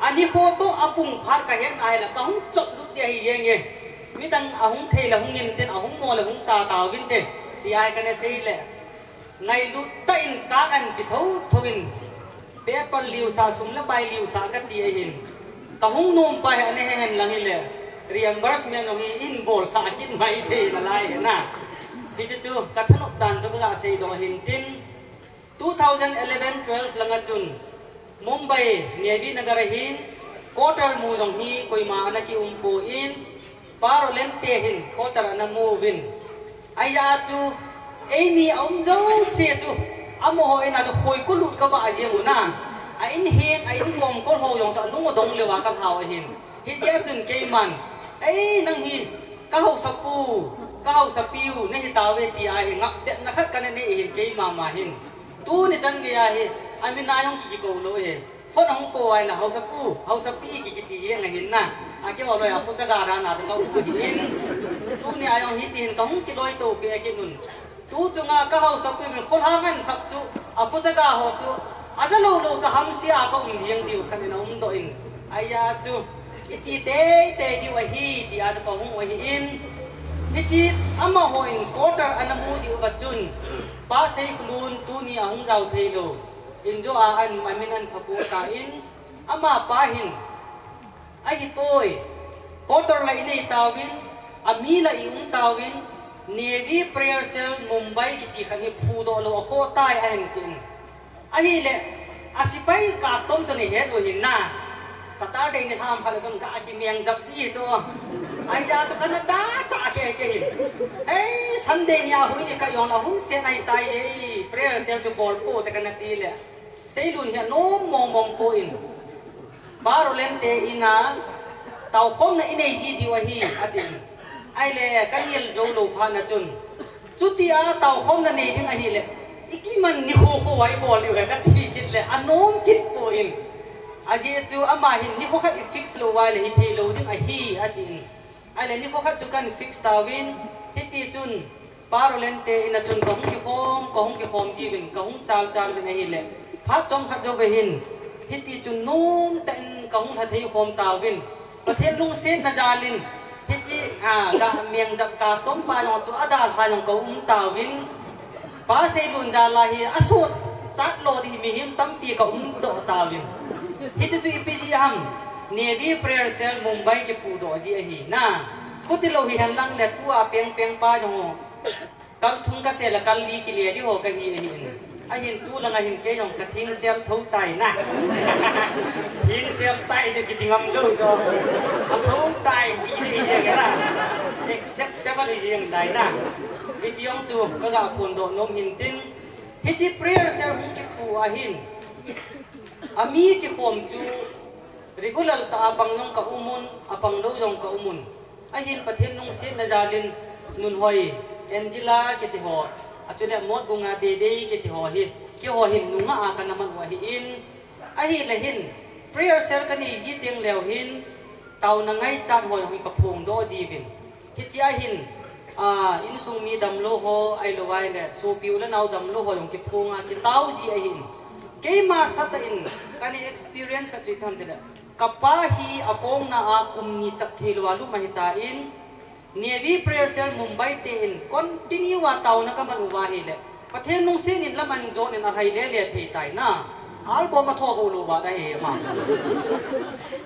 Ani kho toh apung phat kahet ahile, kahung chop lut ding ahi jenge. Midang ahung thei le hung in tin, ahung mo le hung ta tauvin te. Ti ahi kana sei le. Ngailut tah in kahin pe thotho in. Paper liusah sum le pai liusah kati ahin. Kahung nom pa hi ana he hen lang hile. Reimbursement jong hi in bolsah kit mai thei nalai hina. Hiche chu kathanop dan chu kaga seidoh ahin tin. Two thousand eleven twelve langa chun Mumbai Nehru Nagar a hin quarter mu jong hi koima ana kium pon, Pa Roland te hin quarter ana mu uvin. Ahia chu eimi aum jouse chu amaho in a chu khoi kolut kaba jeng u na. A in heng, a in kom kol ho jong chu alung adong leuva kalhau ahin. Hijeh chun keiman, ei nang hi, kahaosapu, kahaosapiu, nahi tauve tia hi ngapna khat kana nei hin keima ma hin. Tuni chan geiya hi, amin a jong ki, kikou lou hi. Phone ahung kou ahile haosapu, haosapi ki, kiti jeng ahin na. Akihol loi a khuchaga dan a chu kaum ahin. Tuni a jong hiti hin kahung kiloi topi akit un. Tu chunga kahaosapu min kholhang ahin sap chu, akhuchaga ho chu, aja lou lou chu hamse a kaum jeng diu khat in aumdoh in. Ahia chu, iche teitei diu ahi, tia chu kahung u ahin. Hiche Amaho in quarter ana mu jeh uva chun, Pa Seikhulun tuni ahung jao thei lou. Injo a an, amin an phapu ta in, ama pa hin, ahipoi, quarter la inei tauvin, ami la i um tauvin, Navy Prayer Cell Mumbai kiti khan hi phudoh lou akhoh tai ahin tin. Ahile, a sipai custom chu nei het u hin na. Saturday ni ham khat le chun ka kimeng jap ji chu. Ahia chu kana da cha ke ke hin. Ei, Sunday ni a hui ni ka jong la hun sen ahi tai ei. Prayer cell chu bol po te kana ti le. Seilun hi anom mong mong po in. Pa Roland te in a, taukhomna inei ji diu ahi, atin. Ahile, ka nial jou lou phat na chun. Chuti a taukhomna nei ding ahile, ikiman nikho kho vai bol diu he ka ti kit le, anom kit po in. Ajeh chu ama hin nikho khat i fix lou vai le hithei lou ding ahi, atin. Ahile nikho khat chu kan fix tauvin, hiti chun Pa Roland te in a chun ka hung kikhom, ka hung kikhom jiuvin, ka hung chal chal uvin ahile. Phat chomkhat jou ve hin, hiti chun nom tah in ka hung lha thei khom tauvin. Pathen lungsetna jal in, hiche, a, ka meng jap custom pa jong chu adalha jong ka um tauvin. Pa Seilun jal a hi asochat lou ding mihem tampi ka umdoh tauvin. Hiche chu ipi jeh ham, Navy Prayer Cell Mumbai kiphudoh jeh ahi na. Khuti lou hihen lang le tua peng peng pa jong ho. Kal thum ka sel a kal li kile ding ho kahi ahin. Ahin tu lang a hin kei jong ka thing sel tho tai na. Thing sel tai chu kiti ngam lou jo. A tho tai ti ni hi na. Acceptable hi jeng tai na. Hiche jong chu ka ga phondoh nom hin tin. Hiche prayer cell hung kikhu ahin. Ami kikhom chu regular tah a pang jong ka um un, apang lou jong ka um un. Ahin Pathen lungsetna jal in Nunhoi, Angela kiti ho, achule Motbung a Deidei kiti ho hi, keiho hin nungah a kana man u ahin, ahile hin, prayer cell kanei ji teng leu hin, taona ngaichat ho jong hi ka phongdoh jiuvin. Hiche ahin, a, insung mi damlou ho, ahilou ahile, sopi u le nao damlou ho jong kiphong a, kitao ji ahin. Keima sah tah in, kana experience khat chu ipi ham tile, Kapa hi akongna a kum ni chap thei lou a lum ahi tan, Navy Prayer Cell Mumbai te in continue a taona ka man uva ahile, Pathen lungset in lam ahin jon in alhai lele thei tai na, album a tho bou lou va ahi ma.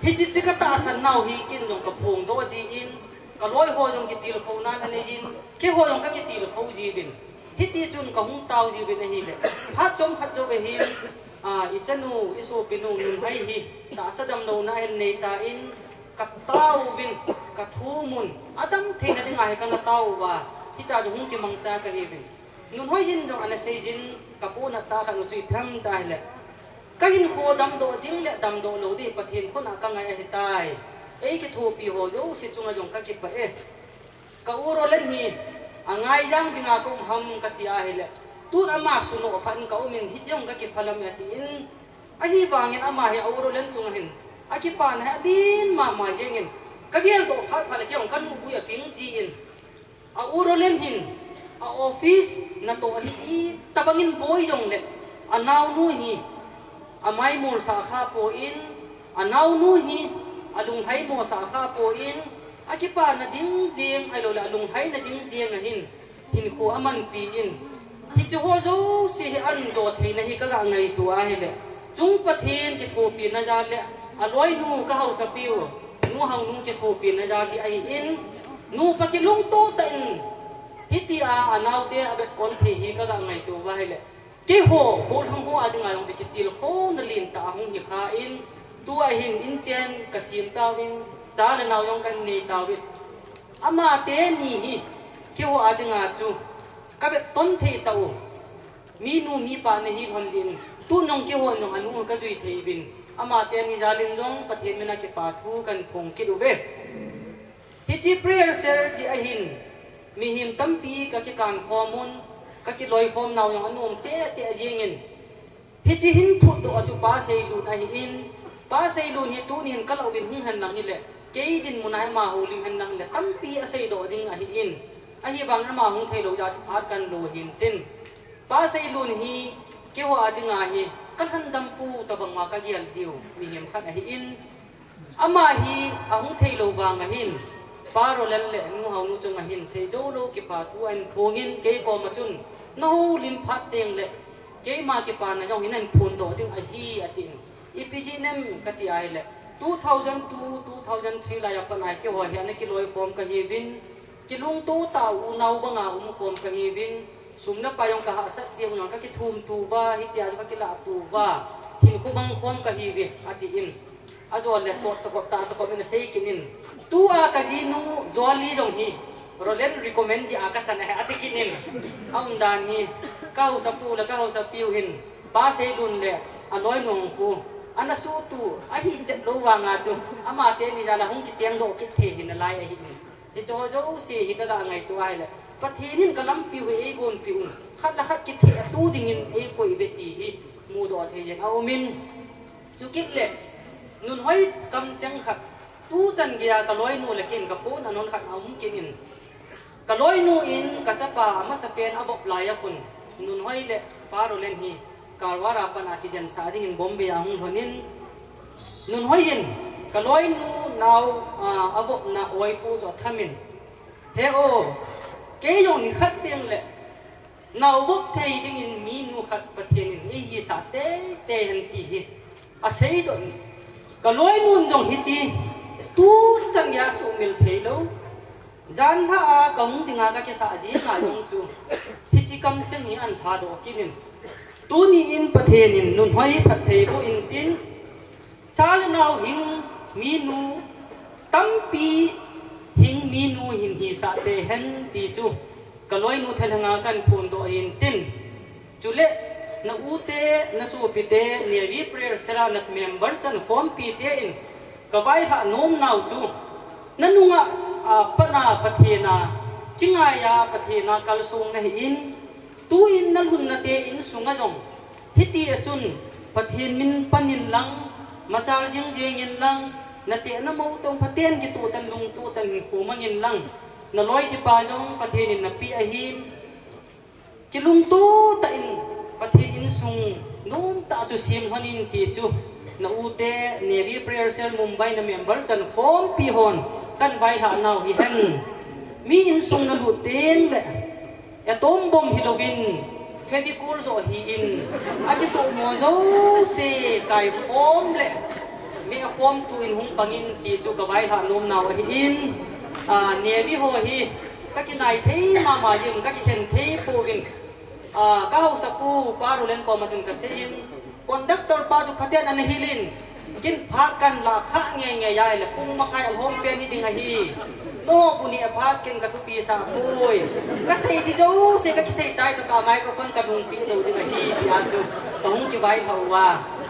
Hiche chu ka tahsan nau hi ken jong ka phongdoh jin, ka loi ho jong kitilkhou nan anei in, keiho jong ka kitilkhou jiuvin. Hiti chun ka hung tao jiuvin ahile, phat chomkhat jou ve hin, a, i chanu, i sopinu, Nunhoi hi, tahsa damlouna ahin nei tan, ka taovin, ka thum un, adam theina dinga hi kana tao uva, hitia chu hung kimangcha kahiuvin. Nunhoi in jong ana sei jin, ka puna tah khat u chu ipi ham tile, ka hinkho damdoh ding le damdoh lou ding Pathen khut a ka ngai ahitai. Ei kithopi ho jouse chunga jong ka kipah e. Ka u Roland hi, angai jang dinga ka um ham kati ahile, tun ama sunoh phat in ka um in hiti jong ka kiphalam e atin, ahivangin ama hi a u Roland chunga hin, akipana hi alen mama jengin, ka geldoh phat phat le kei jong ka nuhbui aping jin, a u Roland hin, a office natoh ahi itobangin boi jongle, anaonu hi, amaimolsah kha poi, anaonu hi, alunglhaimosah kha poi, akipana ding jeng, ahiloule alunghaina ding jeng ahin, hinkho amanpi in. Hiche ho jouse hi ahin jo theina hi ka ga ngaito ahile, chung Pathen kithopina jal le, aloinu ka haosapiu, Nu Haonu kithopina jal hi ahin, nupa kilungto tah in, hitia anaote avetkon thei hi ka ga ngaito uva ahile, keiho, gollhang ho a dinga jong chu kitilkhouna lentah ahung hi khan, tua hin inchen kasem tauvin, cha le nao jong kahin nei tauvin. Amateni hi, keiho a dinga chu, ka vetton thei tah u. Minu mipa nahi lhon jin, tun jong keiho jong anu ka jui thei uvin. Amateni jal in jong Pathen mina kipa thu kahin phong kit uve. Hiche prayer cell jeh ahin, mihem tampi ka kikan khom un, ka kiloikhom nau jong anom cheh cheh jengin. Hiche hin phutdoh a chu Pa Seilun ahin, Pa Seilun hi tuni hin ka lah uvin hung hen lang hile, kei dinmun a hi ama houlim hen lang hile, tampi aseidoh ding ahin. Ahivangin ama hung theilou jeh a chu phat kan lo hin tin. Pa Seilun hi keiho a dinga hi ka lhandampu tobang ma ka gel jiu mihem khat ahin. Ama hi ahung theilou vang ahin, Pa Roland le nu Haonu chunga hin seijou lou kipa thu ahin phongin, kei koma chun, nahoulim phat teng le keima kipana jong hin ahin phondoh ding ahi, atin. Ipi jeh ham kati ahile, two thousand two, two thousand three laiya pat a keiho hi ana kiloikhom kahiuvin, kilungto tah u unau banga umkhom kahiuvin, sum le pai jong kahahsat teng jong kakithumto uva, hitia chu kakilahto uva, hinkho mangkhom kahiuve, atin. Ajole tot tokop tah tokop in asei kit in. Tua kajinu Joli jong hi Roland recommend jeh a kachan ahi, ati kit in. Aumdan hi, kahaosapu le kahaosapiu hin, Pa Seilun le aloinu khu ana suhtoh ahi chet lou vanga chu, amateni jal a hung kichengdoh kit thei hi nalai ahi in. Hicheho jouse hi kaga ngaito ahile, Pathen hin kalampiu hi eigonpeh un, khat le khat kithehto dingin eikoi uve ti hi mudoh thei jeng aumin. Chukit le, Nunhoi kamcheng khat, tuchan geiya kaloinu le ken kapona nom khat aum kit in. Kaloinu in kachapa amasapen avop laiya khun, Nunhoi le Pa Roland hi Karwar a pat a kijensah dingin Bombay a hung lhonin, Nunhoi in kaloinu nao, a, avopna oipu chu athamin, He o, kei jong nikhat teng le naovop thei dingin minu khat Pathen in eihisah teitei hen ti hi aseidoh in, kaloinun jong hiche tuchan geiya asuhmil theilou, janlhah a kahung dinga kakisah jeh a jong chu hiche kamcheng hi ahin lhadoh kit in, tuni in Pathen in Nunhoi phatthei boh intin, cha le nao hing minu tampi hing minu hin hisah tei hen ti chu kaloinu thalhenga kahin phondoh ahin tin. Chule, na ute, na sopite, Navy Prayer Cell a na member chankhompi te in kavailhah nomnau chu, nanunga, a, pat a Pathen a kingaiya Pathen a kalsong nahin, tuin nalhunnate insunga jong hitia chun Pathen min pan inlang, machal jingjeng inlang, natehna mou tong phaten kitoh tan, lungtoh tan, hinkho mang inlang, naloi tipa jong Pathen in napeh ahin, kilungto tah in Pathen insung nomtah chu semlhon in ti chu, na ute Navy Prayer Cell Mumbai na member chankhompi hon kahin vailhah nau hihen. Mi insung nalut teng le atom bomb hilouvin, Fevicol joh ahin, akitohmo jouse kaikhom le mehkhomtu in hung pangin ti chu kavailhah nomnau ahin, a, Navy ho hi kakinai thei mama jin, kakikhen thei pouvin, a, kahaosapu Pa Roland koma chun kaseiyin, conductor pa chu phaten ana hilin, kin phat kahin lahkhah ngeingei ahile pung makhai alhom pen hiding ahi. Nangho bu ni aphat kin kathupisah poi. Kasei di jouse kakisei chai tokah microphone kanungpeh lou ding ahi tia chu kahung kivailhah uva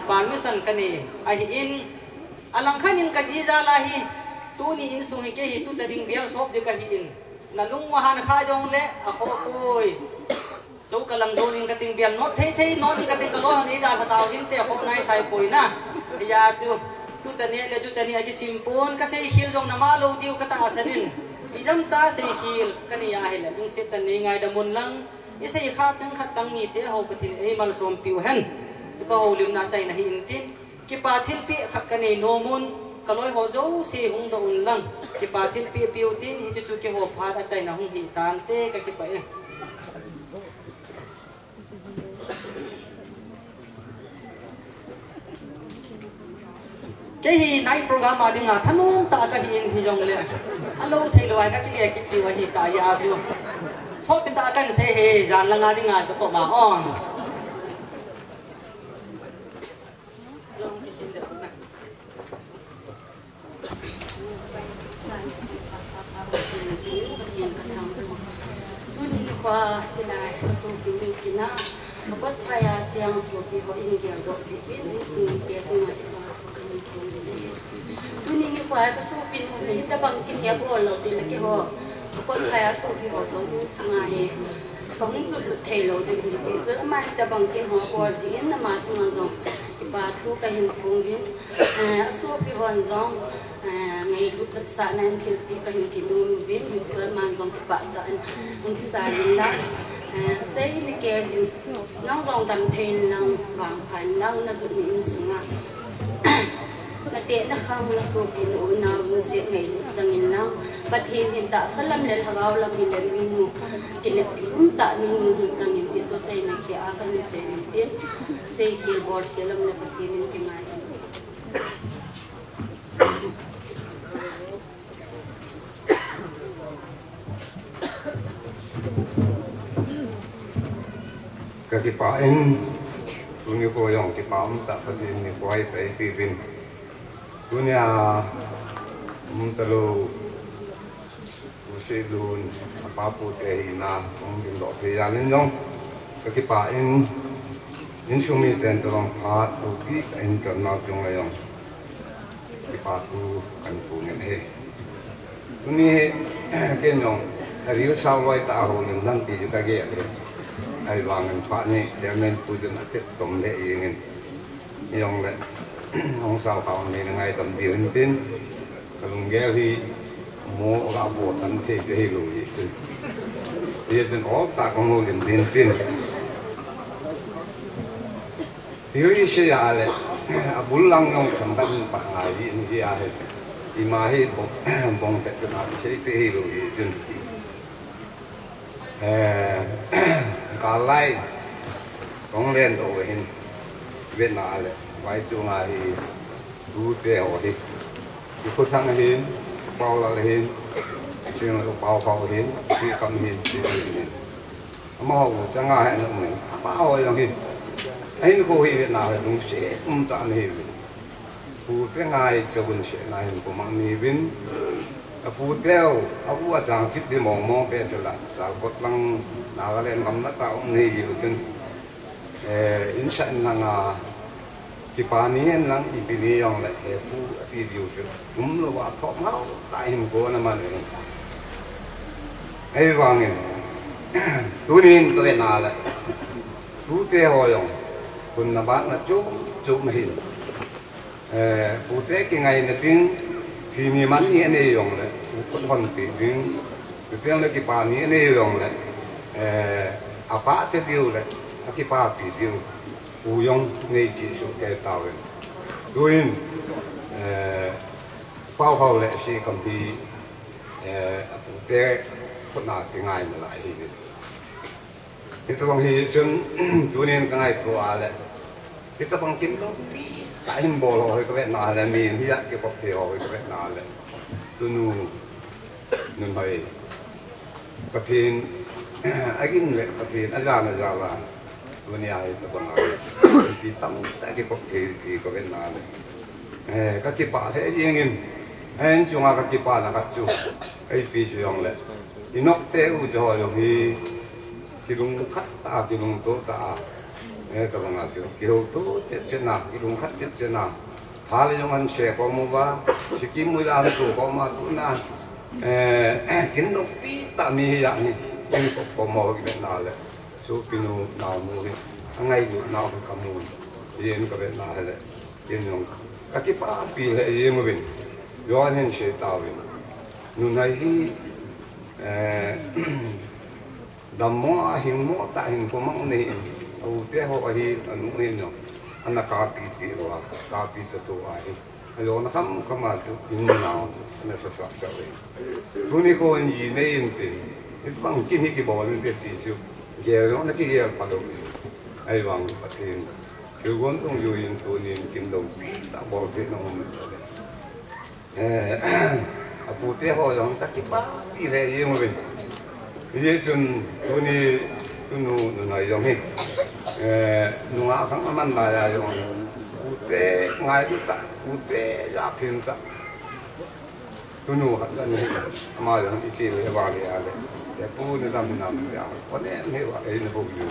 permission kanei ahin, alangkhat in kajija la hi, tuni insung hi kei hi tucha ding bel sop ding kahin, nalung u ahan kha jongle akhoh poi. Chou kalang donin kating bel not thei thei, not in kating kaloi hon eidalha tauvinte, akhoh naisai poi na. Hijeh a chu, tucha neh le tucha ni akisim pon, kasei khel jong nama lou diu katahsan in, ijemtia seikhel kanei ahile lungset tah in neingaidam un lang, isei khat chang khat chang nite ho Pathen in eimalsompiu hen. Chu kahoulimna achaina hi intin, kipa thilpeh khat kanei nomun, kaloi ho jouse hungdoh un lang, kipa thilpeh peh utin, hiche chu keiho phat achaina hung hitante, kakipah e. Kei hi night program a dinga thanom tah kahin, hijongle alou theilou a kakile kit diu ahi tah jeh a chu, sotpi tah kahin sei e, jan langa dinga katoma on. Tuni nikho chilai kasopi nu kin a, kakotphai a cheng sopi ho in geldoh jeh in, insung mite chunga kipa thu kahin phong e. Tuni nikho kasopinu hi hitobang kin hi abol lou tile keiho kakotphai a sopi ho toh insunga hi kahung jutlut theilou ding ahi jeh chun, ama hitobang kin ho abol jeh in ama chunga jong kipa thu kahin phong in, eh, asopi hon jong, eh, ngailut le kisahna in thilpeh kahin pe nom uvin, hichun aman jong kipah tah in hung kisah in lang, eh, achai ni kei jin, nang jong damthei in lang, vangpha in lang, najot ni insunga Nateh nakham la sopi nu na mu se ngai changin na. Pathen hin tahsa lam le lhagao lam hi le mi nu kineppi umtah mi nu hin changin ti chu chaina khi a kan sei in tin. Seikhel bolkhel lam le Pathen in kingai. Kakipah in, tuni kho jong kipa umtah Pathen nikho ahi tai tiuvin. Tunia umtalou, u Seilun, apa pute hina, hung dingdoh thei jal in jong kakipah in, insung miten toh jong phat, u pi ka in chon nau chunga jong kipa thu kan phong in ahi. Tuni, ken jong, a real sao loi tah a houlim lang ti chu ka gel e. Ahivangin phat ni, chairman pu chun a tep tom le jeng in. Jongle, hung sao kha ni ngaidam diu hin tin. Ka lunggel hi, mo ga bo tan thei te hi lo hi tin. Hi tin, o ta kong houlim din tin. Hiche a le, abul lang jong samdan pa ngai in hi a he. Ima hi bong, bong te na sei te hi lo hi chun. Eh, ka lai, kong len do hin. Vet na le, vai tu nga hi, tu te ho hi. Ki khu thang hin, pau la hin, sing lo pau pau hin, ki kam hin, ki hin. Amaho changa he na um in, amaho jong hi. Ahin kho hi na he lungset umtah na hi. Pute ngai chabun se na hin ko mang ni vin. Aputeu, abu a chang chip di mong mong pe se la. Sal kot lang Nagaland gam na ta um ni ji u chun. Eh, in sa in lang a, kipa ni hen lang ipi ni jong le, he pu ati diu chu. Um lou a thop hao, ta hin ko na man in. Ahivangin, tunin ka vet na le, tute ho jong, kun na ban na chum, chum hin. Eh, pute kingaina ding, thi ni man ni anei jong le, u khut hon ti ding, Tupiang le kipa ni anei jong le, eh, apa te diu le, akipa pi diu, u jong nei chi su te tau in. Tuin, eh, pau hau le si kam hi, eh, apute khut na kingai na lai hi. Hitobang hi chun, tunin ka ngaito a le. Hitobang kin loupi, ka hin bol ho hi ka vet na le, mi hi a kikop thei ho hi ka vet na le. Tunu, Nunhoi. Pathen, agin le, Pathen, ajan, ajan la. Tunia hitobang a le. Pi tam, ta kikop thei, pi ka vet na le. Eh, ka kipah lheh jeng in. Ahin chunga ka kipana khat chu. Ei pi chu jong le. I nopte u cho jong hi. Kilungkhat ta, kilungto ta. Eh, ka banga chu. Kihouto chet chet na, kilungkhat chet chet na. Hal jong an se ko mo ba. Sikim mu jan tu ko ma tu na. Eh, kin noppi ta mi hi ya ni. Kin ko ko mo ki na le. Chu pinu nau mu hi. Angai lu nau ka mu. Yen ka be na le. Yen jong ka kipah pi le yen mo bin. Johan hin se ta bin. Nunhoi hi, eh, dammo a hing mo ta hing ko mang nei in. Au te ho a hi anu hin jong. Ana ka pi pi ro a, ka pi ta to a hi. Ajo na kham kham a chu in nau, ana sa sa sa ve. Tuni ko in ji nei in pe. It bang kin hi kibol in pe ti chu. Gel jong na kigel pa lo. Ahivang Pathen. Thilgon tung ju in tunin kin loupi ta bol thei na um. Eh, apute ho jong ka kipah pi le jeng uvin. Hijeh chun tuni tunu nunhoi jong hi. Eh, nunga khang aman laiya jong. Pute ngai ta, pute ja phin ta. Tunu khat chu ahi, ama jong iti le va le a le. Te pu ni lam nam ya. Kone ni va ei ni ho ju.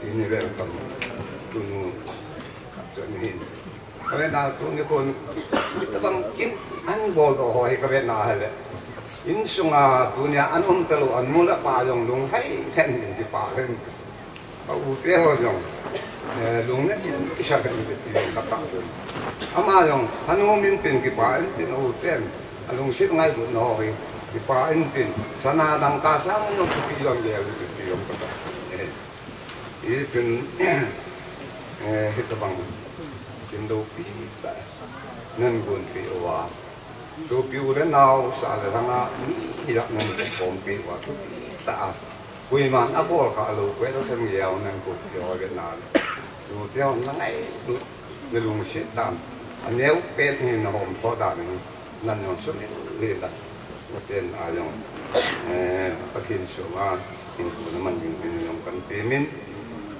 Ini le kam. Tunu khat chu ahi. Ka ve na tuni kon. Tabang kin an bol do ho hi ka ve na le. Insunga tunia an um talou an nu le pa jong lunghei lheh in ti pa lheh in. Ka u te ho jong, eh, lungnet in kisa lheh in ti jong ka tah jong. Ama jong, hanu min tin kipa in tin u ten, alungset ngailut na ho hi, kipa in tin, sana dangka sang jong kipi jong gel in ti jong ka tah. Eh, i tin, eh, hitabang. Loupi tah nan gonpeh uva, sopi u le nao, sa le lhanga mi hilai nan khompi uva, thupi tah a, koiman abol kha lou, koi lou, sem geiya nan gonpeh uva, ve na le, sopi u na ngailut, na lungset dan, aneo pet hi na hom tho dan hi, nan jong sumil le la, na pen a jong, eh, Pathen sunga, Hinkho na man ding hin jong kan temin,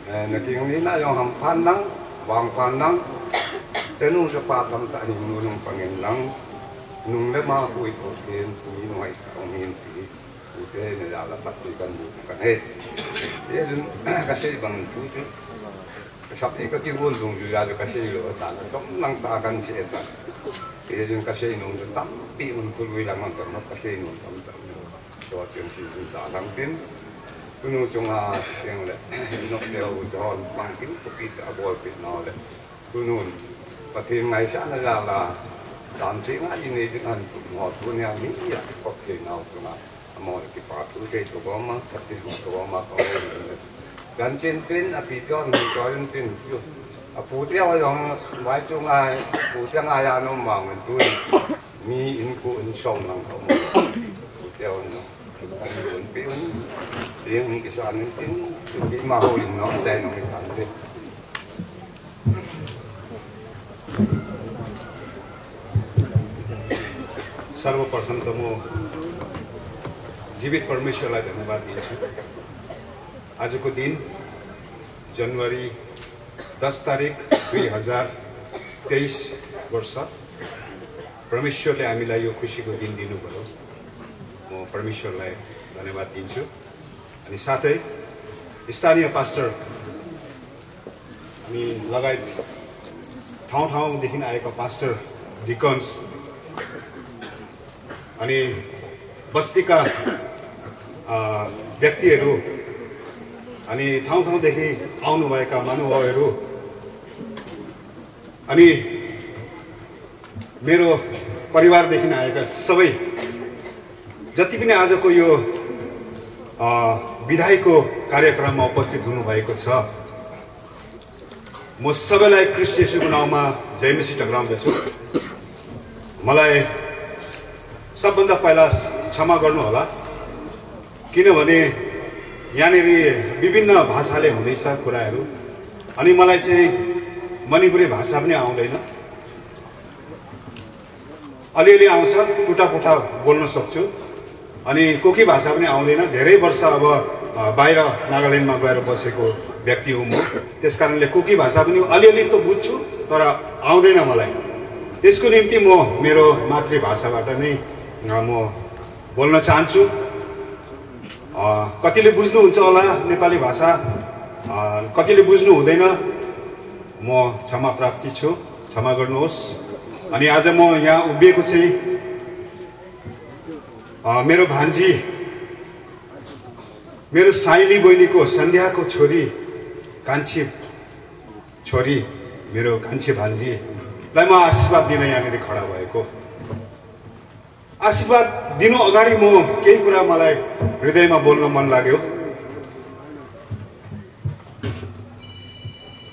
eh, na kingaina jong hampha in lang, vangpha in lang, chanu chapa tamtah hing nunung pang in lang, nung le ma hui ko ken, mi nungai ka ong hin ti, ute na jal a pat ti kan bu kan he. Ye jun, ka sei bang tu tu. Ka sap e ka kigol dung ju ja ju ka sei lou ta, ka dom lang ta kan sei ta. Ye jun ka sei nung ju tampi un tu lui lang man ka sei nung tam tam. Tua chun si jun ta lang tin. Tunu chunga seng le, nok le u chon pang tin, tupi ta bol pit nau le. Tunun, Pathen ngaisahna jal a, dan thei ngai nei ding ahin tu mo tu nia mi ya, kop thei nau chunga. Amaho le kipa thu thei to bom a, thati thu to bom a, ka oi le. Gan chen pen, a pi tion, mi tion tin chu. A pu te a jong, vai chu ngai, pu te ngai a nom vang tu. Mi in ku in som lang ka mo. Pu te a jong. Kan pi un. Ding kisan in tin, tu ki ma ho in no, dai no ni tan te. सर्वप्रथम त म जीवित परमेश्वरलाई धन्यवाद दिन्छु। आजको दिन जनवरी दस तारिक दुई हजार तेइस वर्ष, परमेश्वरले हामीलाई यो खुसीको दिन दिनुभयो। म परमेश्वरलाई धन्यवाद दिन्छु। अनि साथै स्थानीय पास्टर अनि लगायत ठाउँ ठाउँदेखि आएका पास्टर, डिकन्स अनि बस्तीका, अ, व्यक्तिहरू अनि ठाउँ ठाउँदेखि आउनुभएका महानुभावहरू अनि मेरो परिवारदेखि आएका सबै जति पनि आजको यो, अ, बिदाईको कार्यक्रममा उपस्थित हुनुभएको छ, म सबैलाई ख्रिस्ट येशूको नाउँमा जय मसीह टक्राउँदछु। मलाई सबभन्दा पहिला क्षमा गर्नुहोला, किनभने यहाँनिर विभिन्न भाषाले हुँदैछ कुराहरू, अनि मलाई चाहिँ मणिपुरी भाषा पनि आउँदैन। अलिअलि आउँछ, टुटाफुटा बोल्न सक्छु। अनि कुकी भाषा पनि आउँदैन। धेरै वर्ष अब, अ, बाहिर नागाल्यान्डमा गएर बसेको व्यक्ति हुँ म। त्यस कारणले कुकी भाषा पनि अलिअलि त बुझ्छु, तर आउँदैन मलाई। त्यसको निम्ति म मेरो मातृभाषाबाट नै, अ, म बोल्न चाहन्छु। अ, कतिले बुझ्नुहुन्छ होला नेपाली भाषा, अ, कतिले बुझ्नु हुँदैन, म क्षमा प्राप्ति छु, क्षमा गर्नुहोस्। अनि आज म यहाँ उभिएको चाहिँ, अ, मेरो भान्जी, मेरो साइली बहिनीको, सन्ध्याको छोरी, कान्छी छोरी, मेरो कान्छी भान्जीलाई म आशीर्वाद दिन यहाँनिर खडा भएको। आशीर्वाद दिनु अगाडि म केही कुरा मलाई हृदयमा बोल्न मन लाग्यो।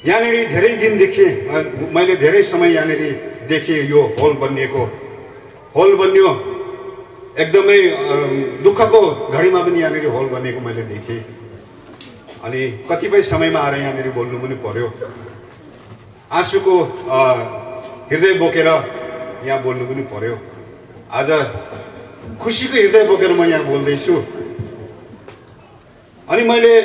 यहाँनिर धेरै दिनदेखि, अ, मैले धेरै समय यहाँनिर देखेँ यो हल बनिएको। हल बनियो, एकदमै, अ, दुःखको घडीमा पनि यहाँनिर हल बनिएको मैले देखेँ। अनि कतिपय समयमा आएर यहाँनिर बोल्नु पनि पर्यो। आँसुको, अ, हृदय बोकेर यहाँ बोल्नु पनि पर्यो। आज खुसीको हृदय बोकेर म यहाँ बोल्दैछु। अनि मैले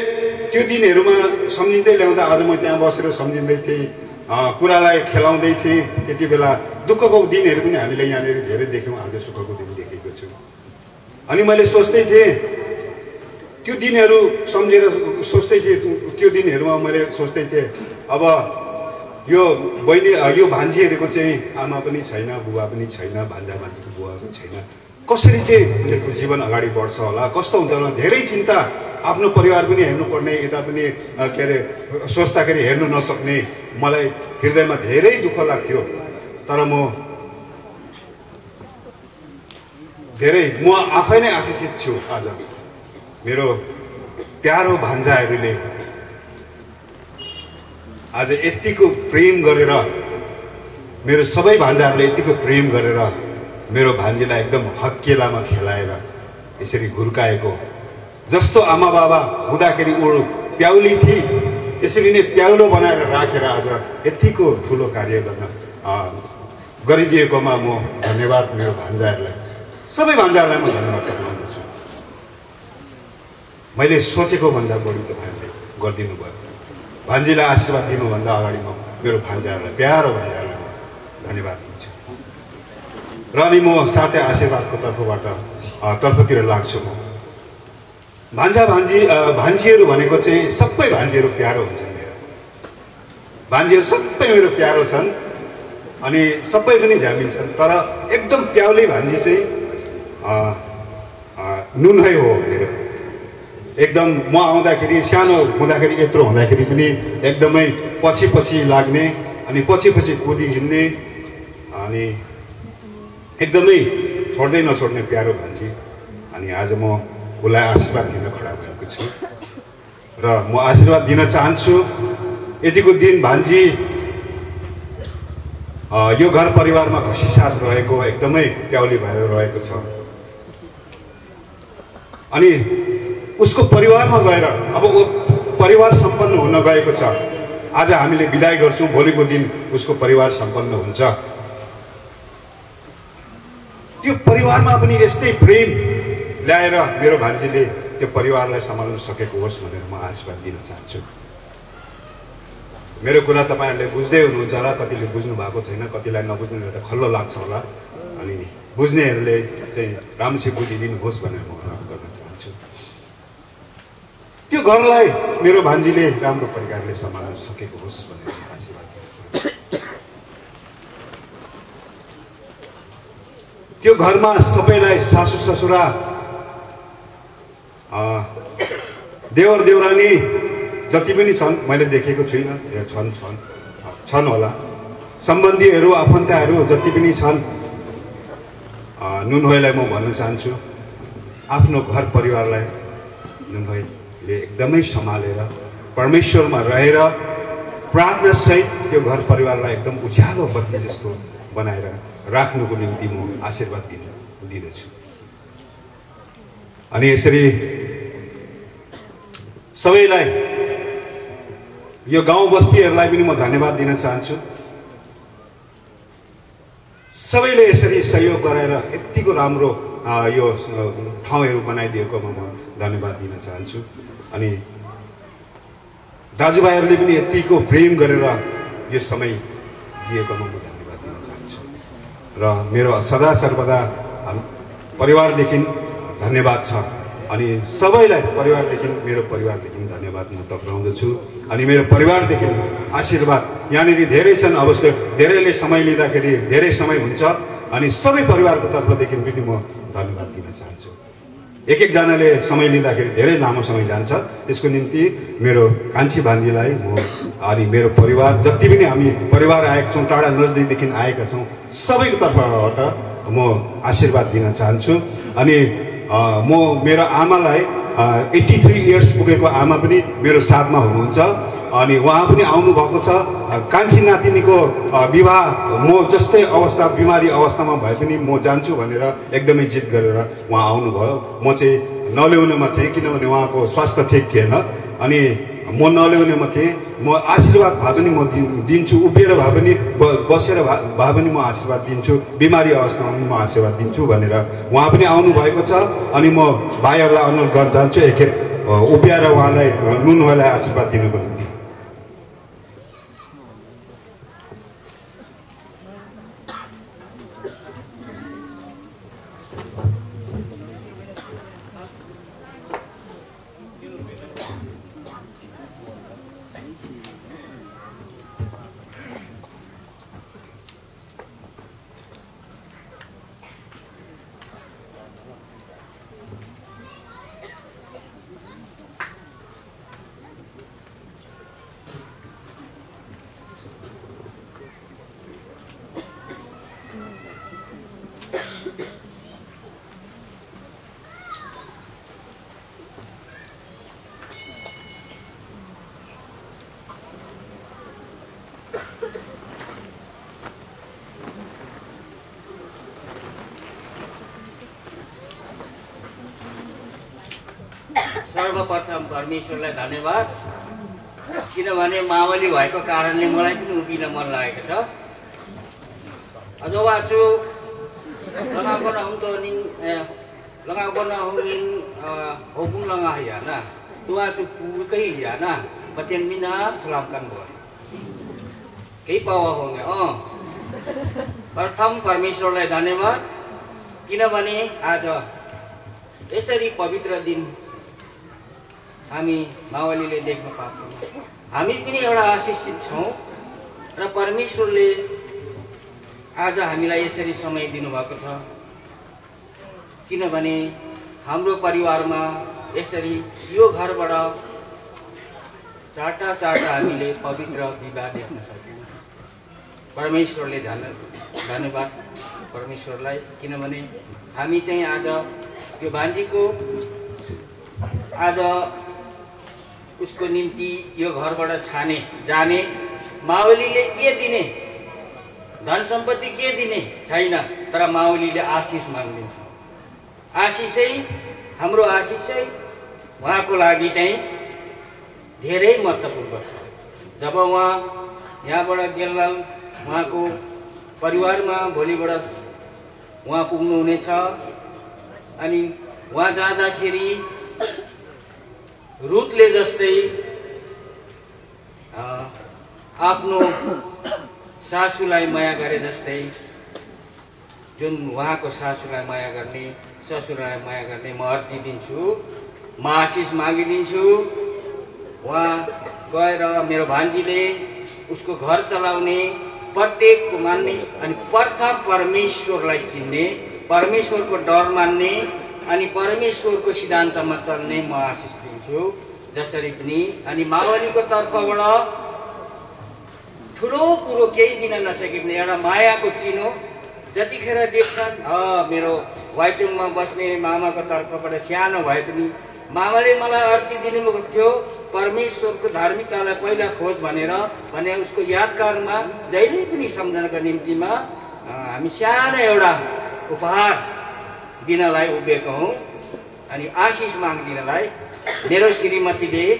त्यो दिनहरूमा सम्झिँदै ल्याउँदा आज म त्यहाँ बसेर सम्झिँदै थिएँ, अ, कुरालाई खेलाउँदै थिएँ। त्यति बेला दुःखको दिनहरू पनि हामीले यहाँनिर धेरै देख्यौँ, आज सुखको दिन देखेको छु। अनि मैले सोच्दै थिएँ, त्यो दिनहरू सम्झेर सोच्दै थिएँ, त्यो दिनहरूमा मैले सोच्दै थिएँ, अब यो बहिनी, अ, यो भान्जीहरूको चाहिँ आमा पनि छैन, बुबा पनि छैन, भान्जा भान्जीको बुवा पनि छैन, कसरी चाहिँ उनीहरूको जीवन अगाडि बढ्छ होला, कस्तो हुन्छ होला, धेरै चिन्ता, आफ्नो परिवार पनि हेर्नुपर्ने, यता पनि, अ, के अरे, सोच्दाखेरि हेर्नु नसक्ने मलाई हृदयमा धेरै दुःख लाग्थ्यो। तर म धेरै, म आफै नै आशिषित छु। आज मेरो प्यारो भान्जाहरूले आज यतिको प्रेम गरेर मेरो सबै भान्जाहरूले यतिको प्रेम गरेर मेरो भान्जीलाई एकदम हत्केलामा खेलाएर यसरी हुर्काएको, जस्तो आमा बाबा हुँदाखेरि ऊ प्याउली थिए, त्यसरी नै प्याउलो बनाएर राखेर आज यतिको ठुलो कार्य गर्न, अ, गरिदिएकोमा म धन्यवाद मेरो भान्जाहरूलाई, सबै भान्जाहरूलाई म धन्यवाद टक्राउँदछु। मैले सोचेको भन्दा बढी तपाईँहरूले गरिदिनु भयो। भान्जीलाई आशीर्वाद दिनुभन्दा अगाडि म मेरो भान्जाहरूलाई, प्यारो भान्जाहरूलाई म धन्यवाद दिन्छु। र अनि म साथै आशीर्वादको तर्फबाट, अ, तर्फतिर लाग्छु म। भान्जा भान्जी, अ, भान्जीहरू भनेको चाहिँ सबै भान्जीहरू प्यारो हुन्छन् मेरो। भान्जीहरू सबै मेरो प्यारो छन्, अनि सबै पनि झ्यामिन्छन्, तर एकदम प्याउली भान्जी चाहिँ, अ, अ, नुनहै हो मेरो। एकदम म आउँदाखेरि, सानो हुँदाखेरि, यत्रो हुँदाखेरि पनि एकदमै पछि पछि लाग्ने, अनि पछि पछि कुदी हिँड्ने, अनि एकदमै छोड्दै नछोड्ने प्यारो भान्जी। अनि आज म उसलाई आशीर्वाद दिन खडा भएको छु र म आशीर्वाद दिन चाहन्छु। यतिको दिन भान्जी, अ, यो घर परिवारमा खुसी साथ रहेको, एकदमै प्याउली भएर रहेको छ। अनि उसको परिवारमा गएर अब ऊ परिवार सम्पन्न हुन गएको छ। आज हामीले बिदाई गर्छौँ, भोलिको दिन उसको परिवार सम्पन्न हुन्छ। त्यो परिवारमा पनि यस्तै प्रेम ल्याएर मेरो भान्जीले त्यो परिवारलाई सम्हाल्न सकेको होस् भनेर म आशीर्वाद दिन चाहन्छु। मेरो कुरा तपाईँहरूले बुझ्दै हुनुहुन्छ होला, कतिले बुझ्नु भएको छैन, कतिलाई नबुझ्ने त खल्लो लाग्छ होला, अनि बुझ्नेहरूले चाहिँ राम्रोसित बुझिदिनुहोस् भनेर म अनुरोध गर्न चाहन्छु। त्यो घरलाई मेरो भान्जीले राम्रो प्रकारले सम्हाल्न सकेको होस् भनेर आशीर्वाद दिन चाहन्छु। त्यो घरमा सबैलाई, सासु ससुरा, अ, देवर देवरानी जति पनि छन्, मैले देखेको छुइनँ, ए, छन्, छन्, छन् होला। सम्बन्धीहरू, आफन्तहरू जति पनि छन्, अ, नुनहोइलाई म भन्न चाहन्छु, आफ्नो घर परिवारलाई नुनहोइले एकदमै सम्हालेर, परमेश्वरमा रहेर, प्रार्थना सहित त्यो घर परिवारलाई एकदम उज्यालो बत्ती जस्तो बनाएर राख्नुको निम्ति म आशीर्वाद दिन, दिँदछु। अनि यसरी सबैलाई, यो गाउँ बस्तीहरूलाई पनि म धन्यवाद दिन चाहन्छु। सबैले यसरी सहयोग गरेर यतिको राम्रो, अ, यो, अ, ठाउँहरू बनाइदिएकोमा म धन्यवाद दिन चाहन्छु। अनि दाजुभाइहरूले पनि यतिको प्रेम गरेर यो समय दिएकोमा म धन्यवाद दिन चाहन्छु। र मेरो सदा सर्वदा हाम-, परिवारदेखि धन्यवाद छ। अनि सबैलाई परिवारदेखि, मेरो परिवारदेखि धन्यवाद म टक्राउँदछु। अनि मेरो परिवारदेखि आशीर्वाद यहाँनिर धेरै छन्, अवश्य धेरैले समय लिँदाखेरि धेरै समय हुन्छ, अनि सबै परिवारको तर्फदेखि पनि म धन्यवाद दिन चाहन्छु। एक एकजनाले समय लिँदाखेरि धेरै लामो समय जान्छ, त्यसको निम्ति मेरो कान्छी भान्जीलाई म अनि मेरो परिवार, जति पनि हामी परिवार आएका छौँ, टाढा नजदिकदेखि आएका छौँ, सबैको तर्फबाट म आशीर्वाद दिन चाहन्छु। अनि, अ, म मेरो आमालाई, अ, एट्टी थ्री इयर्स पुगेको आमा पनि मेरो साथमा हुनुहुन्छ, अनि उहाँ पनि आउनुभएको छ। अ, कान्छी नातिनीको, अ, विवाह म जस्तै अवस्था, बिमारी अवस्थामा भए पनि म जान्छु भनेर एकदमै जिद गरेर उहाँ आउनुभयो। म चाहिँ नल्याउनेमा थिएँ, किनभने उहाँको स्वास्थ्य ठिक थिएन। अनि म नल्याउनेमा थिएँ। म आशीर्वाद भए पनि म दि-, दिन्छु, उभिएर भए पनि, ब-, बसेर भए, भए पनि म आशीर्वाद दिन्छु, बिमारी अवस्थामा पनि म आशीर्वाद दिन्छु भनेर उहाँ पनि आउनुभएको छ। अनि म भाइहरूलाई अनुरोध गर्न चाहन्छु, एकखेप, अ, उभिएर उहाँलाई, अ, नुनहोइलाई आशीर्वाद दिनको निम्ति। सर्वप्रथम परमेश्वरलाई धन्यवाद, किनभने मावली भएको कारणले मलाई पनि उभिन मन लागेको छ। अथवा छु langa kona hung tonin, eh, langa kona hungin, eh, hopung langa hiana. Tua chu pu kai hiana. Pathian mina salam kan boy. Kei pawa honge, oh. प्रथम परमेश्वरलाई धन्यवाद, किनभने आज यसरी पवित्र दिन हामी मावलीले देख्न पाएको छौँ। हामी पनि एउटा आशिषित छौँ र परमेश्वरले आज हामीलाई यसरी समय दिनुभएको छ, किनभने हाम्रो परिवारमा यसरी यो घरबाट चारटा चारटा हामीले पवित्र विवाह देख्न सक्यौँ। परमेश्वरले धन्य धन्यवाद परमेश्वरलाई, किनभने हामी चाहिँ आज यो भान्जीको आज उसको निम्ति यो घरबाट छाने जाने, मावलीले के दिने, धन सम्पत्ति के दिने छैन, तर मावलीले आशिष माग्दिन्छ। आशिषै, हाम्रो आशिषै उहाँको लागि चाहिँ धेरै महत्त्वपूर्ण छ। जब उहाँ यहाँबाट गेल्लाल उहाँको परिवारमा भोलिबाट उहाँ पुग्नुहुनेछ। अनि उहाँ जाँदाखेरि रुथले जस्तै, अ, आफ्नो सासुलाई माया गरे जस्तै, जुन उहाँको सासुलाई माया गर्ने, ससुरालाई माया गर्ने म अर्पी दिन्छु, म आशिष मागिदिन्छु। उहाँ गएर मेरो भान्जीले उसको घर चलाउने, प्रत्येकको मान्ने अनि प्रथम परमेश्वरलाई चिन्ने, परमेश्वरको डर मान्ने अनि परमेश्वरको सिद्धान्तमा चल्ने म आशिष दिन्छु। जसरी पनि अनि मावलीको तर्फबाट ठुलो कुरो केही दिन नसके पनि एउटा मायाको चिनो जतिखेर देख्छन्, अ, मेरो वाइटुङमा बस्ने मामाको तर्फबाट सानो भए पनि मामाले मलाई अर्पी दिनुभएको थियो, परमेश्वरको धार्मिकतालाई पहिला खोज भनेर, भने उसको यादगारमा जहिले पनि सम्झनाका निम्तिमा, अ, हामी सानो एउटा उपहार दिनलाई उभिएको हौँ। अनि आशिष माग्दिनलाई मेरो श्रीमतीले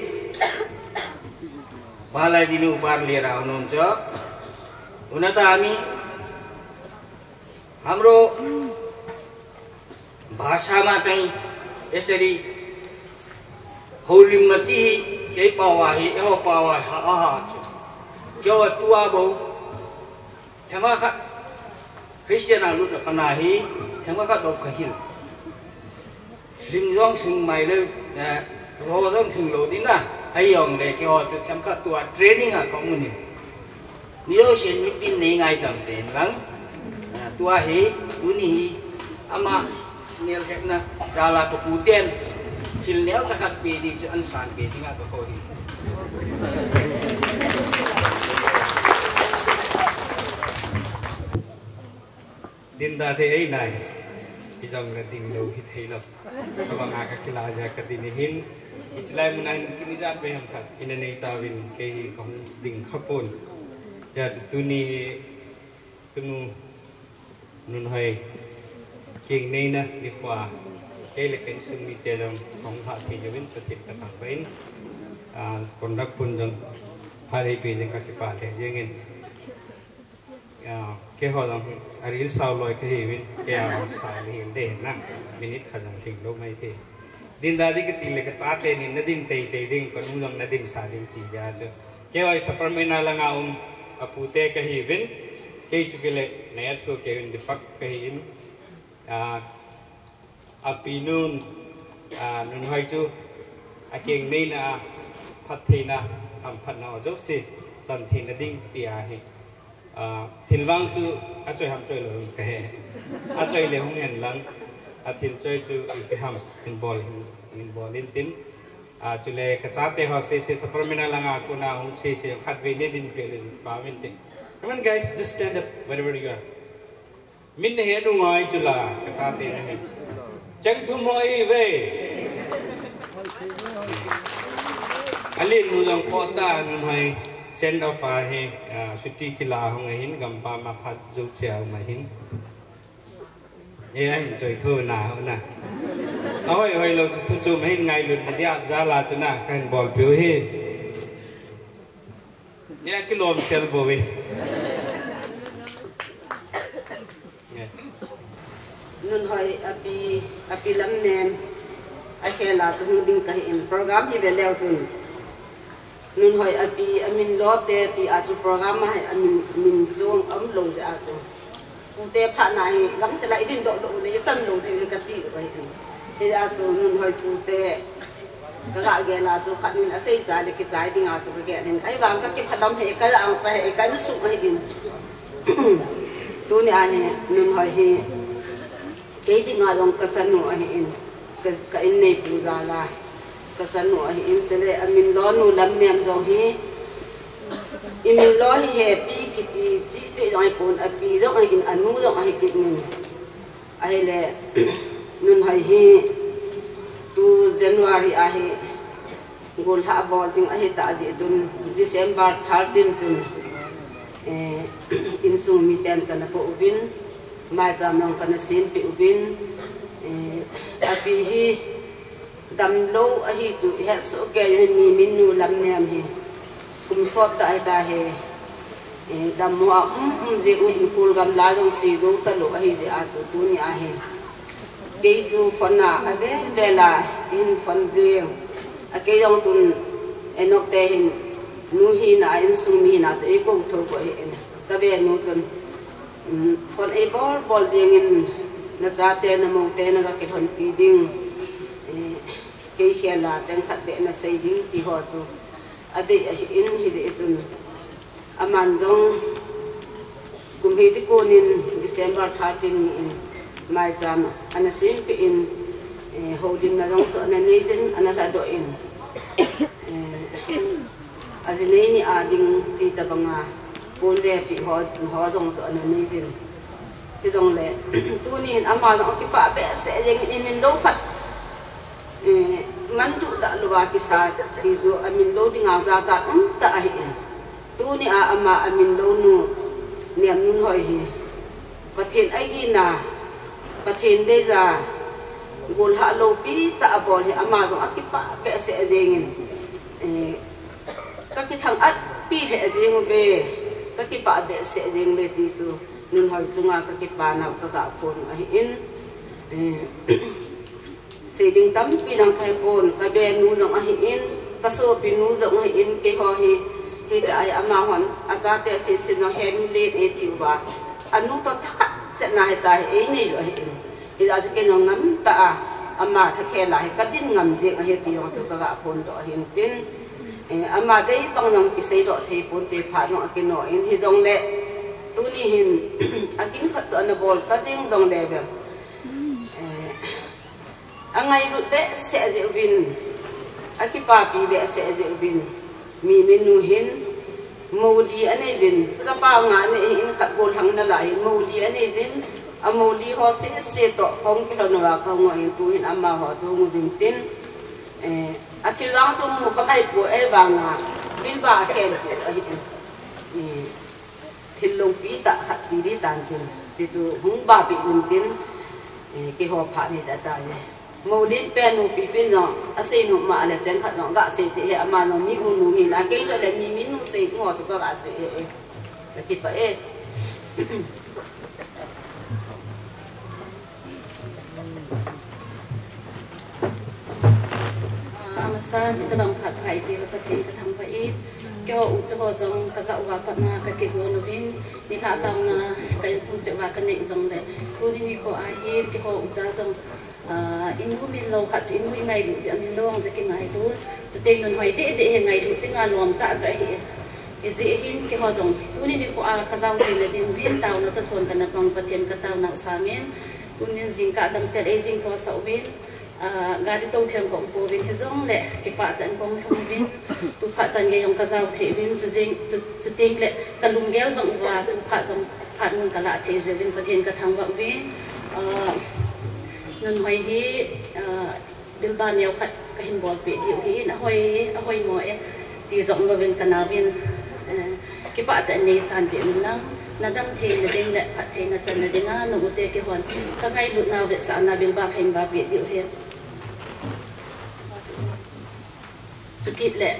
उहाँलाई दिने उपहार लिएर आउनुहुन्छ। हुन त हामी हाम्रो भाषामा चाहिँ यसरी हौलिम्मती केही पावा हे, एहो पावा हे, अह, केवा तुवा बौ, themkhat Christian a lut a pana hi themkhat bou kahil. Hling jong hling mai le, eh, ro jong hling lou ding na. Hei jong le keiho chu themkhat tua training a kong mun in. Ni lo sien mi pin nei ngai tam pen lang. Ah, tua hi, tuni hi, ama nel hetna, jala ka pu ten. Thil neo sakhat pe ding chu an san pe ding a ka ko hi. Din da thei ei nai. Hijong le ding lou hi thei lou. Ka bang a ka kila ja ka din hin. Hichelai mun a hin kini ja pe ham khat. Ina nei ta vin kei hi kong ding kha pon. Ja chu tuni hi tunu Nunhoi keng neina nikho a kei le ka insung mite jong kong pha thei jouvin Pathen ka thangvah in. Ah, conduct pun jong pha thei pe jeng ka kipah thei jeng in. Ah, keiho jong aril sao loi kahiuvin, kei a jong sao le hin de na, minute khat jong lhing lou mai thei. Din da di kati le ka chate nin na din teitei ding, ka nu jong na din sa ding ti ja chu. Keiho hi Saparmeina langa um, a pute kahiuvin, kei chu kei le, na ya chu kei hin Deepak kahi in, ah, a pinun, ah, Nunhoi chu, a keng neina, a phattheina, hamphatna ho jouse, chan theina ding ti ahi. Ah, thil vang chu a choi ham choi lou ka he. A choi le hung hen lang. A thil choi chu ipi ham hin bol hin, hin bol in tin. Ah, chule ka chate ho sese Saparmeina langa kona hung sese khatvei nei din pe le pa min tin. Come on guys, just stand up wherever you are. Min na he nu ngai chu la ka chate na hi. Cheng thum ho i ve. Alin nu jong kho ta Nunhoi send off a hi, ah, chuti kila hung ahin, gampam a phat jou cheh a um ahin. He ahin choi tho na ho na. Ahoi hoi lou chu thu chu mahin ngailut dia jala chu na kahin bolpeh u hi. Nia kilom sel bou ve. Nunhoi api, api Lamnem, akhel a chu hung ding kahi in program hi ve leu chun. Nunhoi api, amin lo te ti a chu program a hi amin, min chu um lou jeh a chu. Pute phat na hi gamchel a idin doh lou le ichan lou ding hi kati u ahi in. Hijeh a chu Nunhoi pute, Kaga gel a chu khat nin asei chai le kichai ding a chu kagel in. Ahivang kakiphalam he, ka angcha he, ka insung ahi in. Tuni a hi, Nunhoi hi, kei dinga jong kachanu ahi in. Ka, ka inneipu jal a, kachanu ahi in. Chule amin lo nu Lamnem jong hi, imin lo hi hepi kiti, chi che jong ahipon, api jong ahi in, anu jong ahi kit in. Ahile, Nunhoi hi tu January a hi golhah bol ding ahi tah jeh chun December thirteen chun, eh, insung miten kana kou uvin, maicham jong kana sempeh uvin, eh, api hi damlou ahi chu ihet soh kei u hin, Miminnu Lamnem hi kum sot tah ahi tahi, eh, dammo a um um jeh u hin, kol gamla jong che jou talou ahi jeh a chu tuni a hi kei chu phone a avel vel a eihin phone jeng a, kei jong chun Enok te hin nu hina a, insung mi hina chu eikou thou bou ahi in, kavenu chun, um, phone eibol bol jeng in, nachate namou te naga kilhonpi ding, eh, kei khel a cheng khat beh nasei ding ti ho chu adei ahi in, hijeh chun aman jong kum hiti kon in December thirteen ni in maicham ana sempeh in, eh, houlimna jong chu ana nei jin, ana lhadoh in, eh, aji nei ni a ding ti tobang a pon vepeh ho, ho jong chu ana nei jin. Hijongle tuni hin ama jong akipah behseh jeng in, imin lou khat, eh, manduh dah louva kisa ti chu amin lou dinga jachat umtah ahi in. Tuni a ama amin lou nu Nem Nunhoi hi Pathen agina, Pathen deija golhah loupi tah abol hi ama jong akipah behseh jeng in, eh, kakithang-at pi lheh jeng uve, kakipah behseh jeng uve ti chu Nunhoi chunga kakipana u kaga phon u ahi in, eh, sei ding tampi jong kahepon, kavenu jong ahi in, kasopinu jong ahi in, keiho hi, hita ahi, amahon achate sese jong henu len e ti uva, anu toh thakhat chetna hita hi einei u ahi in. Hijeh a chu kei jong ngamtah a ama thakhel a hi kadin ngam jeng ahi ti jong chu kaga phondoh ahi in tin, eh, ama deibang jong kiseidoh thei ponte, phat jong akino in, hijongle tuni hin akin khat chu ana bol ta jeng jongle vang, eh, angailut behseh jeh uvin, akipapi behseh jeh uvin, Miminnu hin mou li anei jin, chapa nga anei in, khat gollhang nalai hin mou li anei jin, amou li ho sese toh kahung kilhon uva kahung u ahin, tu hin amaho chu hung uvin tin, eh, athil vang chu mu kha mai poi, ahivanga bilba akhen poi ahi in. Eh, thil loupi tah khat ti ding tan tin, chuchu hung vahpeh uvin tin, eh, keiho phat hi tah tah le. Moulen pen nupi pen jong asei nom a le cheng khat jong gasei thei e, ama jong mi unu hina, kei jong le Miminnu sei ngo chu kagasei e, e. Kakipah e. Ah, amasan, hitabang phat pha eipeh uva Pathen kathangvah in, keiho ucha ho jong kajah uva pat na kakigon uvin, nilhah taona ka insung cheh uva kanei u jongle, tuni nikho a hin keiho ucha jong, ah, inu min lou khat chu inu ingailut jeh a min lou jeh a kingailut. Chuteng Nunhoi deh deh hi ngailut dinga lom tah chu ahi. Hijeh hin keiho jong tuni nikho a kajao theina ding uvin taona toh thon kana pang Pathen kataona u sangin, tunin jingkah damsel eijing thosah uvin, ah, gari tou thei kaum pouvin, hijongle kipah tah in kahung lhung uvin, tu phat chan gei jong kajao thei uvin, chu jing, tu, chuteng le kalunggel bang uva tu phat jong phat mun kalah thei jeh uvin Pathen kathangvah uvin, ah, Nunhoi hi, ah, bilba neo khat kahin bolpeh diu ahin, ahoi, ahoimo e, ti jong louvin kanaovin, eh, kipah tah in neisanpeh un lang, Nadam theina ding le phattheina channa dinga na ute kihon ka ngailutna vetsahna bilbang hin ba pe diu ahi. Chukit le,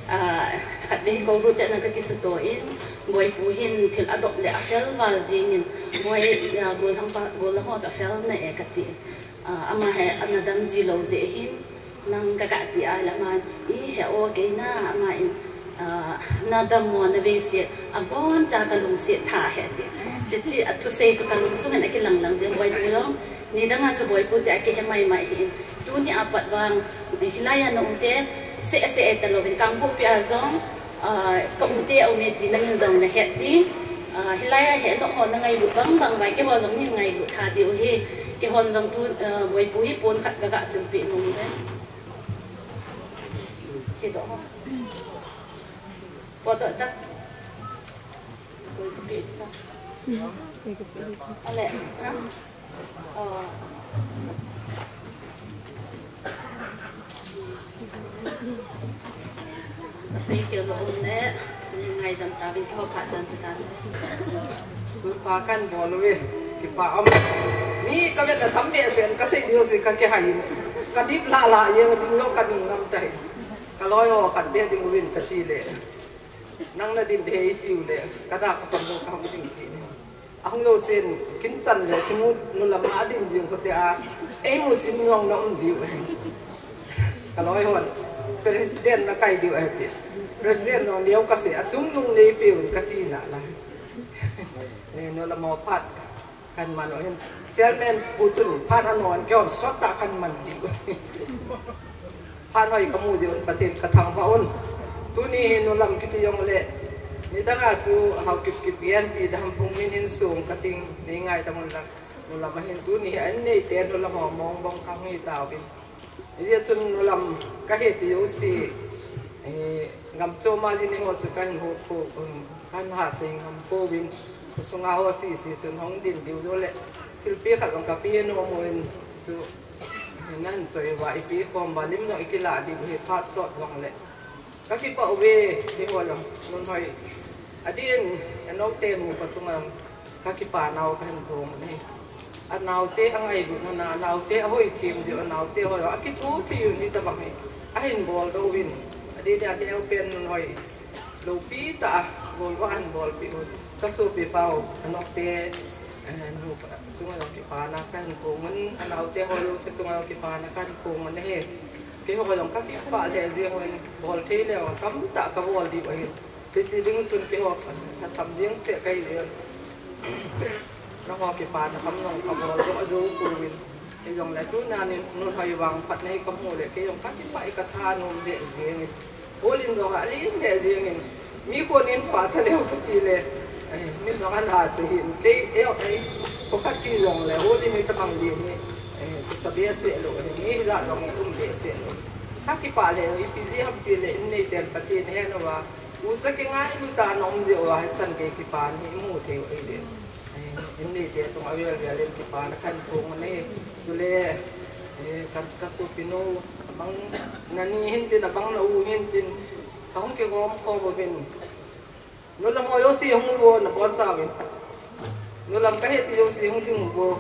ah, khatvei hi Koru te na ka kisuto in, Boipu hin thil adop le afel val jingin, Boi, ah, Golhang pa, Golhang ho cha fel na e kati. Ah, ama hi ana dam ji lou jeh hin, nang ka kati a le ama, i he o kei na, ama in, ah, nadam mo na vei se, abon cha ka lungset tha he ti. Chichi athusei chu ka lungsung in akilang lang jeng Boipu long, nidang a chu Boipu te akihe mai mai hin. Tuni apat vang, hilai a na ute, se se e ta lovin Kangpokpi a jong, ah, ka ute a um e ti nangin jong na het ti. Ah, hilai a he nong ho na ngailut bang bang vai, keiho jong nin ngailut tha diu ahi. Keihon jong tu, ah, Boipu hi pon khat ka ga silpi nung le. Che do ho. Po do ta. Boipu ta. Ale, ha? Oh. Sei keu lo um le, ngaidam tauvin keiho phat chan chu tan. Sun pha kan bol uve, kipa um. Mi ka vet na tam behseh in ka sei diu si ka kihai in. Ka dip la la jeng ding jong ka ning ngam tai. Ka loi ho khat be ding uvin ka ti le. Nang na din thei tiu le, ka da ka cham lo ka hung ding ti. Ahung lo sin, kin chan le, chinu nu lama adin jing ko te a, ei mu chin jong na um diu. Ka loi hon, president na kai diu ahi ti. President jong leo ka se, achung nung nei pe un ka ti na la. Eh, nu lama phat, kan man o hin. Chairman pu chun, phat anon, kei hon sot ta kan man diu. Phat hoi ka mu diu un, Pathen ka thangvah un. Tuni hi nu lam kiti jong le, nidang a chu hao kip kip gen ti dam phung min hin sung ka ting, nei ngaidam un lang. Nu lam a hin tuni hi an nei te nu lam ho mong bong ka ngi tauvin. Hijeh chun nu lam ka he ti jouse, eh, gam chom a li ni ho chu ka hin ho ko, um, ka hin ha sei ngam pouvin. Ka sunga ho sisi chun hung din diu jo le, thilpeh khat jong ka pe nom uvin, chu Nan choi uva, ipi khom uva, lim jong i kila diu hi phat sot jong le. Ka kipah uve, keiho jong, Nunhoi. Adin, eno te nu pa chunga jong, ka kipa nau ka hin phong uve. Anau te angailutna, anau te ahoi them diu, anau te ho jong, akitho thei u ni tabang hi. Ahin bol doh uvin. Adin, adin, pen Nunhoi. Loupi tah a, bol uva ahin bolpeh u. Ka sopi pau, anok te, eh, nu pa chunga jong kipana ka hin phong un, anau te ho jouse chunga jong kipana ka hin phong un ahi. Keiho jong ka kipah lheh jeng un, bol thei leu tamtah ka bol diu ahi. Hiti ding chun keiho, ka sam jeng seh ka hi jeng. Nangho kipana kam jong ka bol jou jou pouvin. Hijongle tuna nin Nunhoi vangphatna hi ka mu le, kei jong ka kipah e ka thanom lheh jeng e. Houlim jong alim lheh jeng in. Mi konin pha sa leu ka ti le, eh, min jong ana sei hin. Kei, eh, eh, kho khat ki jongle, houlim hi tabang lim hi, eh, kisa behseh lou, eh, mi hijat jong um behseh lou. Ka kipah lheh, ipi jeh ham ti le, in neiten Pathen ahen uva. Ucha kingailut a na um jeh uva, hichan gei kipa hi i mu thei u ahi le. Eh, in neite chunga avel vel in kipana ka hin phong un ahi. Chule, eh, ka, ka sopinu, abang nani hin tin, abang na u hin tin, ka hung kigom khom uvin. Nu lam ho jouse hung uvo, na boncha uvin. Nu lam ka he ti jouse hung ding uvo.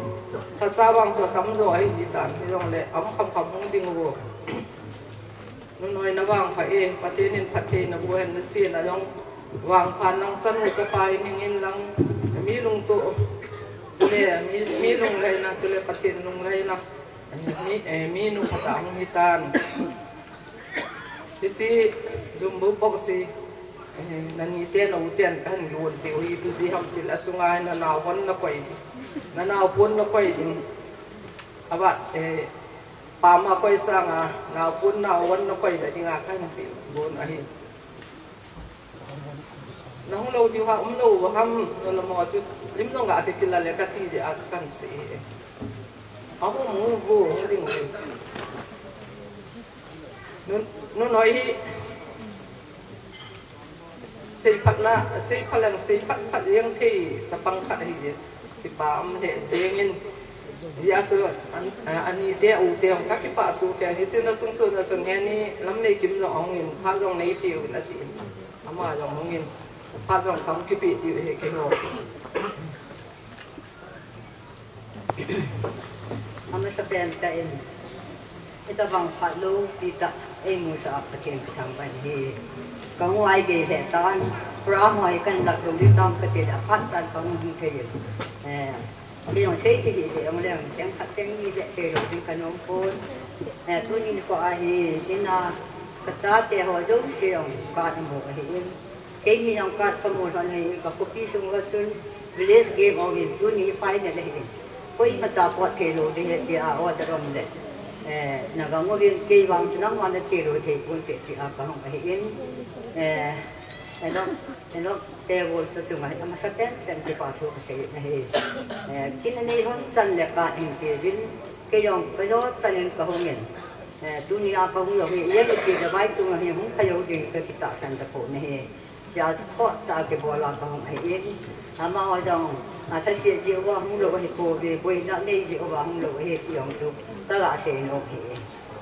Lhacha vang chu atam jo ahi ji tan, hijongle, aum kham kham hung ding uvo. Nunhoi na vangpha e, Pathen in phatthei na boh hen, na chena jong vangpha in lang, chanu chapa in hing in lang, mi lungtup, chule mi, mi lunglhaina, chule Pathen lunglhaina, mi, eh, mi nung khat a hung hitan. Hiche jumbo box hi, eh, nani te, na u ten kahin gon peh u hi, ipi jeh ham tile asunga hin nanao hon nakoi ding, nanao pon nakoi ding. Avat, eh, Pam a koi sanga, naopu naovan nakoi na dinga kahin peh u ahi. Nahung lou diu ham, um lou ham, nu le mo chu, lim jong ga kikila le kati dia chu kahin sei e. Ahung mu bu, hung ding u. Nun, nun hoi hi, Seiphatna, seiphat leng, seiphat phat jeng thei chapang khat ahi jeh. Kipa um lheh jengin. Hijeh chun, an, a, anite, ute jong kakipah soh kei. Hiche na chung chun, na chung heni, Lamneikim jong ahungin, phat jong neipeh uvin atin. Ama jong ahungin. Phat jong kahung kipe diu ahi keiho. Amasapen tah in, hitabang phat loupi tah eimusah a Pathen kathangvah in ahi. Kahung vaigei lheh tan, program ho hi kahin lah lou ding tam kati le, aphat chan kahung hung thei in. Eh, kei jong sei thei hih le, jong le, cheng khat cheng ni le seilou ding kanom pon. Eh, tuni nikho a hi, in a kachate ho jouse jong card amu ahin. Keini jong card kamu lhon ahin, kakhopi sung uva chun village game aum in, tuni final ahin. Koimacha pot theilou ding ahi tia order aum le, eh, nagang uvin, kei vang chu nangma nache lou thei ponte tia kahung ahin. Eh, Enoch, Enoch Tegol chu chunga hi amasapen pen kipa thu kasei in ahi. Eh, kin anei lhon chan le card ahin peuvin, kei jong kajo chan in kahung in. Eh, tuni a kahung jong hi, ijat iti le vai chunga hi hung kha jou ding kakitahsan tapon ahi. Chia chu khohtah a kibol a kahung ahin. Amaho jong, athaset jeh uva hung lou ahipouve, boina nei jeh uva hung lou ahi ti jong chu kaga seinom ahi.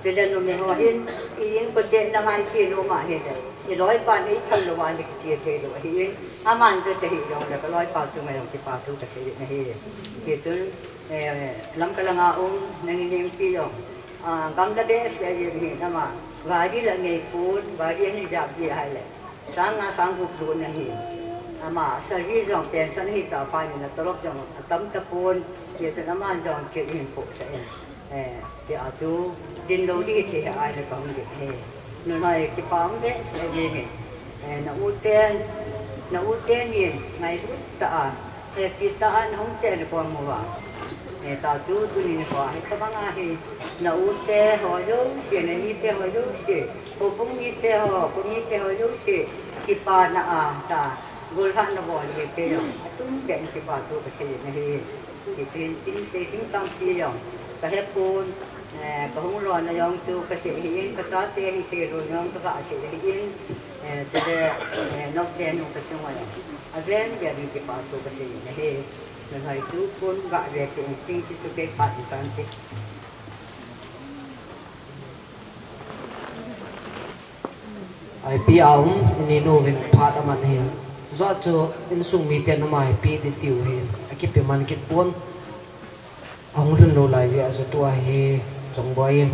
Chule numei ho hin, i inkote na ngai che nom ahile, iloipan eithal louva le kiche theilou ahin. Aman jong tahih jongle kaloipa chunga jong kipa thu kasei in ahi. Tichun, eh, Lamka langa um, Nangin Hengpi jong, ah, gamla behseh jeng ahin, ama gari la neipon, gari ahin japeh ahile, sang nga sang gup lut ahin. Ama service jong pension ahitah phat in atolop jong atam tapon, tichun aman jong treat ahin pohsah in. Eh, tia chu dinlou ding hithei ahile kahung ding ahi. Nunhoi kipa um behseh jeng in. Eh, na u ten, na u ten in ngailut tah a, hepi tah a nahung chen khom uva. Eh, ta chu tuni nikho a hitabang a hi, na u te ho jouse, na ni te ho jouse, houbung mite ho, kho mite ho jouse, kipana a ta, gollhahna bol jeh te jong, atumbeh in kipa thu kasei in ahi. Hitin, tin sei ding tampi jong kahepon, eh, kahung lona jong chu kasei ahin, kachate hithei lou jong kaga sei ahin, eh, chule, eh, nopte nu kachunga jong aven ven in kipa thu kasei in ahi. Nunhoi tu kon gave teng ting ti chu kei phat in kante. Ipi a um, ininu vin phat aman ahin. Jua chu insung miten ama hi pe ding tiu ahin. Akipe man kit pon. Ahung lhun lou lai jeh a chu tua hi Chongboi in.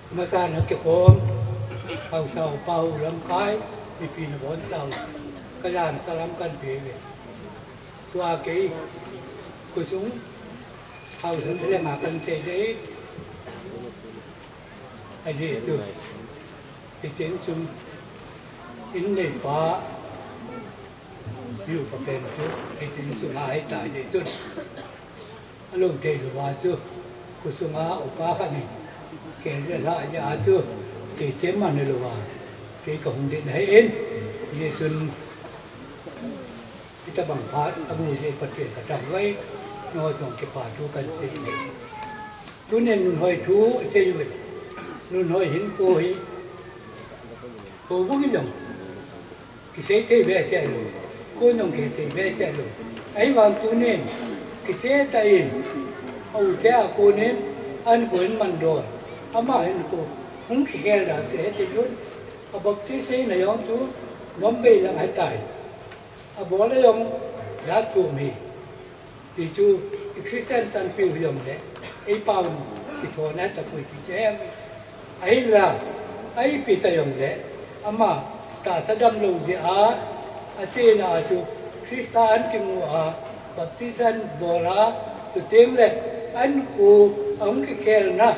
Masa na kikhom, haosa upa u lamkai, mipi nabonchau, kajan salam kanpe uve. Tua kei, khosung, haosa thilha ma kansei ding, ajeh chu, hiche insung, in neipa, Yu ka pen chu, hiche insung a hita jeh chun. Alou thei louva chu, khosunga upa khat in, kei le lha jeh a chu, sei them man louva, kei kahung ding ahin, hijeh chun, hitabang phat, amu jeh Pathen kathangvah e, nangho jong kipa thu kansei e. Tunin Nunhoi thu isei uve. Nunhoi hinkho hi, houbung hi jong kisei thei behseh lou, kon jong kihe thei behseh lou. Ahivang tunin, kicheh tah in, a u te a konin, ahinkho in mandon, ama hinkho hung kikhel dan chu hiti chun, a baptisei na jong chu Bombay lang ahitai. Abol a jong jat thum hi. Hichu, i Christian tampi u jongle, eipao in kithouna tapoi ti chu ahi. Ahinla, a ipi ta jongle, ama tahsa damlou jeh a, achena a chu Christa ahin kimu a, baptism bol a, chuteng le, ahinkho ahung kikhelna,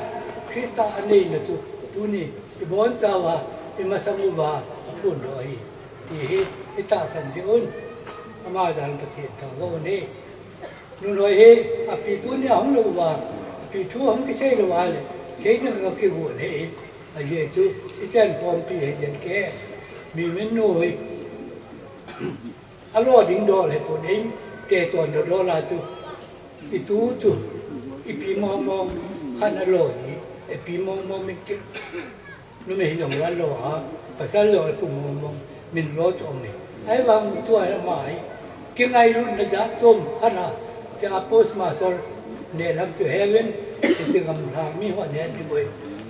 Christa aneina chu, tuni, ibonchauva, imasang uva, aphondoh ahi. Ti hi, itahsan jeh un, ama jal Pathen thangvah u hite. Nunhoi hi, api tunia hung lou uva, api thu hung kisei lou uva le, sei ding kakigon ahi, ajeh chu, ichenkhompi hi jen ke, mi min nu hi, alo ding dol hipon, eite chondoh dol a chu, itu chu, ipi mong mong, khat alo hi, ipi mong mong min kit. Numei hi jong alo a, pasal jong ipu mong mong, min lo chu um e. Ahivang tua hi ama hi, kingailutna jat chom khat a, hiche a postmaster neh lam chu heuvin, hiche gamlhang mi ho neh ding uvin.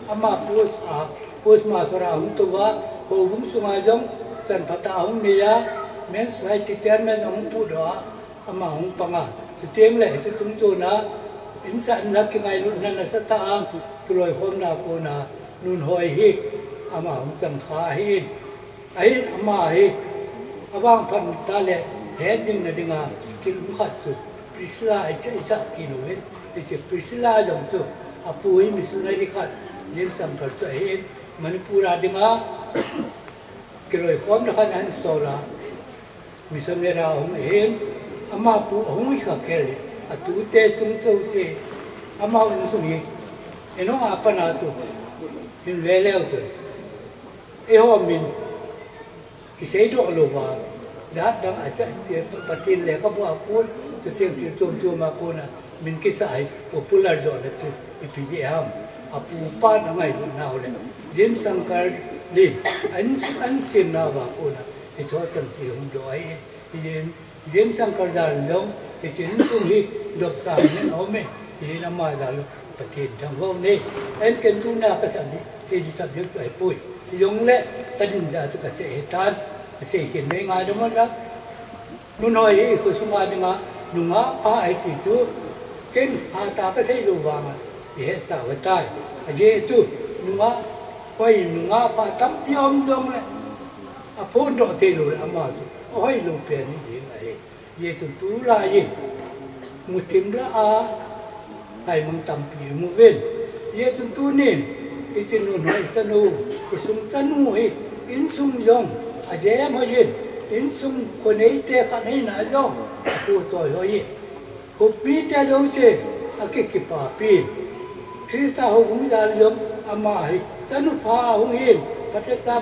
Ama post a, postmaster a hung touva, houbung sunga jong, chanphat a hung nei a, Men Society chairman ahung pudoh a, ama hung pang a, chuteng le, hiche tungchon a, insah inlah kingailutna nasatah a, kiloikhomna a kon a, Nunhoi hi, ama hung chang kha ahin. Ahin ama hi, avangphat tah le, hetjingna dinga, thil um khat chu, Priscilla i cha, i cha kit uvin, hiche Priscilla jong chu, apu hi missionary khat, James Sangkar chu ahin, Manipur a dinga, kiloikhomna khat ahin sol a, Missionary ahung ahin, ama pu ahung hi kha khel hi, atute chung chou che, ama insung hi, eno a pana tu, hin ve leu tu. Eiho min, kisei doh louva, jat dang a cha, ti, Pathen lekhabu a kon, chuteng thil chom chom a kon a, min kisa hi, popular jo le tu, ipi di ham, apu pan angailutna u le, James Sangkar le, an, an simna uva kon a, Hiche chang chu hung doh ahi, hijeh in, James Sangkar jal jong, hiche insung hi dopsang in aum e, hijeh in ama jal Pathen thangvah u hite. Ahin ken tuna kasei hi, sei di subject chu ahipoi. Hijongle, kadin jeh a chu kasei ahitan, kasei kit nei ngai dam a. Nunhoi hi, khosunga dinga, nungah pha ahi ti chu, ken phatah a kasei lou vang a, ihetsah u ahitai. Ajeh chu, nungah, hoi nungah pha tampi aum jongle, aphondoh thei lou le ama chu, ahoi lou pen hi ding ahi. Hijeh chun tulai in, muthim lah a, ngaimang tampi imu uvin. Hijeh chun tunin, hiche Nunhoi chanu, khosung chanu hi, insung jong, ajem hoi in, insung kho neite khat hina jong, apu choi hoi in. Khopi te jouse, akikipapi. Christa houbung jal jong, ama hi, chanu pha ahung hin, phatecha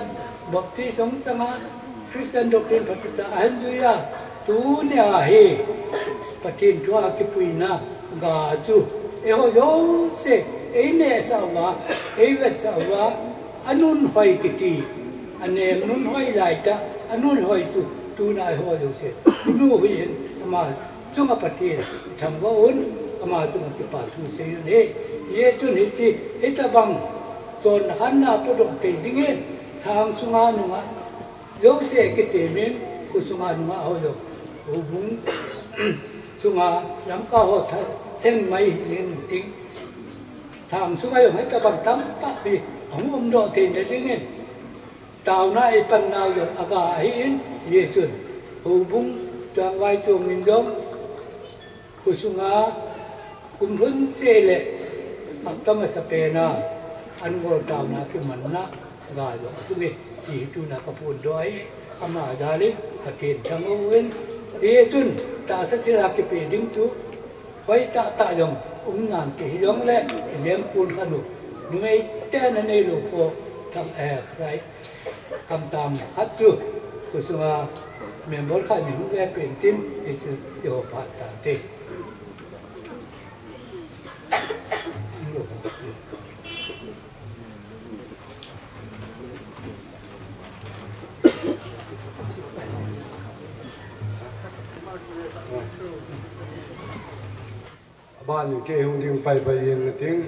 Baptist hung chang a, Christian doctrine phatecha ahin jui a, tunia hi, Pathen thu a kipuina, ga chu, eiho jouse, einehsah uva, eivetsah uva, anunhoi kiti, anem nunhoi laitah, anunhoi chu, tuna eiho jouse, nu hi hin, ama, chunga Pathen, thangvah un, ama chunga kipa thu sei un ahi. Hijeh chun hiche, hitabang, chonna khanna podoh thei dingin, lhang sunga nungah, jouse kitemin, khosunga nungah ho jong, houbung, sunga, Lamka ho tha, theng mai hi jing ting. Thang sunga jong hitabang tampi ahung umdoh theina dingin taona ipan nau jong aga ahin, hijeh chun houbung changvai chom in jong khosunga kum lhun seh le hapta masapen a an ngol taona kimanna ga jong aum e ti hi tuna kaphondoh ahi. Ama jal in Pathen thangvah uvin, hijeh chun tahsa thilha kipe ding chu hoitah tah jong um nante hijongle ilem pon khat u numei ten aneilou kho thang, eh, sai, khamtam khat chu khosunga member khat in hung vepeh intin, hichu eiho phat tante. Aban in kei hung ding paipai jeng nating,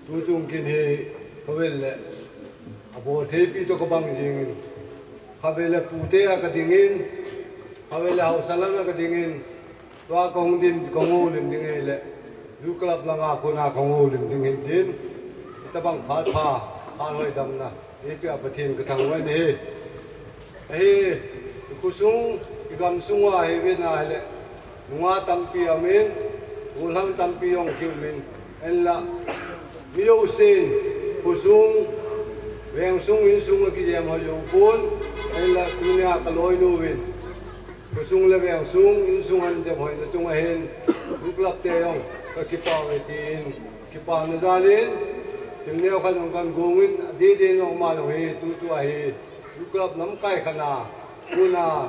tuchung kin hi khavel le abol theipi toh kabang jengin, khavel le pute a kadingin, khavel le haosa langa kadingin, tua kahung din kahung houlim ding ahile Youth Club langa kona kahung houlim ding ahin tin, hitabang phat pha, phat hoi damna eipea Pathen kathangvah in ahi. Ahi, ikhosung, igamsung uva hi vena ahile nungah tampi aumin, gollhang tampi jong kiumin, ahinla mi jousen khosung, vengsung, insung akijem hoi joupon, ahinla tunia kaloinu vin khosung le vengsung, insung ahin jemhoina chunga hin Youth Club te jong kakipah uve tin, kipana jal in thil neokhat jong kahin gong in, adeh deh in jong ama jong hi tutua hi Youth Club lamkai khat a kona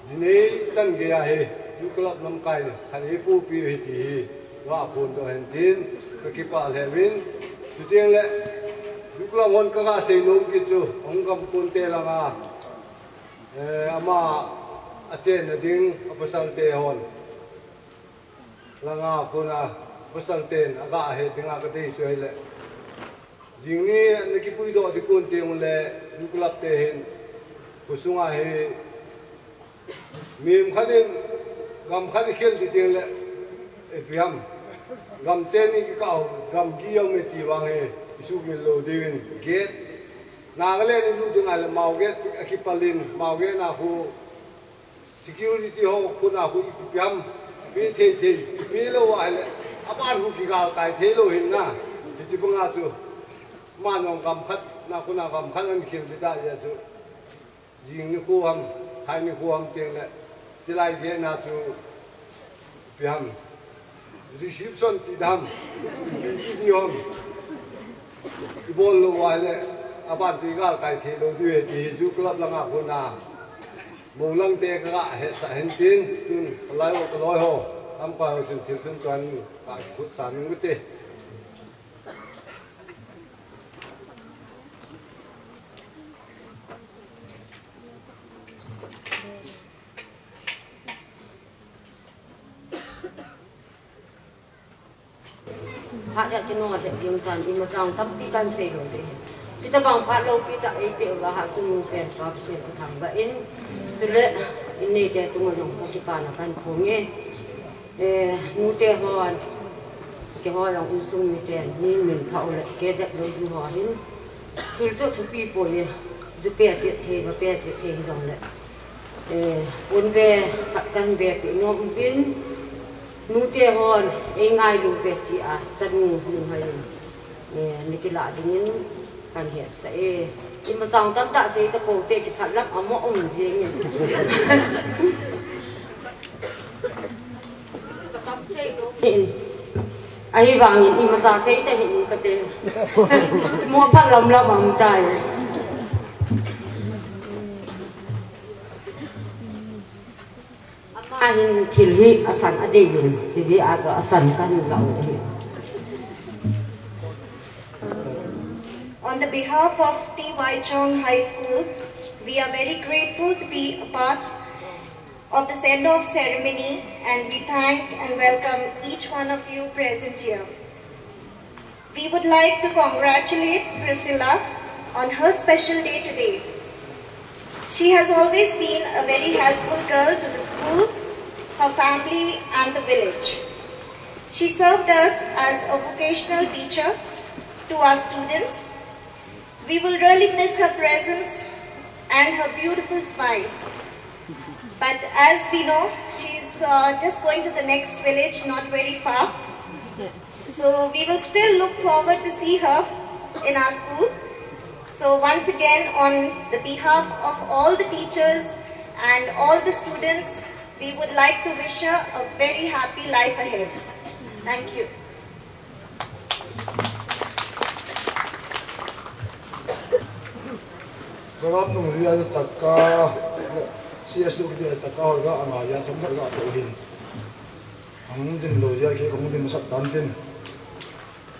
jinei chan geiya hi Youth Club lamkai khat eipohpi u ahi ti hi kaphondoh ahin tin, kakipah lheh uvin. Chuteng le Youth Club hon kaga seinom kit chu, ahung gamponte langa, eh, ama achenna ding apasalte hon langa kona pasalten aga het dinga kadei chu ahile, jingni nakipuidoh ding kon teng ule Youth Club te hin khosunga hi mihem khat in gam khat ikhel ding teng le, ipi ham, gam teni kikah u gamgi aume ti vang hi isuhmil lou diuvin, gate, Nagaland ilut ding ahile Mao Gate akipal in, Mao Gate na khu security ho kona khu ipi ham, pe thei thei, pe lou ahile aban khu kigalkai theilou ahin na. Hiche banga chu aman jong gam khat na kona gam khat ahin khel ding ahi chu, jing nikho ham, thai nikho ham teng le, chulai gate na chu ipi ham, reception ti ding ham, ipi ham, ibol lou ahile aban chu igalkai theilou diu ahi ti hi Youth Club langa kona moulang te kaga hetsah ahin tin, tun kalai ho, kaloi ho, lamkai ho chun thil chun chuan kakhutsa ning ute. Phat a kinung a lhep ding tan, imacha tampi kahin sei lou ding. Hitabang phat loupi tah eipeh uva Hatchungnung Pen Club Sen kathangvah in, chule inneite chunga jong kakipana kahin phong e. Eh, nute hon, keiho jong insung miten, mi min pha u le, kei dep lou ju ho hin, thil chu thupi poi e, ju pe set thei, va pe set thei hijongle, eh, pon ve khat kahin vepeh nom uvin, nute hon eingailu uve tia chanu lungheiyin, eh, nakilah dingin kahin hetsah e. Imacha tamtah sei tapou te, kiphat lam amoh um jeng e. Ahivangin imacha sei tahih in kate. Mo phat lam lam aum tai. Ama hin thil hi asan adei in, hijeh a chu asan kahin lah u ahi. On the behalf of T Y Chong High School, we are very grateful to be a part of the send-off ceremony, and we thank and welcome each one of you present here. We would like to congratulate Priscilla on her special day today. She has always been a very helpful girl to the school, her family, and the village. She served us as a vocational teacher to our students. We will really miss her presence and her beautiful smile. But as we know, she's uh, just going to the next village, not very far. So we will still look forward to see her in our school. So once again, on the behalf of all the teachers and all the students, we would like to wish her a very happy life ahead. Thank you. Program nung ria taka, C S lu kiti taka hoi ga anga ya som ga to hin. Ang din lo ya ke kong din masat tan din.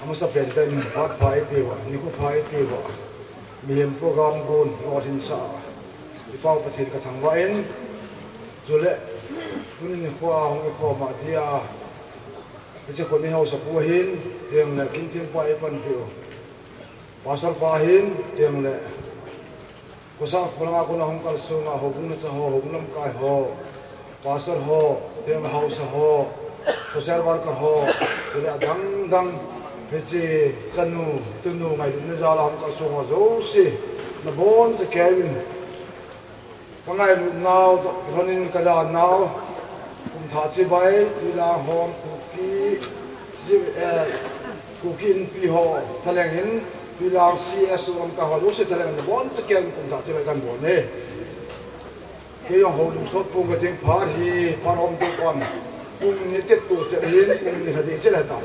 Amasa pen ta in phat pha e pe wa, ni ko pha e pe wa. Mihem program gon lo hin sa. I pau Pathen ka thangvah in. Chule, tuni ni khua hong i khua ma dia. Hiche khun i hausa pu hin, tiang le kin thim pa i pan pu. Pastor pa hin, tiang le. Kosa khulanga kona hong kal sunga, ho bung na cha ho, ho bung lam kai ho. Pastor ho, tiang le hausa ho. Social worker ho, tiang le adang dang. Hiche chanu, tunu ngai na jala hong kal sunga, jouse. Na bon sa Kevin. Ka ngailut nau, ronin ka jan nau, kum tha chibai, Tuilang hom, Kuki, chi, eh, Kuki Inpi ho, thaleng in, Tuilang C S U lam ka ho, jouse thaleng in, bon cha kem kum tha chibai kan bon e. Kei jong ho lungsot pung ka ting phat hi, phat hom tu kon. Kum ni tep tu chet hin, kum ni kha di chet la ta.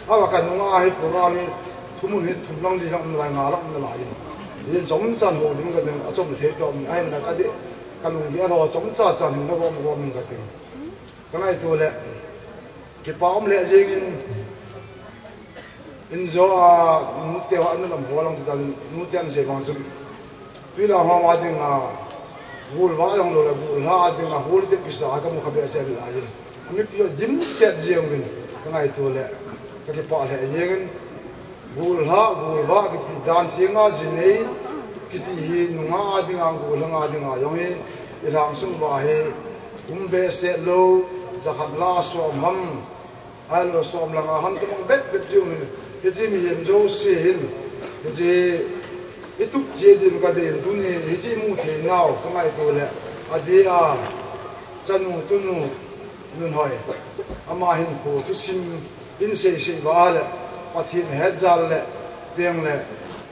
Awa ka nunga hi program hi, thumun hi, thum lang li lang um lai, nga lang um lai. Yin chom chan ho ding ka ding, a chom thei to, a hin na ka di, ka lung di a lo chom cha chan hin na gom gom ka ding. Ka ngai tu le, kipa um le jing in, in jo a, nu te ho an lam ho lang ta, nu te an se bang chun. Tuilang ho ma ding a, gul va jong lo le, gul ha ding a, hul te pisa ka mu kha be se la jing. Mipi ho dimset jeng uvin, ka ngaitu le, ka kipah lheh jengin, gul ha, gul va kiti dan theng a, jinei kiti hi nungah a dinga, gul lhang a dinga jong hi, i lhang sung uva hi, um behseh lou, jakhat lah a som ham, ahilou som lang a ham, tabang bet bet jeng uvin, hiche mihem jouse hin, hiche i tup che din ka din, tuni hiche i mu thei nau, ka ngaitu le, adeh a, chanu, tunu, Nunhoi, ama hinkho thusim in seisei uva le, Pathen hetjal le, tiang le,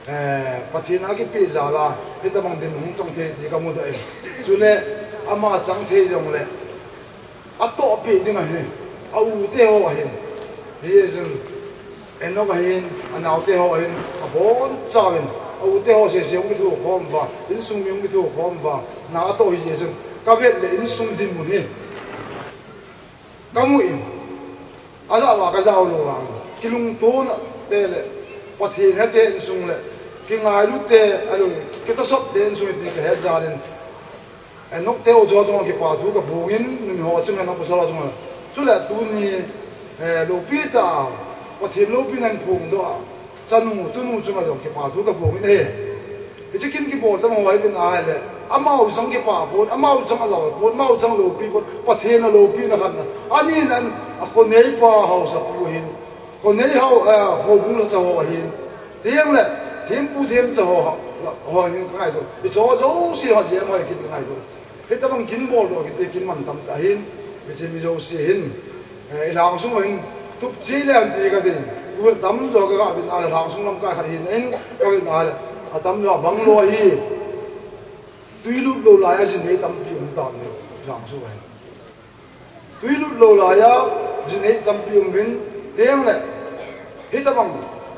eh, Pathen a kipeh jal a, hitabang din hung chang thei ti ka mudoh in. Chule, ama chang thei jong le, atoh peh ding ahi, a u te ho ahin. Hijeh chun, Enok ahin, anao te ho ahin, abon chauvin, a u te ho seisei hung kithukhom uva, insung mi hung kithukhom uva, na atoh hijeh chun, ka vet le insung dinmun hi. Ka mu in, ajah uva ka jao lou vang, kilungtona te le, Pathen hete insung le, kingailu te, ahilou, kitosot te insung ti ka het jal in, Enok te u jo jong kipa thu ka bung in, Nunhoi chunga Enok pasal chunga. Chule tuni, eh, loupi ta, Pathen loupina in phongdoh a, chanu, tunu chunga jong kipa thu ka bung in ahi. Hiche kin kibol tam ho ahi uvin ahile, amau jong kipa pon, amau jong alal pon, amau jong loupi pon, Pathen aloupina khat na. Ani nan, a khoneipa haosapu hin, khonei hao, eh, houbung lhacha ho ahin. Tiang le, thempu themcha ho, ho hin ka ngaidoh. Hiche ho jouse ho jem ho hi kin ka ngaidoh. Hitabang kin boldoh kiti kin man tamtah ahin. Hiche mi jouse hin. Eh, i lhang sung hin. Tup che le an ti ka tin. Tu tamjo ka ga vet na le lhang sung lamkai khat hin in ka vet na le. Atamjo bang lou ahi. Tui lut lou laiya jinei tampi um tauve, lhang sung hin. Tui lut lou laiya, jinei tampi um uvin, tiang le. Hitabang,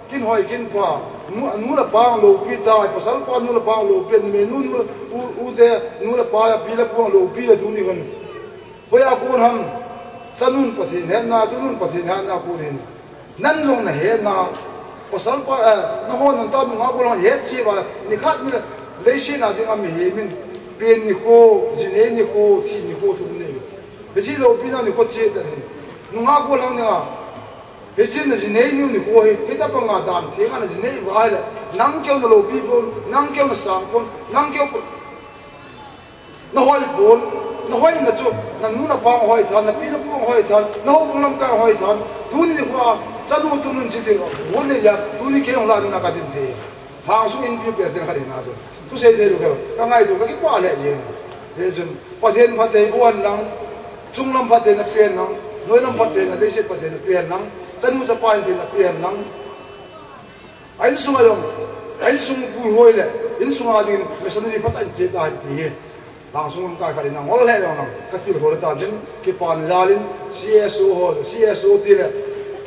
kin hoi, kin pha, nu, nu le pa loupi tai, pasal pa nu le pa loupi, numei nu, nu le, u, u te, nu le pa, pi le pu loupi le tuni hin. Hoiya kon ham, chanun Pathen hetna, tunun Pathen hetna kon hin. Nan jong na hetna, pasal pa, eh, nahon nanta nunga gollhang het cheh uva, nikhat ni le, leiset a dinga mihem in, pen nikho, jinei nikho, thi nikho thum nei. Hiche loupina nikho cheh tah hin. Nunga gollhang dinga, hiche na jinei niu nikho hi, hitabanga dan thenga na jinei uva ahile, nang keu na loupi pon, nang keu na sang pon, nang keu pon, na hoi pon, Hoina chu, nanu napa hung hoi than, napi napu hung hoi than, nahoubung lamkai hung hoi than, tuni nikho a, chanu tunun chitin, hon nei ja, tuni kei hung la nuna kadin te. Lhangsung Inpi president khat hina chu. Thusei thei lou kei, kangaito, kakipah lheh jeng. Hichun, Pathen phatthei boh hen lang, chunglam phatthei napen lang, noilam phatthei na leiset phatthei napen lang, chanu chapa phatthei napen lang. A insung a jong, a insung puihoi le, insung a dingin missionary phatah in che ta hen ti hi. Lhangsung lamkai khat in angol lheh jong lang, katilkhou le tan tin, kipana jal in, C S O ho, C S O tile,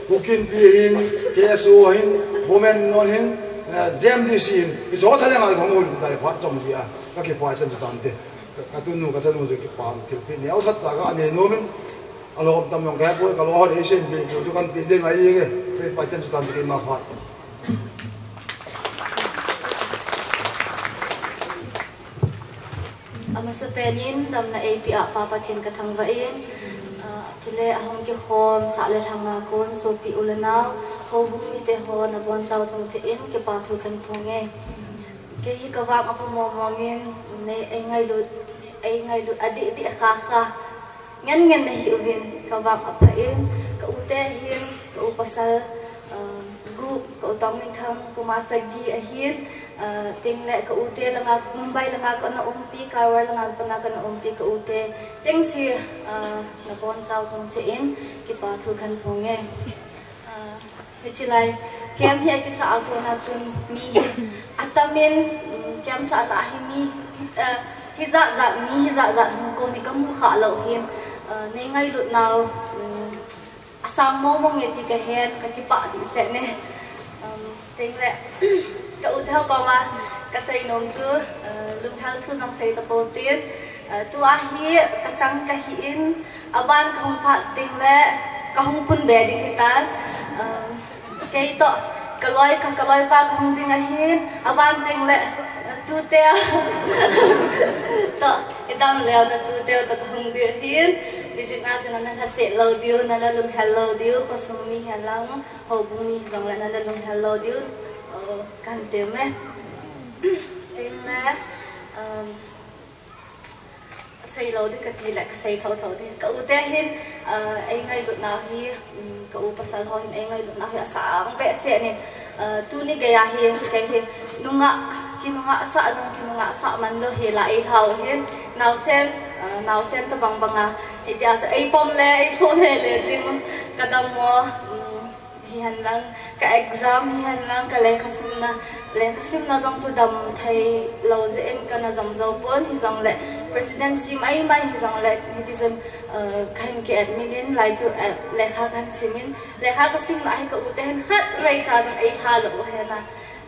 Kuki Inpi hin, K S O hin, Women Union hin, eh, J M D C hin, hicho thalheng a kahung hol tai phat chom jeh a, kakipah chan chu tante. Ka, katunu, kachanu chu kipa thilpeh neocha cha kanei nom in, alom tam jong kahepoi, kaloi ho dei seipi, chu kanpeh ding ahi e, peh pa chan chu tante keima phat. Amasapen in damna eipeh a Pa Pathen kathangvah in, ah, chule ahung kikhom sah le lhang a kon sopi u le nao, houbung mite ho nabonchau chung cheh in kipa thu kahin phong e. Kei hi kavang apha mong mong in, nei, eingailut, eingailut adih dih kha kha. Ngen ngen nahi uvin, kavang apha in, ka u te hin, ka u pasal, ah, gup, ka u Tongminthang, kuma sagi ahin, ah, tin le ka u te langa, Mumbai langa kana umpi, Karwar langa pana kana umpi, ka u te chengse, ah, nabonchau chung cheh in, kipa thu kahin phong e. Ah, hiche lai, camp hi akisah a kona chun mi hi atam in, um, camp sah lah a hi mi, ah, hijat jat mi, hijat jat hung kon hi kamu kha lou hin, ah, nei ngailut nau, um, asang mong mong e ti kahen, kakipah dehset e. Um, tin le, ka u te ho koma kasei nom chu, ah, lunghel thu jong sei tapou tin, ah, tua hi kachang kahi in, aban kahung phat ding le, kahung pun be ding hitan. Um, kei toh, kaloi ka, kaloi pa kahung ding ahin, aban ding le, tute toh, idam leo na tute toh kahung ding ahin. Chuche jeh a chu nana lhaset lou diu, nana lunghel lou diu, khosung mi hen lang, houbung mi jong le nana lunghel lou diu, uh, kahin tem e. Tin le, um, Seilou ding kati le, kasei thotho ding. Ka u te hin, ah, eingailut nau hi, um, ka u pasal ho hin eingailut nau hi asang behseh in, ah, tuni geiya hi, kei hi, nungah, kinungah sah jong, kinungah sah man lou hi la eilhau hin, naosen, ah, naosen tabang banga, hitia chu eipom le, eipom le le jing, kadam mo, um, Hihen lang, ka exam hihen lang, ka lekha simna, lekha simna jong chu dam thei lou jeh in kana jom jou pon, hijongle presidency mai mai hijongle, hiti chun, eh, kahin ki admit in, lai chu, eh, lekha kahin sim in, lekha kasimna hi ka u te hin khatvei cha jong eilha lou u ahi na,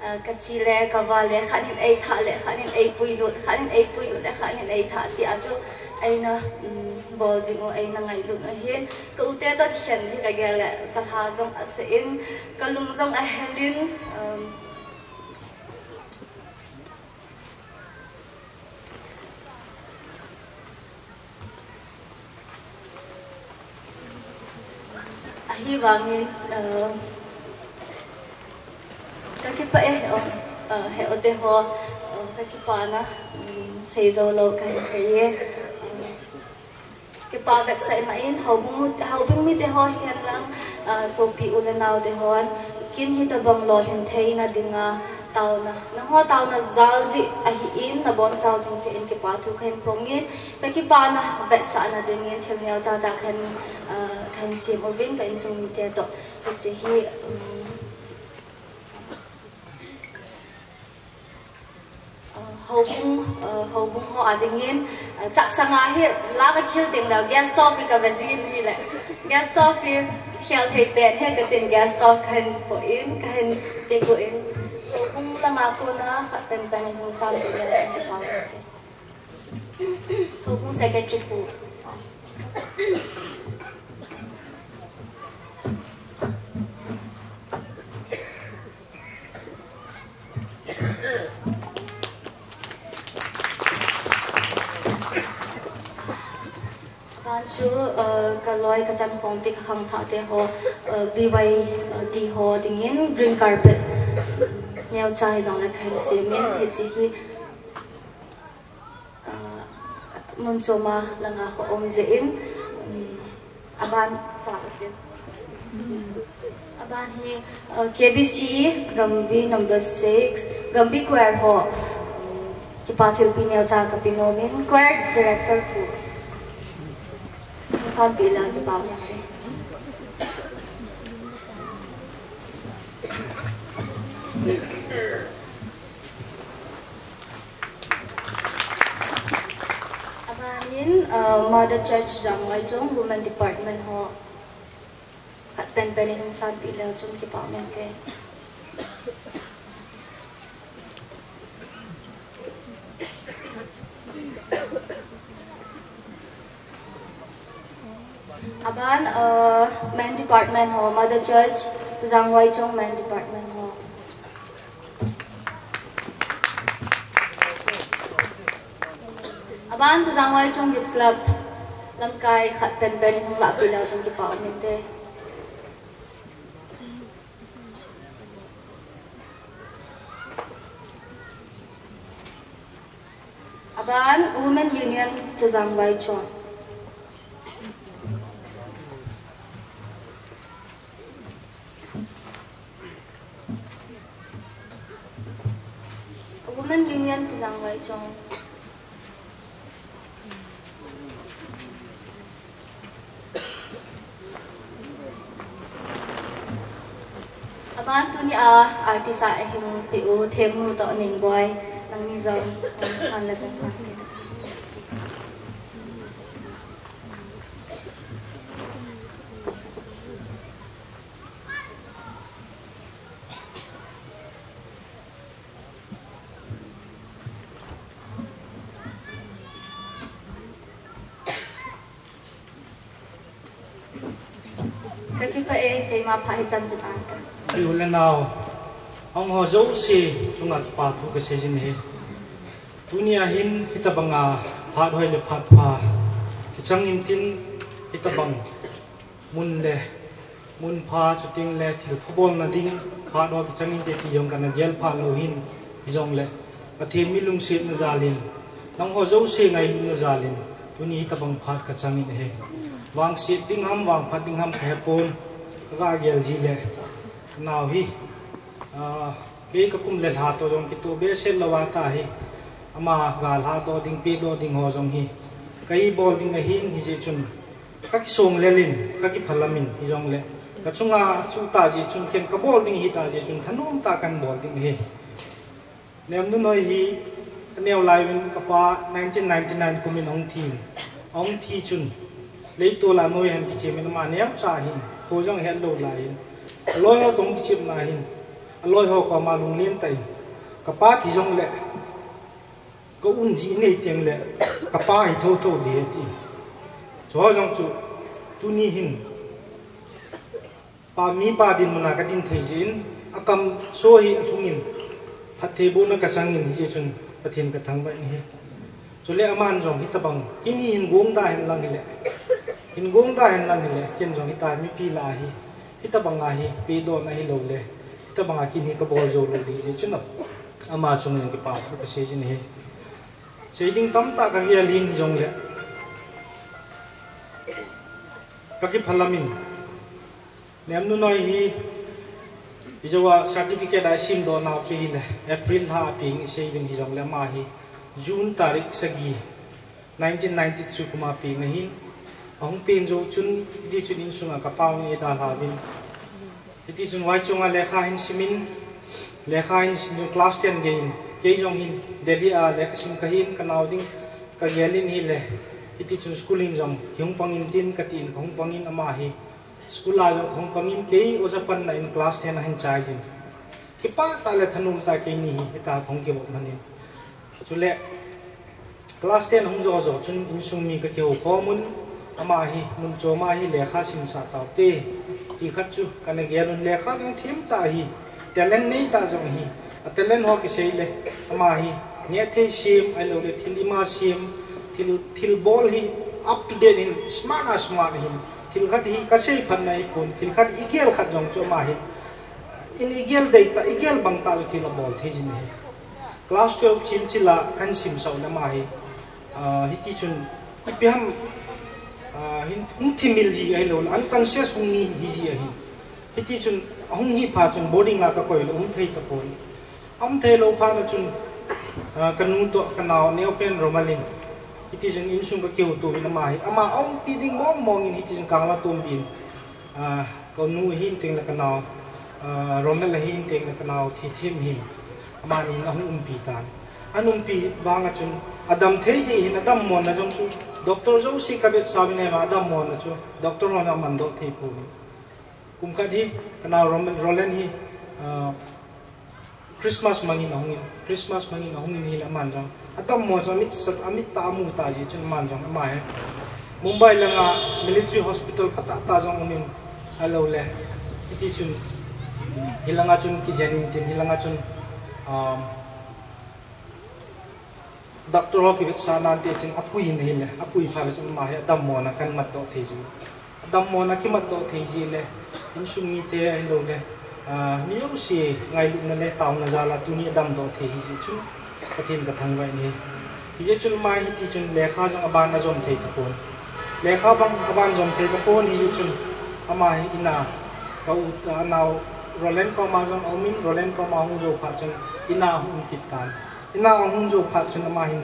eh, kachi le, kava le, khat nin eitha le, khat nin eipui lut, khat nin eipui lut le, khat nin eitha tia chu eina, um, bol jing u, eina ngailut u ahin. Ka u te toh kikhen ding kagel le, kalha jong asah in, kalung jong ahel in, um, ahivangin, uh, kakipah e, he o, uh, he o te ho, uh, kakipana, um, seijou lou kahi thei e, um, Kipa vetsahna in, houbung, houbung mite ho hihen lang, ah, sopi u le nao te hon, kin hitabang lolhin theina dinga, taona, nangho taona jal jeh ahin, nabonchau chung cheh in kipa thu kahin phong in, kakipana vetsahna dingin, thil neocha cha kahin, ah, kahin sem uvin, ka insung mite toh, hiche hi, um, Houbung, eh, houbung ho a dingin, eh, chaksang a hi la kakhel teng leh gas stove hi kave jin ahileh. Gas stove hi khel thei pen ahi katin gas stove kahin po in, kahin pe go in. Houbung langa kona khat pen pen in hung sam teng leh. Houbung secretary pu. Aban chu, eh, kaloi kachan khompi kakhangthah te ho, eh, B Y D ho dingin green carpet neocha hijongleh kahin sem in hiche hi. Ah, Mun choma langa ho um jeh in, um, aban cha ka tin. Aban hi, uh, K B C Gambih number six, Gambih Choir ho, um, kipa thilpeh neocha ka pe nom in, Choir Director pu. Sanpi la kipa. Abanin, uh, Mother Church Jangwai Chong Women Department ho khat penpen in hung sanpi leu chun kipa um inte. Aban, uh, Men Department ho, Mother Church Jangwai Chong Men Department ho. Aban Tujangwai Chong Youth Club lamkai khat penpen in hung lahpeh leu chun kipa um inte. Aban Women Union Tujangwai Chong. Women Union Tujangwai Chong. Aban tunia artist a hung peh u Themnu toh Ningboi, nangni jong, um, han le jong han. Ka kipah e, keima pha hichan chu tan ka. Pi u le nao, ahung ho jouse chunga kipa thu ka sei jin e. Tunia hin hitabanga phat hoi le phat pha kichang intin, hitabang mun le mun pha, chuteng le thil pha bolna ding phat ho kichang inte ti jong kana gel pha lou hin, hijongle Pathen mi lungsetna jal in, nangho jouse ngailutna jal in, tuni hitabang phat kachang in ahi. Vangset ding ham, vangphat ding ham kahepon, kaga gel ji le, kanao hi, ah, kei kakum le lha toh jong kitoh behseh lou a tahi, ama ga lhadoh ding, pedoh ding ho jong hi, kei bol ding ahin, hijeh chun, kakisong lel in, kakiphalam in, hijongle, kachunga chu ta jeh chun, ken kabol ding hita jeh chun, thanom tah a kahin bol ding ahi. Nemnunoi hi, aneo lai uvin kapa nineteen ninety-nine kum in ahung thi in, ahung thi chun, leitol a noihen kichem in ama neocha ahin, kho jong hetlou lai in, aloi ho toh kichepna ahin, aloi ho koma lunglen tah in, kapa thi jongle, ka un jeh nei teng le, kapa hi thotho ding ahi ati. Chuho jong chu, tuni hin, pa, mipa dinmun a kadin thei jeh in, akam so hi alhung in, phattheibohna kachang in, hijeh chun Pathen kathangvah in ahi. Chule aman jong hitabang, kini hin gong da hen lang hile, hin gong da hen lang hile, ken jong hita mipi lah a hi, hitabang a hi, pedohna hilou le, hitabang a kini kabol jou lou ding jeh chun, ama chunga kipa thu kasei jin ahi. Sei ding tamtah kagel in hijongle, kakiphalam in, Nemnunoi hi, ijou a certificate a isimdoh nau chu hile, April lha a peng isei uvin hijongle ama hi, June tarik sagi, nineteen ninety-three kum a peng ahin, ahung peng jou chun, hiti chun insunga kapau in eidalha uvin. Hiti chun Vaichong a lekha ahin sim in, lekha ahin sim chun class ten gei in, kei jong hin Delhi a lekha sim kahin, kanao ding kagel in hile, hiti chun school in jong kihung pang intin katin kahung pang in ama hi, school a jong kahung pang in kei oja panna in class ten ahin chai jin. Kipah tah le thanom tah keini hi, hita kahung kivop man in. Chule, class ten ahung jo jo chun insung mi kakihou khom un, ama hi, mun choma hi lekha simsah taute, ti khat chu kana gel un lekha jong them tah ahi, talent nei tah jong ahi, a talent ho kisei le, ama hi, nehthei sem, ahilou le thil ima sem, thil, thil bol hi, up to date hin, smart a smart hin, thil khat hi, kasei phatna ahipon, thil khat igel khat jong chu ama hi, in igel dei tah, igel bang tah chu thil abol thei jin ahi. Class twelve chil chil a kahin simsah u le ama hi, Ah, hiti chun, ipi ham, ah, hin, hung thimil ji ahilou le, unconscious hung hi, hi ji ahi. Hiti chun, ahung hi pha chun boarding a ka koi le, hung thei tapon. Ahung thei lou phat na chun, ah, ka nu toh, ka nao, neo pen Romalin. Hiti chun, insung ka kihoto in ama hi. Ama aumpi ding mong mong in, hiti chun, kangla tumbin. Ah, ka nu hin teng le ka nao, ah, Romel hin teng le ka nao, Thithem hin. Amani in ahung umpi tan. An umpi vang a chun, adam thei ding hin, adammo na jong chu, doctor jouse ka vetsah uvin ama adammo na chu, doctor hon aman doh thei pon. Kum khat hi, ka nao Romel, Roland hi, ah, Christmas mangin ahungin, Christmas mangin ahungin hin aman jong. Adammo jong amit sat, amit tah amu tah ji chun aman jong ama hi. Mumbai langa military hospital phatah tah jong umin ahilou le. Hiti chun, hilanga chun kijen in tin, hilanga chun, um, doctor ho kivetsah nante tin apui in ahile, apui phat chun ama hi adammo na kan mat doh thei ji. Adammo na kimat doh thei ji le, insung mite ahilou le, ah, mi jouse ngailutna le taona jal a tuni adam doh thei hi ji chun, Pathen ka thangvah in ahi. Hijeh chun ama hiti chun lekha jong aban ajom thei tapon. Lekha bang aban jom thei tapon hijeh chun ama hi in a, ka u, anao Roland koma jong aumin, Roland koma hung jou phat chun in a hung kit tan. In a ahung jou phat chun ama hin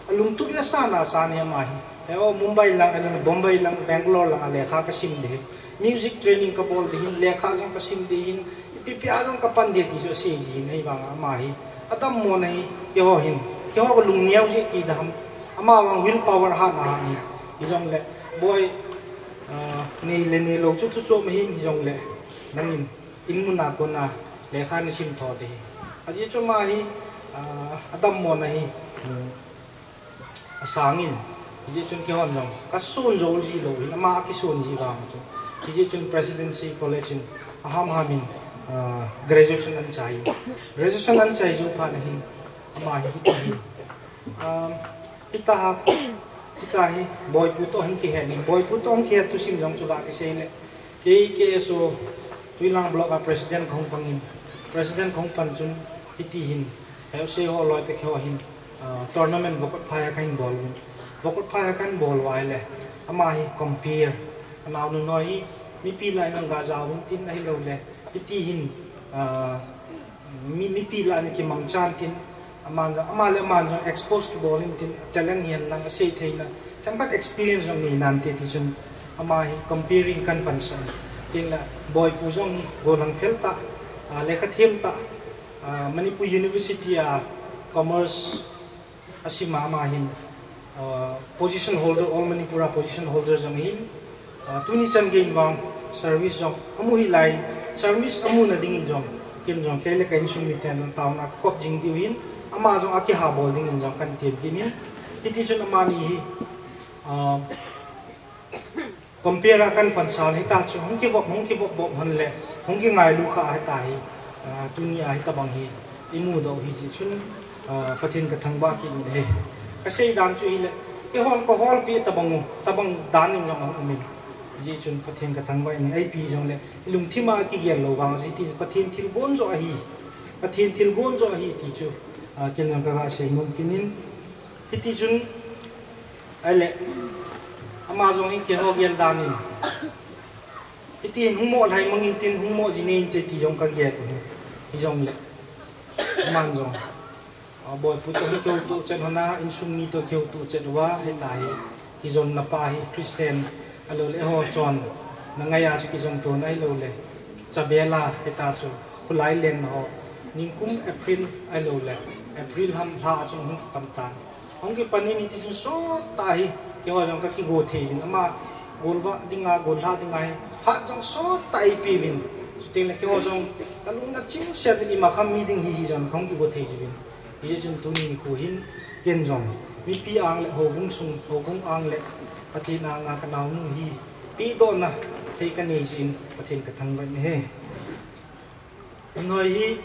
alungtup a sana sana hi ama hi. He o Mumbai lang, alang Bombay lang, Bangalore lang a lekha ka sim ding hi. Music training ka bol ding hin, lekha jong ka sim ding hin, ipi ipi a jong ka pan ding ti chu asei ji in ahivang a ama hi. Adammo na hi, keiho hin. Keiho ka lungneo ji ti dam. Ama vang will power hat na hat hi. Hijongle, boi, ah, nei le neilou chu thu chom ahin hijongle. Nangin, in mun a kon a, lekha na sim tho ding hi. Ajeh chu ama hi, ah, adammo na hi. Hmm. Asangin, hijeh chun keihon jong, ka sun jou ji lou hin, ama akisung ji vang chu. Hijeh chun Presidency College in, aham ham in, ah, graduation an chai. Graduation an chai jou phat na hin, ama hi hiti hi. Um, hita ha, hita hi, Boipu toh hin kihet in, Boipu toh hin kihet thusim jong chu ga kisei le. Kei, K S O, Tuilang Block a President kahung pangin. President kahung pan chun, hiti hin. He, sei ho loi te keiho hin. Ah, tournament Vokotphai a kahin bol uvin. Vokotphai a kahin bol uva ahile. Ama hi compare. Anao nu noi hi, mipi lah a nang ga jao un tin ahilou le. Hiti hin, ah, Mi, mipi lah a ana kimangchan tin, aman jong, ama le aman jong expose kibol in tin, talent hi henlang asei theina, themkhat experience jong nei nante ti chun, ama hi comparing kan pansan. Tin la, Boipu jong hi, gollhang fel tah, ah, lekha them tah, ah, Manipur University a commerce, Asim a ama hin, ah, position holder, All Manipur a position holder jong ahin, ah, tuni chan gei in vang service jong amu hih lai, service amu na ding in jong, ken jong kei le ka insung miten jong taona ka kop jing diu hin, ama jong akiha bol ding in jong kan tem kit in, hiti chun amani hi, ah, Compare a kan pansan hita chu, hung kivop, hung kivop vop hon le, hung kingailu kha hita hi, ah, tuni a hitabang hi, imu doh hi ji chun, ah, Pathen ka thangvah kit in ahi. Ka sei dan chu hile, keihon ka holpi tabang u, tabang dan in jong ahung um in. Ji chun Pathen ka thangvah in ahi, ipi jong le, ilungthim a kigel lou vang chu hiti chu Pathen thilgon jo ahi. Pathen thilgon jo ahi ti chu, ah, ken jong ka ga sei nom kit in. Hiti chun, ahile, ama jong hi keiho gel dan in. Hiti hin hung mo lhai mang in tin, hung mo ji nei inte ti jong ka gel u hi. Hijongle, aman jong. Ah, Boipu toh hi kihoto chet hon a, insung mi toh kihoto chet uva, hita hi. Kijonna pa hi Christian, ahilou le, eiho chonna ngai a chu kijon to na ahilou le. Chabela, hita chu, khulai lenna ho. Ningkum April, ahilou le. April ham lha a chun hung kipan tan. Hung kipan in hiti chun sot tah hi, keiho jong ka kigo thei uvin. Ama, golvah dinga, gollhah dinga hi, phat jong sot tah eipe uvin. Chuteng le keiho jong, ka lungna chimset uvin ima kham mi ding hi hi jong, ka hung kigo thei ji uvin. Hijeh chun tuni nikho hin, ken jong, mipi ang le, houbung sung, houbung ang le, Pathen anga ka naonu hi, pedohna, thei ka nei jeh in, Pathen ka thangvah in ahi. Noi hi,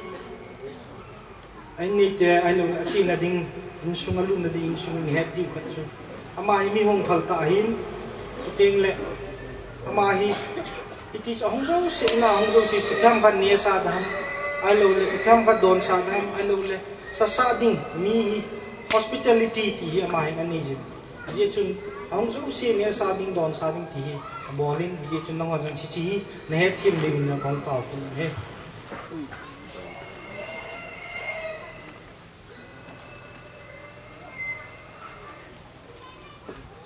a in neite, ahilou le, achena ding, insung alutna ding, insung in het diu khat chu. Ama hi mi hongphal tah ahin, chuteng le, ama hi, hiti chu ahung jouse, ina ahung jouse chu, itham khat neh sah dam, ahilou le, itham khat don sah dam, ahilou le, Sasa ding, mi hi, Hospitality ti hi ama hin anei jin. Hijeh chun ahung jouse nehsa ding, donsa ding ti hi abol in, hijeh chun nangho jong hiche hi nahet them diuvin jong kahung tao kit uve.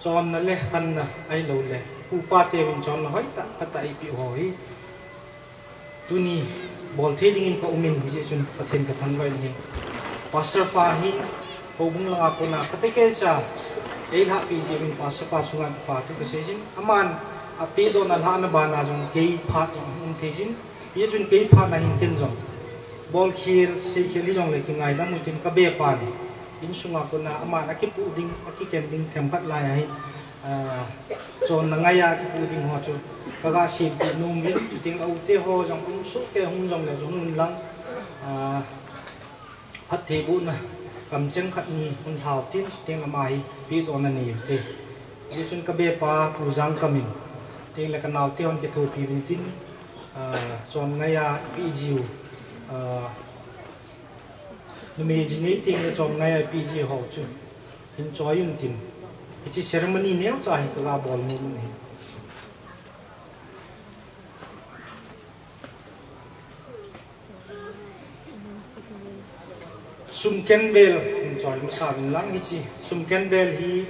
Chonna le khanna ahilouleh pu pa teuvin chonna hoitah, phatah eipeh ho hi tuni bol thei dingin ka um in, hijeh chun Pathen ka thangvah in ahi. Pastor pa hi houbung langa kona phatecha eilhahpeh jeh uvin Pastor pa chunga kipathu kaseijin, aman apehdohna lhahna bana jong kei phat jong um theijin, hijeh chun kei phatna hin ken jong bolkhel seikhel hijongle kingaidam utin, ka bepan insunga kona aman akipuh ding, akiken ding themkhat lai ahin, ah, chonna ngaiya kipu ding ho chu kaga sempeh nom uvin, chuteng le u te ho jong um sohkei hung jongle jong un lang, ah, phattheibohna kamcheng khat ni hun lhau tin, chuteng le ama hi pehdohna nei uvinte. Hijeh chun ka bepa Pu Jangkam in, chuteng le kanaote hon kithopi uvin tin, ah, chonna ngaiya ipeh jiu, ah, numei ji nei teng le chonna ngaiya ipeh ji ho chu hin choi un tin, hiche ceremony neocha hi kaga bol nom in ahi. Sum kenbel hin choi masa uvin lang, hiche sum kenbel hi,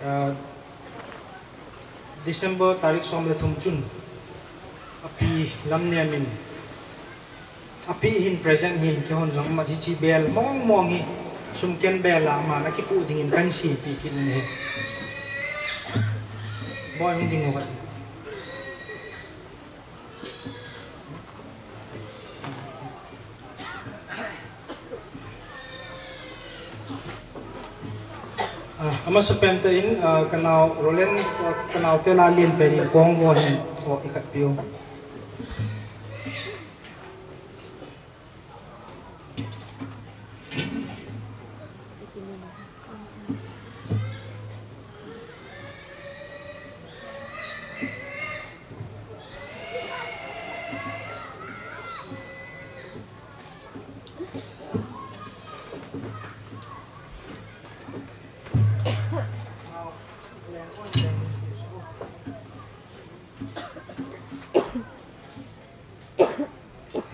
ah, December tarik som le thum chun api Lamnem in apeh hin, present hin, keihon jong amat hiche bel mong mong hi sum kenbel a aman akipuh dingin kahin seipeh kit in ahi. Boi, hung ding uva. Ah, amasapen tah in, ah, kanao Roland, ah, kanaote lah a alen pen in kong vo hin, oh, ikhatpeh u.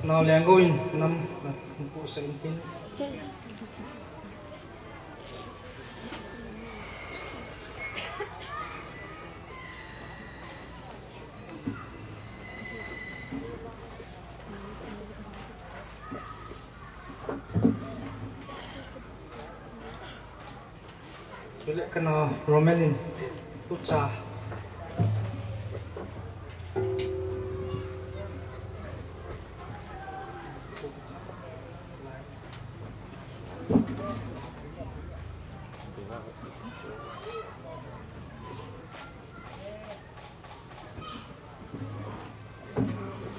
Nao Lenggou in nam, nam pu sa in tin. Chule kanao Romelin tucha.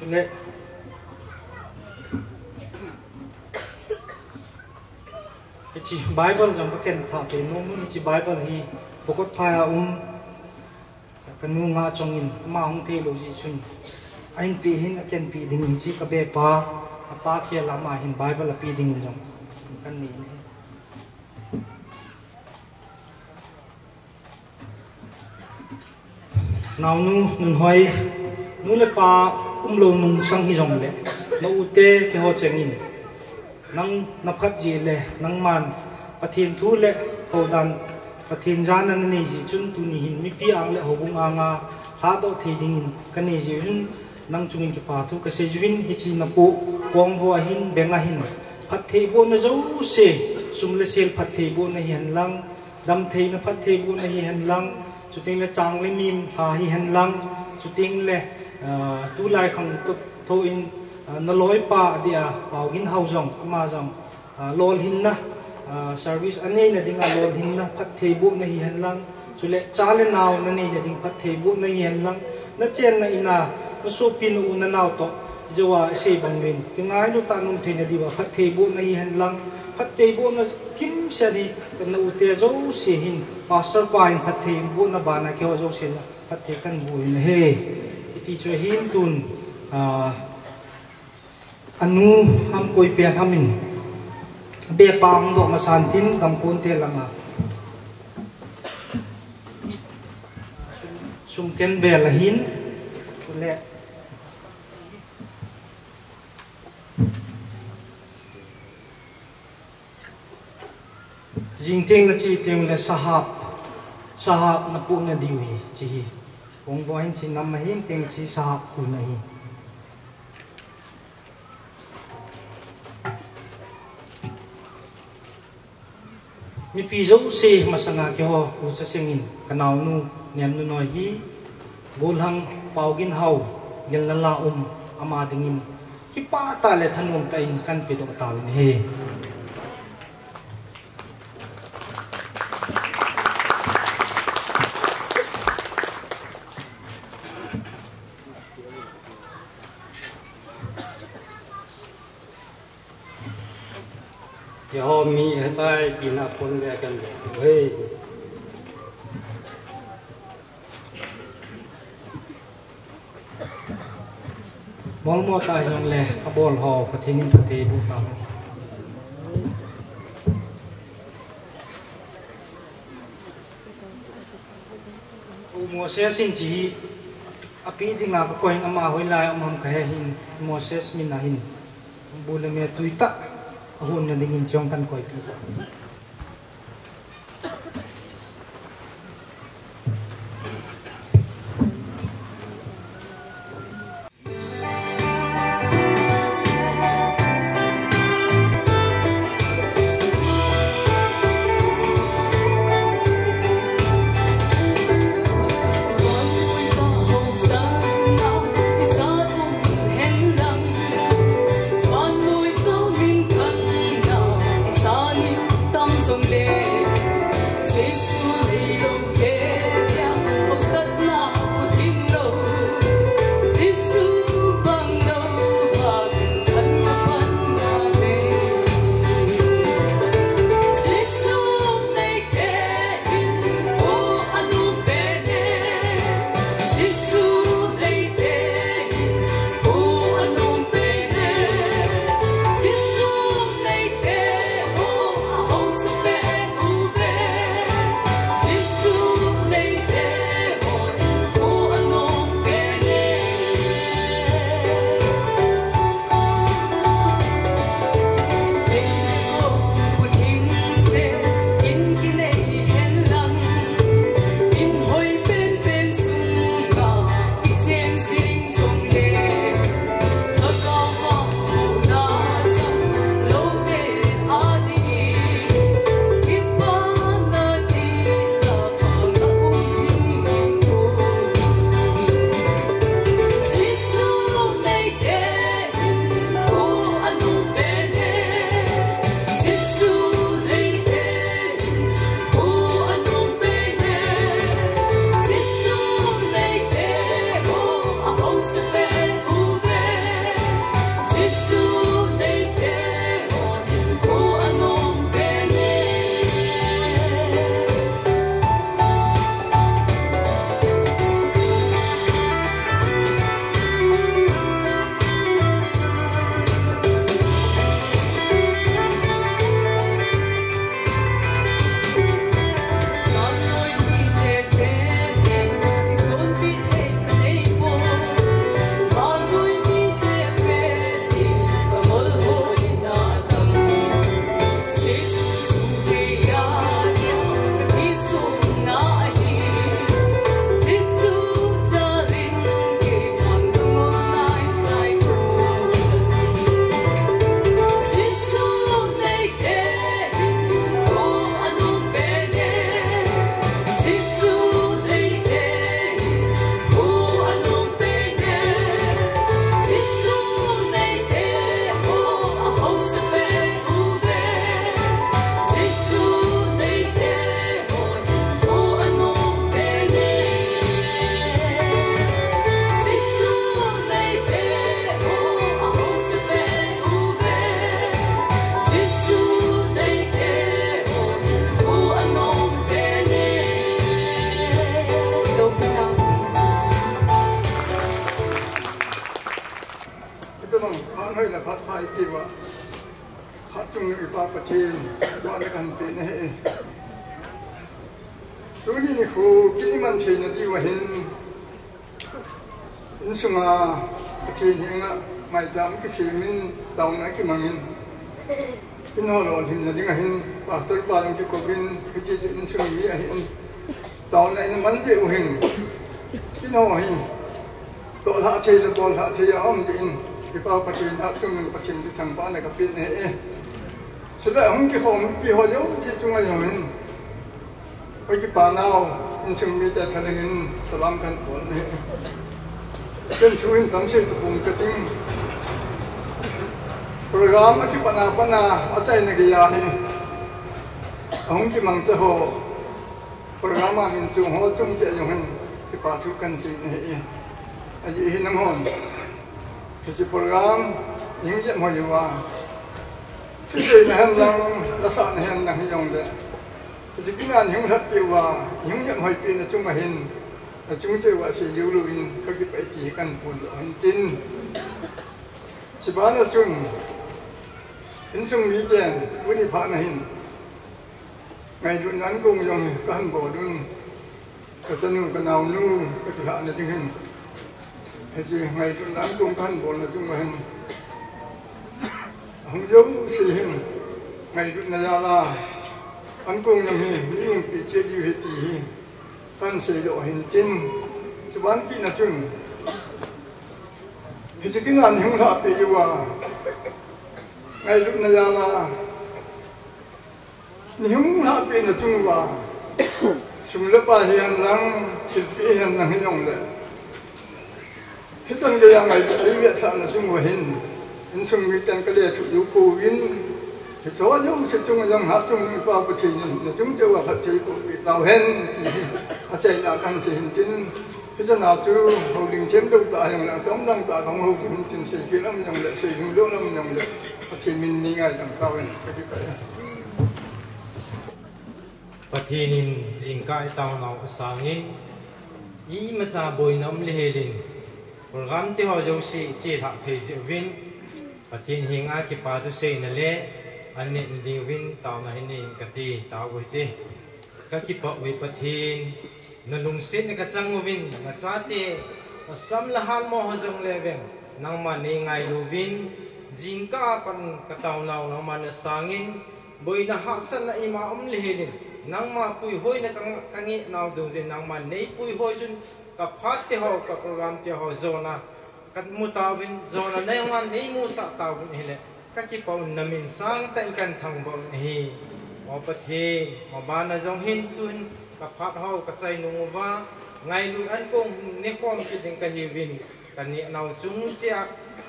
Chule hiche Bible jong kaken thah peh nom in, hiche Bible hi Pokot Phai a um kanu nga chong in, ama hung thei lou jeh chun ahin peh hin, aken peh ding hiche ka bepa, apa khel a ama hin Bible apeh ding in jong kan nei in ahi. Naonu Nunhoi, nu le pa umlou nung sang hijongle, na u te keiho chengin, nang na phat jeh le, nangman Pathen thu le houdan, Pathen jana na nei jeh chun tuni hin mipi ang le houbung anga lhadoh thei dingin ka nei jeh un, nang chungin kipa thu ka sei uvin, hiche na pu kongvo a hin, bank a hin, phattheibohna jouse, sum le sel phattheibohna hihen lang, damtheina phattheibohna hihen lang, chuteng le chang le mim lha hihen lang, chuteng le, ah, tulai khang to, tho in, ah, na loipa dia Paugin Hao jong, ama jong, ah, lolhinna, ah, service a neina dinga lolhinna phattheibohna hihen lang, chule cha le nao na neina ding phattheibohna hihen lang, na chenna in a, na sopi na u na nao toh, jouva i sei bang uvin, kingailu tah nom theina diuva phattheibohna hihen lang, phattheibohna kimsel hi, na u te jouse hin, pastor pa hin phattheibohna bana keiho jouse la phatthei kan boh in ahi. Hiti chu ahin tun, ah, anu ham koi pen ham in, Bepa hung doh masan tin gamkon te langa sum ken bel ahin, le jing teng na chi teng le sahap, sahap na pu na diu hi, chi hi. Kong bo hin chi nam ahin teng chi sahap pu na hi. Mipi jouse masanga keiho, u cha sengin, ka naonu, Nemnu Noi hi, Golhang Paugin Hau, gelna la um, ama dingin, kipah tah le thanom tah in kan pedoh tauvin ahi. Keiho mi hetai tina kon ve kan ve. Hei. Molmo ta jong le, abol ho, Pathen in phatthei boh tahen. U Moses in chi hi, api dinga ka koi in ama hoilai a um ham ka he hin, Moses min a hin, bu le me tui tah, ahon na dingin chong kan koipi. Pathen, tuana kahin pe nahi. Tuni nikho, kei iman theina diu ahin, insunga Pathen henga maicham kisemin, taona kimangin, in ho lolhinna ding ahin, Pastor pa jong kikouvin, hiti chun insung mi ahin, taona in man jeh u hin, in ho hi toh lhah thei le bol lhah thei a um jeh in, i Pa Pathen a chunga Pathen thu thangvahna kape nahi. Chule hung kikhompi ho jouse chunga jong hin, kei kipa nau, insung mite thalheng in salam kahin bol nahi. Ken thu hin tam sei tapong kating. Program akipatna patna achaina geiya hi, ahung kimangcha ho, program a min chung ho chung cheh jong hin kipa thu kahin sei nahi. Ajeh hi nanghon hiche program ihung jep hoi uva, thuseina hen lang, lasahna hen lang hijongle, hiche kin a ihung lhatpeh uva, ihung jep hoipeh na chunga hin, nachung cheh uva seijou louvin kakipah e ti hi kahin phondoh hintin. Chubana chun, insung miten tuni phatna hin ngailutna ankong jong hi kahin bol un, kachanu kanaonu kakilhahna ding hin, hiche ngailutna ankong kahin bolna chunga hin, ahung jouse hin ngailutna jal a ankong jong hi mi umpi cheh diu ahi ti hi kahin seidoh hintin. Chuban kitna chun, hiche kin a ihung lhahpeh uva, ngailutna jal a ihung lhahpeh na chung uva, sum le pai hihen lang, thilpeh hihen lang hijongle, hichan geiya ngailut eivetsahna chung uva hin, insung miten kalethuh jou pouvin, hiche ho jouse chunga jong hatchungnung Pa Pathen in nachung cheh uva phatthei eiboh peh tauhen ti hi achaina a kahin sei hintin. Hichana chu houlim themlou tah hijongle, achom lang tah kahung houlim hintin, seikhel um jongle, seilou lam jongle, Pathen min in neingaidam tauvin, kakipah e. Pathen in jingkah itaonau asangin, imacha boina um le helin, program teho jouse chelhah thei jeh uvin, Pathen henga kipa thuseina le anneh diuvin taona hin neiin kati tauhite. Kakipah uve Pathen, nalungsetna kachang uvin, nachate asam le hat mo ho jongle veng, nangman neingailu uvin, jingkah a pat kataonau nangman asangin, boina hahsatna ima um le helin, nangma puihoina ka, kangehnau dungjuiyin nangman neipuihoi jun, kaphat teho, ka program teho jona kamu tauvin, jona nangman neimusah tauvin ahile, kakipah un, namin sangtah in kahin thangvah un ahi. O Pathen, mabana jong hin tuhin kaphat ho kachainung uva, ngailut ankong nekhom kit ding kahiuvin, kanehnau chung cheh a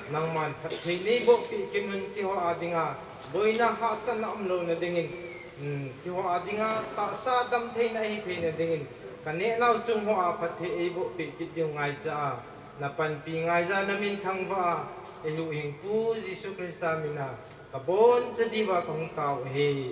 nangman phatthei neiboh peh kit un, keiho a dinga boina hahsatna umlouna dingin, um, keiho a dinga tahsa damtheina ahitheina dingin, kanehnau chung hoa phatthei eiboh peh kit diu ngaicha a, napanpi ngaija namin thangvah a, eihuhhingpu Jesu Christa mina kaboncha diuva kahung tao ahi.